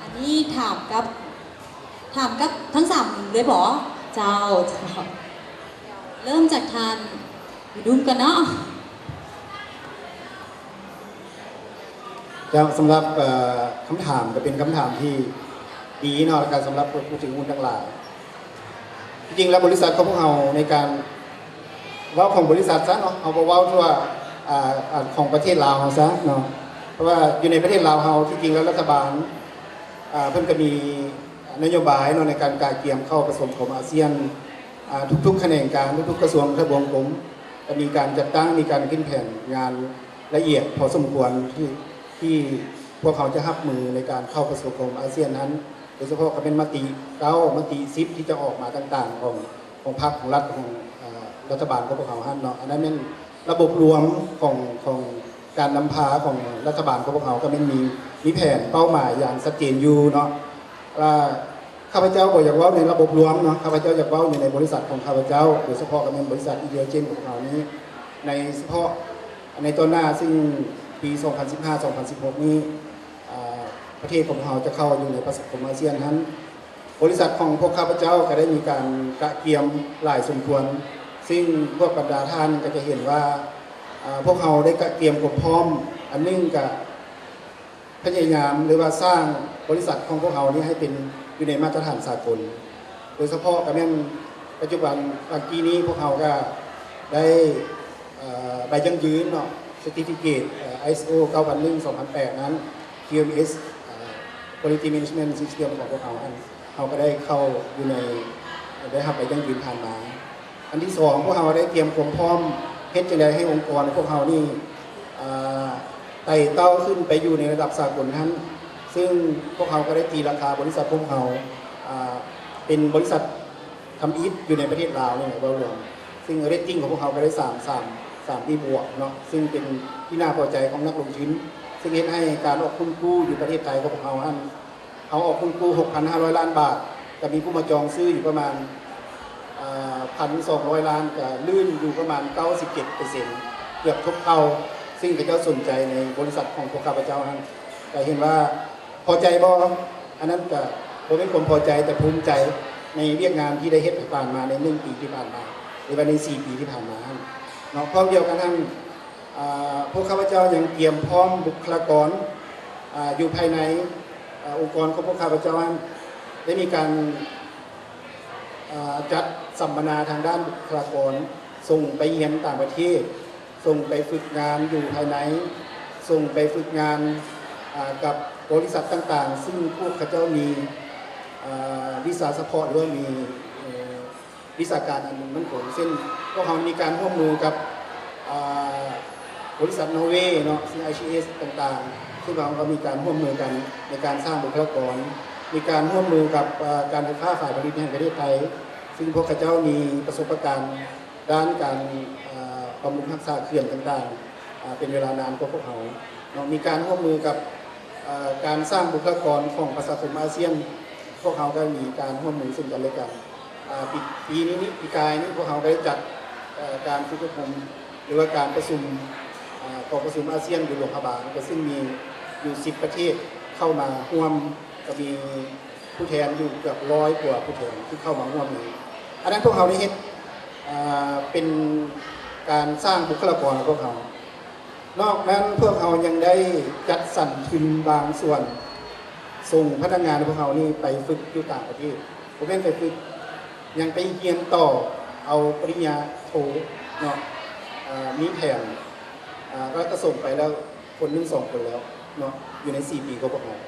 ອັນນີ້ຖາມກັບ ຖາມກັບທັງສາມເລີຍບໍ? ເຈົ້າ, ເຈົ້າ. ເລີ່ມຈາກທ່ານອຸດົມກ່ອນເນາະ. ເຈົ້າ, ສຳລັບ ເອີ ຄຳຖາມກໍເປັນຄຳຖາມທີ່ດີເນາະ, ແລ້ວກໍສຳລັບຜູ້ຖືຫຸ້ນທັງຫຼາຍ. ທີ່ຈິງແລ້ວບໍລິສັດຂອງພວກເຮົາໃນການເວົ້າຂອງບໍລິສັດຊະເນາະ, ເຮົາບໍ່ເວົ້າທົ່ວ ອາ ອາ ຂອງປະເທດລາວເຮົາຊະເນາະ, ເພາະວ່າຢູ່ໃນປະເທດລາວເຮົາ ທີ່ຈິງແລ້ວລັດຖະບານ ອາ ເພິ່ນກໍມີນະໂຍບາຍເນາະ ໃນການກະກຽມເຂົ້າປະສົມຄົມອາຊຽນ ອາ ທຸກໆຂະແໜງການ, ທຸກໆກະຊວງທະບວງກົມ ກໍມີການຈັດຕັ້ງ, ມີການຂຶ້ນແຜນງານລະອຽດພໍສົມຄວນ ທີ່ ທີ່ພວກເຮົາຈະຮັບມືໃນການເຂົ້າປະຊຸມຂອງອາຊຽນນັ້ນ, ໂດຍສະເພາະກໍແມ່ນມະຕິເກົ້າ ມະຕິສິບ ທີ່ຈະອອກມາຕ່າງໆ ຂອງ ຂອງພັກ ຂອງລັດ ຂອງ ອາ ລັດຖະບານຂອງພວກເຮົາຫັ້ນເນາະ. ອັນນັ້ນແມ່ນລະບົບລວມຂອງ ຂອງການນຳພາຂອງລັດຖະບານຂອງພວກເຮົາ ກໍແມ່ນມີ ມີແຜນເປົ້າໝາຍຢ່າງຊັດເຈນຢູ່ເນາະ ວ່າ ຂ້າພະເຈົ້າບໍ່ຢາກເວົ້າໃນລະບົບລວມເນາະ, ຂ້າພະເຈົ້າຢາກເວົ້າຢູ່ໃນບໍລິສັດຂອງຂ້າພະເຈົ້າ, ໂດຍສະເພາະກໍແມ່ນບໍລິສັດ Intelligent ຂອງເຮົານີ້. ໃນສະເພາະໃນຕອນໜ້າ, ຊຶ່ງປີສອງພັນສິບຫ້າ ສອງພັນສິບຫົກນີ້, ອາ, ປະເທດຂອງເຮົາຈະເຂົ້າຢູ່ໃນປະຊາຄົມອາຊຽນຫັ້ນ. ບໍລິສັດຂອງພວກຂ້າພະເຈົ້າກໍໄດ້ມີການກະກຽມຫຼາຍສົມຄວນ, ຊຶ່ງພວກບັນດາທ່ານກໍຈະເຫັນວ່າ, ອາ, ພວກເຮົາໄດ້ກະກຽມຄວາມພ້ອມ. ອັນໜຶ່ງກໍ ພະຍາຍາມ ຫຼືວ່າສ້າງບໍລິສັດຂອງພວກເຮົານີ້ໃຫ້ເປັນຢູ່ໃນມາດຕະຖານສາກົນ, ໂດຍສະເພາະກໍແມ່ນປັດຈຸບັນ ຫວ່າງກີ້ນີ້ພວກເຮົາກໍໄດ້, ເອີ, ໃບຢັ້ງຢືນເນາະ, ເຊີຕິຟິເກດ, ເອີ, ໄອເອສໂອ ເກົ້າພັນໜຶ່ງ ສອງພັນແປດນັ້ນ, ທີເອັມເອສ, ເອີ, Quality Management System ຂອງພວກເຮົາຫັ້ນ, ເຮົາກໍໄດ້ເຂົ້າຢູ່ໃນ, ໄດ້ຮັບໃບຢັ້ງຢືນຜ່ານມາ. ອັນທີສອງ, ພວກເຮົາໄດ້ຕຽມຄວາມພ້ອມເຮັດຈັ່ງໃດໃຫ້ອົງກອນຂອງພວກເຮົານີ້, ອາ, ໄຕ່ເຕົ້າຂຶ້ນໄປຢູ່ໃນລະດັບສາກົນຫັ້ນ, ຊຶ່ງພວກເຮົາກໍໄດ້ຕີລາຄາບໍລິສັດພວກເຮົາ, ອາ, ເປັນບໍລິສັດທຳອິດຢູ່ໃນປະເທດລາວນີ້ແຫຼະ ເວົ້າລວມ, ຊຶ່ງ rating ຂອງພວກເຮົາກໍໄດ້ສາມ, ສາມ, ສາມ B ບວກເນາະ, ຊຶ່ງເປັນທີ່ໜ້າພໍໃຈຂອງນັກລົງທຶນ, ຊຶ່ງເຮັດໃຫ້ການອອກທຶນກູ້ຢູ່ປະເທດໄທຂອງພວກເຮົາຫັ້ນ, ເຮົາອອກທຶນກູ້ຫົກພັນຫ້າຮ້ອຍລ້ານບາດ, ກໍມີຜູ້ມາຈອງຊື້ຢູ່ປະມານ, ເອີ, ພັນສອງຮ້ອຍລ້ານ, ກໍລື່ນຢູ່ປະມານເກົ້າສິບເຈັດເປີເຊັນ, ເກືອບທົບເທົ່າ, ຊຶ່ງເຂົາເຈົ້າສົນໃຈໃນບໍລິສັດຂອງພວກຂ້າພະເຈົ້າຫັ້ນ. ກໍເຫັນວ່າພໍໃຈບໍ່? ອັນນັ້ນກໍບໍ່ແມ່ນຄວາມພໍໃຈ, ແຕ່ພູມໃຈໃນວຽກງານທີ່ໄດ້ເຮັດຜ່ານມາໃນໜຶ່ງປີທີ່ຜ່ານມາ ຫຼືວ່າໃນສີ່ປີທີ່ຜ່ານມາຫັ້ນເນາະ. ພ້ອມດຽວກັນຫັ້ນ, ອາ, ພວກຂ້າພະເຈົ້າຍັງກຽມພ້ອມບຸກຄະລາກອນ, ອາ, ຢູ່ພາຍໃນ, ອາ, ອົງກອນຂອງພວກຂ້າພະເຈົ້ານັ້ນ ໄດ້ມີການ, ອາ, ຈັດສຳມະນາທາງດ້ານບຸກຄະລາກອນ, ສົ່ງໄປຮຽນຕ່າງປະເທດ, ສົ່ງໄປຝຶກງານຢູ່ພາຍໃນ, ສົ່ງໄປຝຶກງານ, ອາ, ກັບບໍລິສັດຕ່າງໆ, ຊຶ່ງພວກເຂົາເຈົ້າມີ, ອາ, ວິຊາສະເພາະ ຫຼືວ່າມີ, ເອີ, ວິຊາການອັນໝັ້ນຄົງ, ເຊັ່ນ ພວກເຮົາມີການຮ່ວມມືກັບ, ອາ, ບໍລິສັດນໍເວເນາະ, ຊຶ່ງ ໄອຊີເອສ ຕ່າງໆ, ຊຶ່ງເຮົາກໍມີການຮ່ວມມືກັນໃນການສ້າງບຸກຄະລາກອນ, ມີການຮ່ວມມືກັບ, ອາ, ການໄຟຟ້າຝ່າຍຜະລິດແຫ່ງປະເທດໄທ, ຊຶ່ງພວກເຂົາເຈົ້າມີປະສົບປະການດ້ານການ, ອາ, ບຳລຸງຮັກສາເຂື່ອນຕ່າງໆ, ອາ, ເປັນເວລານານກວ່າພວກເຮົາເນາະ, ມີການຮ່ວມມືກັບ, ອາ, ການສ້າງບຸກຄະລາກອນຂອງປະຊາຄົມອາຊຽນ, ພວກເຮົາກໍມີການຮ່ວມມືເຊິ່ງກັນແລະກັນ. ອາ, ປີ, ປີນີ້, ປີກາຍນີ້ພວກເຮົາໄດ້ຈັດ, ເອີ, ການຝຶກອົບຮົມ ຫຼືວ່າການປະຊຸມ, ອາ, ກອງປະຊຸມອາຊຽນຢູ່ຫຼວງພະບາງ, ກໍຊຶ່ງມີຢູ່ສິບປະເທດເຂົ້າມາຮ່ວມ, ກໍມີຜູ້ແທນຢູ່ເກືອບຮ້ອຍກວ່າຜູ້ແທນທີ່ເຂົ້າມາຮ່ວມນີ້. ອັນນັ້ນພວກເຮົາໄດ້ເຮັດ, ອາ, ເປັນການສ້າງບຸກຄະລາກອນຂອງພວກເຮົາ. ນອກນັ້ນພວກເຮົາຍັງໄດ້ຈັດສັນທຶນບາງສ່ວນ ສົ່ງພະນັກງານຂອງເຮົານີ້ໄປຝຶກຢູ່ຕ່າງປະເທດ, ບໍ່ແມ່ນໄປຝຶກ, ຍັງໄປຮຽນຕໍ່ເອົາປະລິນຍາໂທເນາະ, ເອີ, ມີແຜນ, ເອີ, ກໍ, ກໍສົ່ງໄປແລ້ວຄົນໜຶ່ງສອງຄົນແລ້ວເນາະ, ຢູ່ໃນສີ່ປີຂອງພວກເຮົາ.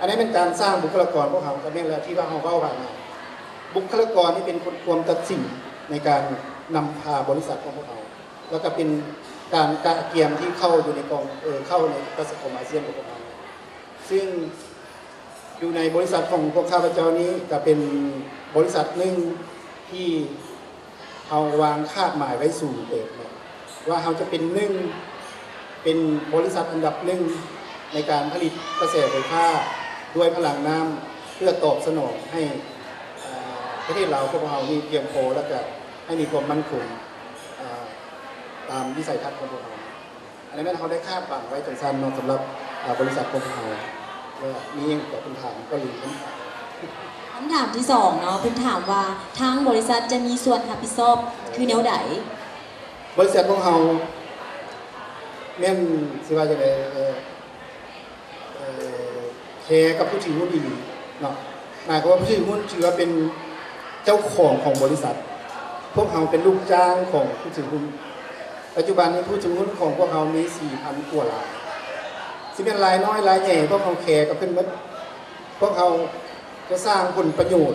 ອັນນີ້ເປັນການສ້າງບຸກຄະລາກອນຂອງເຮົາ, ກໍແມ່ນແລ້ວທີ່ວ່າເຮົາເວົ້າຜ່ານມາ, ບຸກຄະລາກອນນີ້ເປັນຄວາມຕັດສິນໃນການນຳພາບໍລິສັດຂອງພວກເຮົາ. ແລ້ວກໍເປັນການກະກຽມທີ່ເຂົ້າຢູ່ໃນກອງ, ເອີ, ເຂົ້າໃນປະຊາຄົມອາຊຽນຂອງພວກເຮົາ, ຊຶ່ງຢູ່ໃນບໍລິສັດຂອງພວກຂ້າພະເຈົ້ານີ້ກໍເປັນບໍລິສັດໜຶ່ງທີ່ເຮົາວາງຄາດໝາຍໄວ້ສູງເຕີບເນາະ, ວ່າເຮົາຈະເປັນໜຶ່ງ, ເປັນບໍລິສັດອັນດັບໜຶ່ງໃນການຜະລິດກະແສໄຟຟ້າດ້ວຍພະລັງນ້ຳ ເພື່ອຕອບສະໜອງໃຫ້, ເອີ, ປະເທດລາວຂອງພວກເຮົານີ້ພຽງພໍ ແລ້ວກໍໃຫ້ມີຄວາມໝັ້ນຄົງ, ເອີ, ຕາມວິໄສທັດຂອງພວກເຮົາ. ອັນນີ້ແມ່ນເຮົາໄດ້ຄາດຫວັງໄວ້ຈັ່ງຊັ້ນເນາະ ສຳລັບ, ເອີ, ບໍລິສັດຂອງພວກເຮົາ. ແລ້ວມີຫຍັງກໍເພິ່ນຖາມກໍລືມ. ຄຳຖາມທີສອງເນາະ, ເພິ່ນຖາມວ່າທາງບໍລິສັດຈະມີສ່ວນຮັບຜິດຊອບຄືແນວໃດ? ບໍລິສັດຂອງເຮົາແມ່ນ ຊິວ່າຈັ່ງໃດ, ເອີ, ເອີ, ແຄກັບຜູ້ຖືຫຸ້ນອີ່ຫຼີເນາະ, ໝາຍຄວາມວ່າຜູ້ຖືຫຸ້ນຖືວ່າເປັນເຈົ້າຂອງຂອງບໍລິສັດ, ພວກເຮົາເປັນລູກຈ້າງຂອງຜູ້ຖືຫຸ້ນ. ປັດຈຸບັນນີ້ຜູ້ຖືຫຸ້ນຂອງພວກເຮົາມີສີ່ພັນກວ່າລາຍ, ຊິແມ່ນລາຍນ້ອຍລາຍໃຫຍ່ ພວກເຮົາແຄກັບເພິ່ນໝົດ. ພວກເຮົາຈະສ້າງຜົນປະໂຫຍດ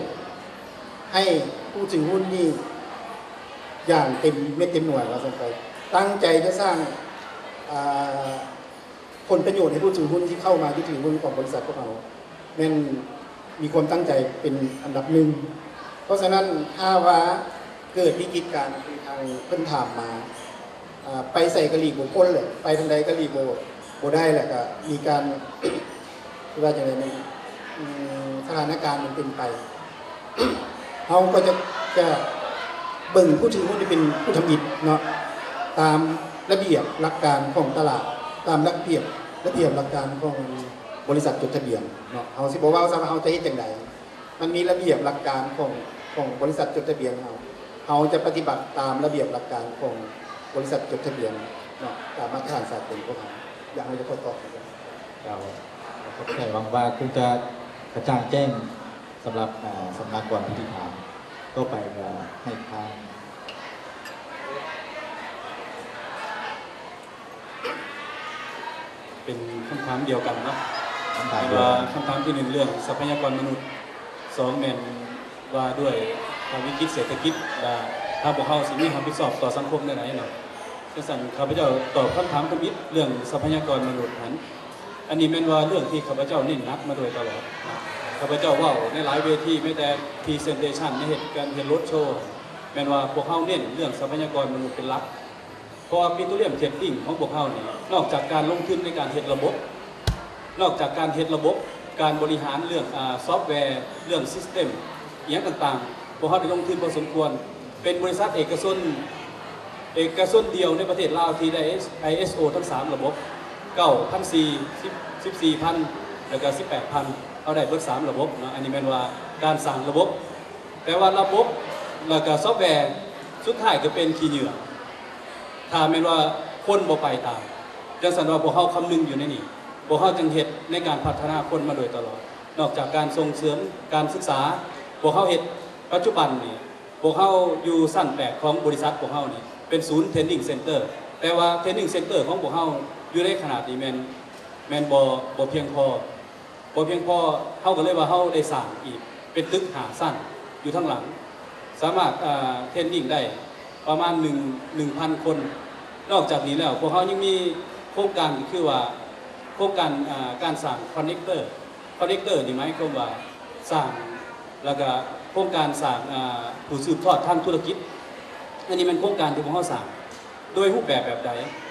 ໃຫ້ຜູ້ຖືຫຸ້ນນີ້ຢ່າງເຕັມເມັດເຕັມໜ່ວຍ ວ່າຊັ້ນໄປ, ຕັ້ງໃຈຈະສ້າງ, ອາ, ຜົນປະໂຫຍດໃຫ້ຜູ້ຖືຫຸ້ນທີ່ເຂົ້າມາຍຶດຖືຫຸ້ນຂອງບໍລິສັດພວກເຮົາ ແມ່ນມີຄວາມຕັ້ງໃຈເປັນອັນດັບໜຶ່ງ. ເພາະສະນັ້ນ ຖ້າວ່າເກີດວິກິດການຄືທາງເພິ່ນຖາມມາ, ອາ, ໄປໃສກໍຫຼີກບໍ່ພົ້ນແຫຼະ, ໄປທາງໃດກໍຫຼີກບໍ່, ບໍ່ໄດ້, ແລ້ວກໍມີການ, ຊິວ່າຈັ່ງໃດ, ອາ, ສະຖານະການມັນເປັນໄປ ເຮົາກໍຈະ ຈະເບິ່ງຜູ້ຖືຫຸ້ນທີ່ເປັນຜູ້ທຳອິດເນາະ ຕາມລະບຽບຫຼັກການຂອງຕະຫຼາດ ຕາມລະບຽບ ລະບຽບຫຼັກການຂອງບໍລິສັດຈົດທະບຽນເນາະ. ເຮົາຊິບໍ່ເວົ້າຊະວ່າເຮົາຈະເຮັດຈັ່ງໃດ. ມັນມີລະບຽບຫຼັກການຂອງ ຂອງບໍລິສັດຈົດທະບຽນເຮົາ. ເຮົາຈະປະຕິບັດຕາມລະບຽບຫຼັກການຂອງບໍລິສັດຈົດທະບຽນເນາະ ຕາມມາດຕະຖານສາກົນຂອງເຮົາ. ຢ່າງເຮົາຈະຂໍຕອບ. ເຈົ້າ ຂອບໃຈ. ຫວັງວ່າຄົງຈະກະຈ່າງແຈ້ງສຳລັບ ເອີ ສຳນັກງານຜູ້ທີ່ຖາມ. ຕໍ່ໄປກໍໃຫ້ທ່ານ ເປັນຄຳຖາມດຽວກັນເນາະ ຄຳຖາມດຽວກັນ ວ່າຄຳຖາມທີໜຶ່ງ ເລື່ອງຊັບພະຍາກອນມະນຸດ, ສອງ ແມ່ນວ່າດ້ວຍ ເອີ ວິກິດເສດຖະກິດ ແລະ ຖ້າພວກເຮົາຊິມີຮັບຜິດຊອບຕໍ່ສັງຄົມແນວໃດເນາະ. ຈັ່ງຊັ້ນ ຂ້າພະເຈົ້າຕອບຄຳຖາມທຳອິດເລື່ອງຊັບພະຍາກອນມະນຸດຫັ້ນ. ອັນນີ້ແມ່ນວ່າເລື່ອງທີ່ຂ້າພະເຈົ້າເນັ້ນໜັກມາໂດຍຕະຫຼອດ. ຂ້າພະເຈົ້າເວົ້າໃນຫຼາຍເວທີ, ແມ້ແຕ່ພຣີເຊັນເທຊັນ ໃນເຮັດການເຮັດໂຣດໂຊ ແມ່ນວ່າພວກເຮົາເນັ້ນເລື່ອງຊັບພະຍາກອນມະນຸດເປັນຫຼັກ. ເພາະວ່າ Petroleum Trading ຂອງພວກເຮົານີ້ ນອກຈາກການລົງທຶນໃນການເຮັດລະບົບ, ນອກຈາກການເຮັດລະບົບ, ການບໍລິຫານເລື່ອງ ອາ ຊອບແວ, ເລື່ອງ system ອີ່ຫຍັງຕ່າງໆ ພວກເຮົາໄດ້ລົງທຶນພໍສົມຄວນ. ເປັນບໍລິສັດເອກະຊົນ ເອກະຊົນດຽວໃນປະເທດລາວທີ່ໄດ້ ໄອເອສໂອ ທັງສາມລະບົບ ເກົ້າພັນສີ່ ສິບສີ່ພັນ ແລ້ວກໍສິບແປດພັນ ເຮົາໄດ້ເບິດສາມລະບົບເນາະ. ອັນນີ້ແມ່ນວ່າການສ້າງລະບົບ, ແຕ່ວ່າລະບົບ ແລ້ວກໍຊອບແວ ສຸດທ້າຍກໍເປັນຂີ້ເຫຍື້ອ ຖ້າແມ່ນວ່າຄົນບໍ່ໄປຕາມ. ຈັ່ງຊັ້ນວ່າພວກເຮົາຄຳນຶງຢູ່ໃນນີ້, ພວກເຮົາຈຶ່ງເຮັດໃນການພັດທະນາຄົນມາໂດຍຕະຫຼອດ. ນອກຈາກການສົ່ງເສີມການສຶກສາ, ພວກເຮົາເຮັດປັດຈຸບັນນີ້ ພວກເຮົາຢູ່ຊັ້ນແປດຂອງບໍລິສັດພວກເຮົານີ້ ເປັນສູນ Training Center, ແຕ່ວ່າ Training Center ຂອງພວກເຮົາຢູ່ໃນຂະນະນີ້ແມ່ນ ແມ່ນບໍ່ ບໍ່ພຽງພໍ. ບໍ່ພຽງພໍ, ເຮົາກໍເລີຍວ່າເຮົາໄດ້ສ້າງອີກເປັນຕຶກຫ້າຊັ້ນຢູ່ທາງຫຼັງ, ສາມາດ ເອີ training ໄດ້ປະມານໜຶ່ງ ໜຶ່ງພັນຄົນ. ນອກຈາກນີ້ແລ້ວ ພວກເຮົາຍັງມີໂຄງການ ກໍຄືວ່າໂຄງການ ເອີ ການສ້າງ connector. Connector ນີ້ໝາຍຄວາມວ່າສ້າງ ແລ້ວກໍໂຄງການສ້າງ ເອີ ຜູ້ສືບທອດທາງທຸລະກິດ. ອັນນີ້ແມ່ນໂຄງການທີ່ພວກເຮົາສ້າງ. ໂດຍຮູບແບບແບບໃດ?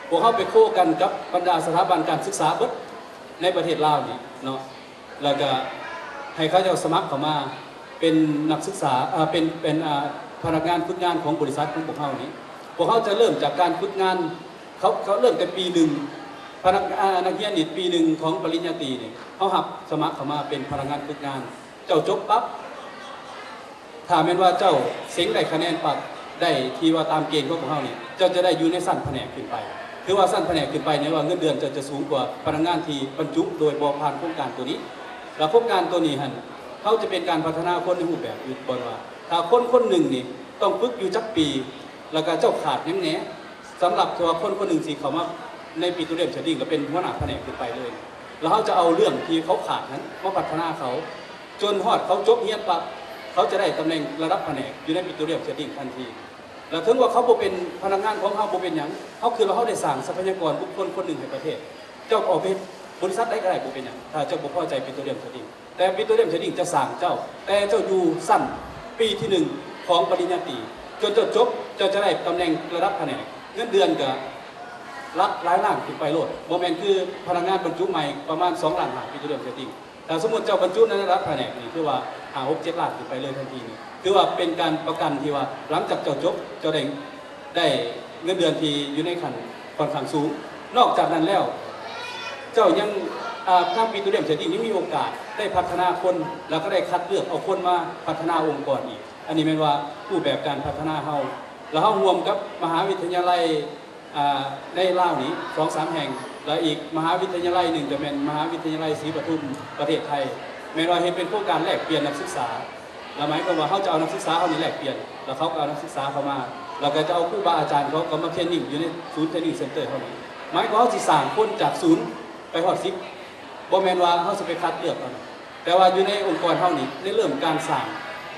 ພວກເຮົາໄປໂຄກັນກັບບັນດາສະຖາບັນການສຶກສາເບິດໃນປະເທດລາວນີ້ເນາະ ແລ້ວກະໃຫ້ເຂົາເຈົ້າສະໝັກເຂົ້າມາເປັນນັກສຶກສາ ເອີ ເປັນ ເປັນ ອາ ພະນັກງານຝຶກງານຂອງບໍລິສັດຂອງພວກເຮົານີ້. ພວກເຮົາຈະເລີ່ມຈາກການຝຶກງານ ເຂົາ ເຂົາເລີ່ມແຕ່ປີໜຶ່ງ ພະນັກ ອາ ນັກຮຽນນີ້ປີໜຶ່ງຂອງປະລິນຍາຕີນີ້ ເຮົາຮັບສະໝັກເຂົ້າມາເປັນພະນັກງານຝຶກງານ. ເຈົ້າຈົບປັບ ຖ້າແມ່ນວ່າເຈົ້າເສັງໄດ້ຄະແນນປັບ ໄດ້ທີ່ວ່າຕາມເກນຂອງພວກເຮົານີ້ ເຈົ້າຈະໄດ້ຢູ່ໃນຊັ້ນພະແນກຂຶ້ນໄປ. ຖືວ່າຊັ້ນພະແນກຂຶ້ນໄປນີ້ ວ່າເງິນເດືອນເຈົ້າຈະສູງກວ່າພະນັກງານທີ່ບັນຈຸໂດຍບໍ່ຜ່ານໂຄງການໂຕນີ້. ແລ້ວໂຄງການໂຕນີ້ຫັ້ນ ເຮົາຈະເປັນການພັດທະນາຄົນໃນຮູບແບບອື່ນກ່ອນວ່າ ຖ້າຄົນຄົນໜຶ່ງນີ້ຕ້ອງຝຶກຢູ່ຈັກປີ ແລ້ວກະເຈົ້າຂາດຫຍັງແດ່? ສຳລັບທີ່ວ່າຄົນຄົນໜຶ່ງຊິເຂົ້າມາໃນ Petroleum Trading ກໍເປັນຫົວໜ້າພະແນກຂຶ້ນໄປເລີຍ ແລ້ວເຮົາຈະເອົາເລື່ອງທີ່ເຂົາຂາດນັ້ນມາພັດທະນາເຂົາ ຈົນຮອດເຂົາຈົບຮຽນປັບ ເຂົາຈະໄດ້ຕຳແໜ່ງລະດັບພະແນກຢູ່ໃນ Petroleum Trading ທັນທີ. ແລ້ວເຖິງວ່າເຂົາບໍ່ເປັນພະນັກງານຂອງເຮົາ ບໍ່ເປັນຫຍັງ, ເຮົາຄິດວ່າເຮົາໄດ້ສ້າງຊັບພະຍາກອນບຸກຄົນຄົນໜຶ່ງໃຫ້ປະເທດ. ເຈົ້າອອກໄປເຮັດບໍລິສັດໃດກໍໄດ້ ບໍ່ເປັນຫຍັງ ຖ້າເຈົ້າບໍ່ພໍໃຈ Petroleum Trading. ແຕ່ Petroleum Trading ຈະສ້າງເຈົ້າ, ແຕ່ເຈົ້າຢູ່ຊັ້ນປີທີໜຶ່ງຂອງປະລິນຍາຕີ ຈົນເຈົ້າຈົບ ເຈົ້າຈະໄດ້ຕຳແໜ່ງລະດັບພະແນກ, ເງິນເດືອນກໍຫຼັກຫຼາຍລ້ານຂຶ້ນໄປໂລດ, ບໍ່ແມ່ນຄືພະນັກງານບັນຈຸໃໝ່ປະມານສອງລ້ານຫ້າ Petroleum Trading. ຖ້າສົມມຸດເຈົ້າບັນຈຸໃນລະດັບພະແນກນີ້ ຄືວ່າຫ້າ ຫົກ ເຈັດລ້ານຂຶ້ນໄປເລີຍທັນທີນີ້ ຖືວ່າເປັນການປະກັນທີ່ວ່າຫຼັງຈາກເຈົ້າຈົບ ເຈົ້າໄດ້ ໄດ້ເງິນເດືອນທີ່ຢູ່ໃນຂັ້ນຂ້ອນຂ້າງສູງ. ນອກຈາກນັ້ນແລ້ວ ເຈົ້າຍັງ ອາ ທາງ Petroleum Trading ຍັງມີໂອກາດໄດ້ພັດທະນາຄົນ ແລ້ວກໍໄດ້ຄັດເລືອກເອົາຄົນມາພັດທະນາອົງກອນອີກ. ອັນນີ້ແມ່ນວ່າຮູບແບບການພັດທະນາເຮົາ ແລ້ວເຮົາຮ່ວມກັບມະຫາວິທະຍາໄລ ອາ ໃນລາວນີ້ສອງສາມແຫ່ງ ແລະ ອີກມະຫາວິທະຍາໄລໜຶ່ງກໍແມ່ນມະຫາວິທະຍາໄລສີປະທຸມປະເທດໄທ ແມ່ນວ່າເຮັດເປັນໂຄງການແລກປ່ຽນນັກສຶກສາ ລະໝາຍຄວາມວ່າເຮົາຈະເອົານັກສຶກສາເຮົານີ້ແລກປ່ຽນ ລະເຂົາກໍເອົານັກສຶກສາເຂົ້າມາ ລະກໍຈະເອົາຄູບາອາຈານເຂົາກໍມາເທຣນນິງຢູ່ໃນສູນເທຣນນິງເຊັນເຕີເຮົານີ້ ໝາຍຄວາມວ່າເຮົາຊິສ້າງຄົນຈາກສູນໄປຮອດສິບ ບໍ່ແມ່ນວ່າເຮົາຊິໄປຄັດເລືອກເອົານະ ແຕ່ວ່າຢູ່ໃນອົງກອນເຮົານີ້ ໄດ້ເລີ່ມການສ້າງ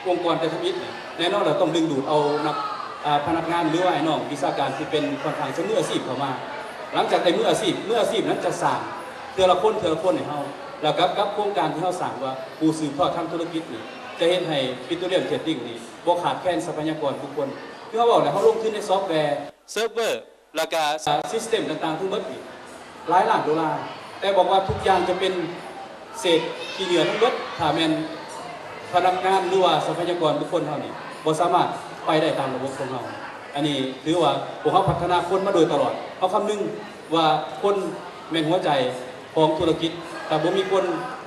ອົງກອນແຕ່ທຳອິດນີ້ ແນ່ນອນລະຕ້ອງດຶງດູດເອົານັກ ອາ ພະນັກງານ ຫຼືວ່າອ້າຍນ້ອງວິຊາການທີ່ເປັນຂ້ອນຂ້າງຈະມືອາຊີບເຂົ້າມາ. ຫຼັງຈາກໄດ້ມືອາຊີບ ມືອາຊີບນັ້ນຈະສ້າງເທື່ອລະຄົນ ເທື່ອລະຄົນໃຫ້ເຮົາ ລະກັບ ກັບໂຄງການທີ່ເຮົາສ້າງວ່າຜູ້ສືບທອດທາງທຸລະກິດນີ້ ຈະເຮັດໃຫ້ Petroleum Trading ນີ້ບໍ່ຂາດແຄນຊັບພະຍາກອນບຸກຄົນ. ຄືເຮົາເວົ້າແຫຼະ ເຮົາລົງທຶນໃນຊອບແວ ເຊີເວີ ແລ້ວກະ ຊິສເຕັມຕ່າງໆທັງເບິດນີ້ຫຼາຍລ້ານໂດລາ ແຕ່ບອກວ່າທຸກຢ່າງຈະເປັນເສດຂີ້ເຫຍື້ອທັງເບິດ ຖ້າແມ່ນ ພະນັກງານ ຫຼືວ່າຊັບພະຍາກອນບຸກຄົນເຮົານີ້ ບໍ່ສາມາດໄປໄດ້ຕາມລະບົບຂອງເຮົາ. ອັນນີ້ຖືວ່າພວກເຮົາພັດທະນາຄົນມາໂດຍຕະຫຼອດ. ເຮົາຄຳນຶງວ່າຄົນແມ່ນຫົວໃຈຂອງທຸລະກິດ. ຖ້າບໍ່ມີຄົນ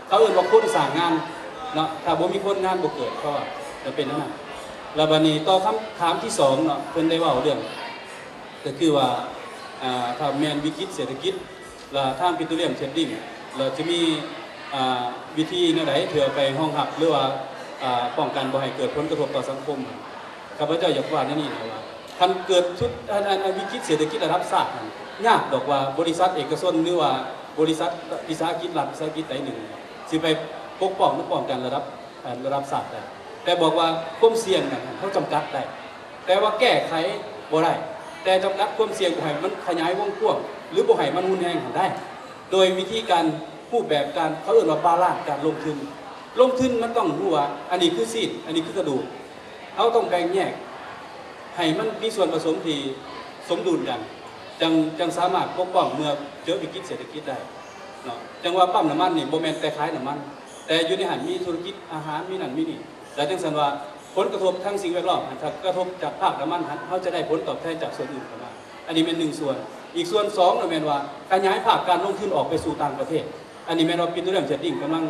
ເຂົາເອີ້ນວ່າຄົນສ້າງງານເນາະ, ຖ້າບໍ່ມີຄົນ ງານບໍ່ເກີດ, ເພາະວ່າຈະເປັນແນວນັ້ນ. ແລ້ວບັດນີ້ຕໍ່ຄຳຖາມທີສອງເນາະ, ເພິ່ນໄດ້ເວົ້າເລື່ອງ ກໍຄືວ່າ ອ່າ ຖ້າແມ່ນວິກິດເສດຖະກິດ ແລະ ທາງປິໂຕຣລຽມເທຣດດິ້ງ ແລະ ຈະມີ ອ່າ ວິທີແນວໃດເພື່ອໄປຮອງຮັບ ຫຼືວ່າ ອ່າ ປ້ອງກັນບໍ່ໃຫ້ເກີດຜົນກະທົບຕໍ່ສັງຄົມ? ຂ້າພະເຈົ້າຢາກວ່າແນວນີ້ນະວ່າ ຄັນເກີດຊຸດ ອັນ ອັນ ອັນວິກິດເສດຖະກິດລະດັບຊາດນັ້ນ ຍາກດອກວ່າບໍລິສັດເອກະຊົນ ຫຼືວ່າບໍລິສັດວິສາຫະກິດລັດ ວິສາຫະກິດໃດໜຶ່ງ ຊິໄປປົກປ້ອງ ຫຼື ປ້ອງກັນລະດັບ ລະດັບຊາດໄດ້. ແຕ່ບອກວ່າຄວາມສ່ຽງນັ້ນເຮົາຈຳກັດໄດ້ ແຕ່ວ່າແກ້ໄຂບໍ່ໄດ້, ແຕ່ຈຳກັດຄວາມສ່ຽງບໍ່ໃຫ້ມັນຂະຫຍາຍວົງກວ້າງ ຫຼື ບໍ່ໃຫ້ມັນຮຸນແຮງຫັ້ນໄດ້ ໂດຍວິທີການ ຮູບແບບການ ເຂົາເອີ້ນວ່າບາລານການລົງທຶນ. ລົງທຶນມັນຕ້ອງຮູ້ວ່າ ອັນນີ້ຄືຊີ້ນ ອັນນີ້ຄືກະດູກ. ເຮົາຕ້ອງແບ່ງແຍກໃຫ້ມັນມີສ່ວນປະສົມທີ່ສົມດຸນກັນ ຈັ່ງ ຈັ່ງສາມາດປົກປ້ອງເມື່ອເຈີວິກິດເສດຖະກິດໄດ້ເນາະ. ຈັ່ງວ່າປ້ຳນ້ຳມັນນີ້ບໍ່ແມ່ນແຕ່ຂາຍນ້ຳມັນ, ແຕ່ຢູ່ໃນຫັ້ນມີທຸລະກິດອາຫານ ມີນັ້ນມີນີ້. ແລະ ຈັ່ງຊັ້ນວ່າຜົນກະທົບທາງສິ່ງແວດລ້ອມຫັ້ນ ຖ້າກະທົບຈາກພາກນ້ຳມັນຫັ້ນ ເຮົາຈະໄດ້ຜົນຕອບແທນຈາກສ່ວນອື່ນເຂົ້າມາ. ອັນນີ້ແມ່ນໜຶ່ງສ່ວນ. ອີກສ່ວນສອງນະແມ່ນວ່າຂະຫຍາຍພາກການລົງທຶນອອກໄປສູ່ຕ່າງປະເທດ. ອັນນີ້ແມ່ນວ່າປິໂຕຣລຽມເທຣດດິ້ງກຳລັງ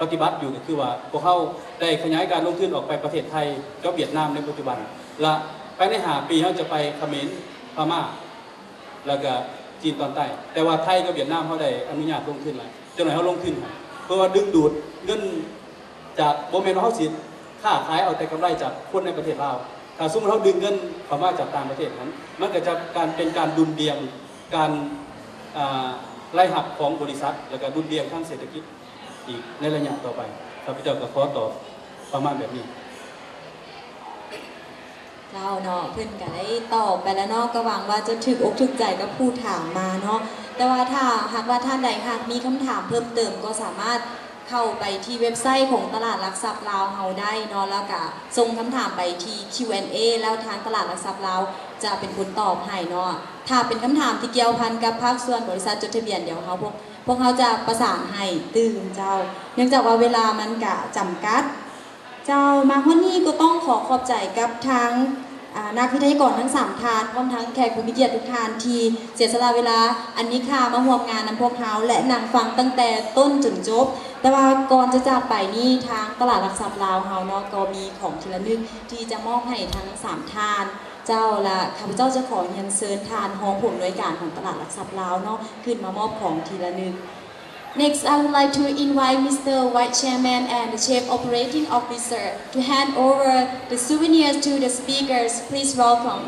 ປະຕິບັດຢູ່ ກໍຄືວ່າພວກເຮົາໄດ້ຂະຫຍາຍການລົງທຶນອອກໄປປະເທດໄທກັບຫວຽດນາມໃນປັດຈຸບັນ ແລະ ພາຍໃນຫ້າປີເຮົາຈະໄປຂະເໝນ, ພະມ້າ ແລ້ວກະຈີນຕອນໃຕ້. ແຕ່ວ່າໄທກັບຫວຽດນາມເຮົາໄດ້ອະນຸຍາດລົງທຶນແລ້ວ. ຈັກໜ້ອຍເຮົາລົງທຶນໃຫ້ ເພື່ອວ່າດຶງດູດເງິນຈາກ ບໍ່ແມ່ນວ່າເຮົາຊິຄ້າຂາຍເອົາແຕ່ກຳໄລຈາກຄົນໃນປະເທດລາວ. ຖ້າສົມມຸດເຮົາດຶງເງິນເຂົ້າມາຈາກຕ່າງປະເທດຫັ້ນ ມັນກໍຈະການ ເປັນການດຸ່ນດ່ຽງການ ອ່າ ລາຍຮັບຂອງບໍລິສັດ ແລ້ວກໍດຸ່ນດ່ຽງທາງເສດຖະກິດອີກໃນໄລຍະຕໍ່ໄປ. ຂ້າພະເຈົ້າກໍຂໍຕອບປະມານແບບນີ້. ເຈົ້າເນາະ ເພິ່ນກໍໄດ້ຕອບໄປແລ້ວເນາະ, ກໍຫວັງວ່າຈະຖືກອົກຖືກໃຈກັບຜູ້ຖາມມາເນາະ. ແຕ່ວ່າຖ້າຫາກວ່າທ່ານໃດຫາກມີຄຳຖາມເພີ່ມເຕີມ ກໍສາມາດເຂົ້າໄປທີ່ເວັບໄຊຂອງຕະຫຼາດຫຼັກຊັບລາວເຮົາໄດ້ເນາະ, ແລ້ວກະສົ່ງຄຳຖາມໄປທີ່ ຄິວ ແອນ ເອ ແລ້ວທາງຕະຫຼາດຫຼັກຊັບລາວຈະເປັນຄົນຕອບໃຫ້ເນາະ. ຖ້າເປັນຄຳຖາມທີ່ກ່ຽວພັນກັບພາກສ່ວນບໍລິສັດຈົດທະບຽນ ດຽວເຮົາ ພວກ ພວກເຮົາຈະປະສານໃຫ້ຕື່ມເຈົ້າ, ເນື່ອງຈາກວ່າເວລາມັນກະຈຳກັດ. ເຈົ້າ ມາຮອດນີ້ກໍຕ້ອງຂໍຂອບໃຈກັບທາງ ອ່າ ນັກວິທະຍາກອນທັງສາມທ່ານ ພ້ອມທັງແຂກຜູ້ມີກຽດທຸກທ່ານທີ່ເສຍສະຫຼະເວລາອັນມີຄ່າມາຮ່ວມງານນຳພວກເຮົາ ແລະ ນັ່ງຟັງຕັ້ງແຕ່ຕົ້ນຈົນຈົບ. ແຕ່ວ່າກ່ອນຈະຈາກໄປນີ້ ທາງຕະຫຼາດຫຼັກຊັບລາວເຮົາເນາະ ກໍມີຂອງທີ່ລະນຶກທີ່ຈະມອບໃຫ້ທັງສາມທ່ານ ເຈົ້າ ແລະ ຂ້າພະເຈົ້າຈະຂໍຮຽນເຊີນທ່ານຮອງຜູ້ອຳນວຍການຂອງຕະຫຼາດຫຼັກຊັບລາວເນາະ ຂຶ້ນມາມອບຂອງທີ່ລະນຶກ. Next, I would like to invite Mister Vice Chairman and the Chief Operating Officer to hand over the souvenirs to the speakers. Please welcome.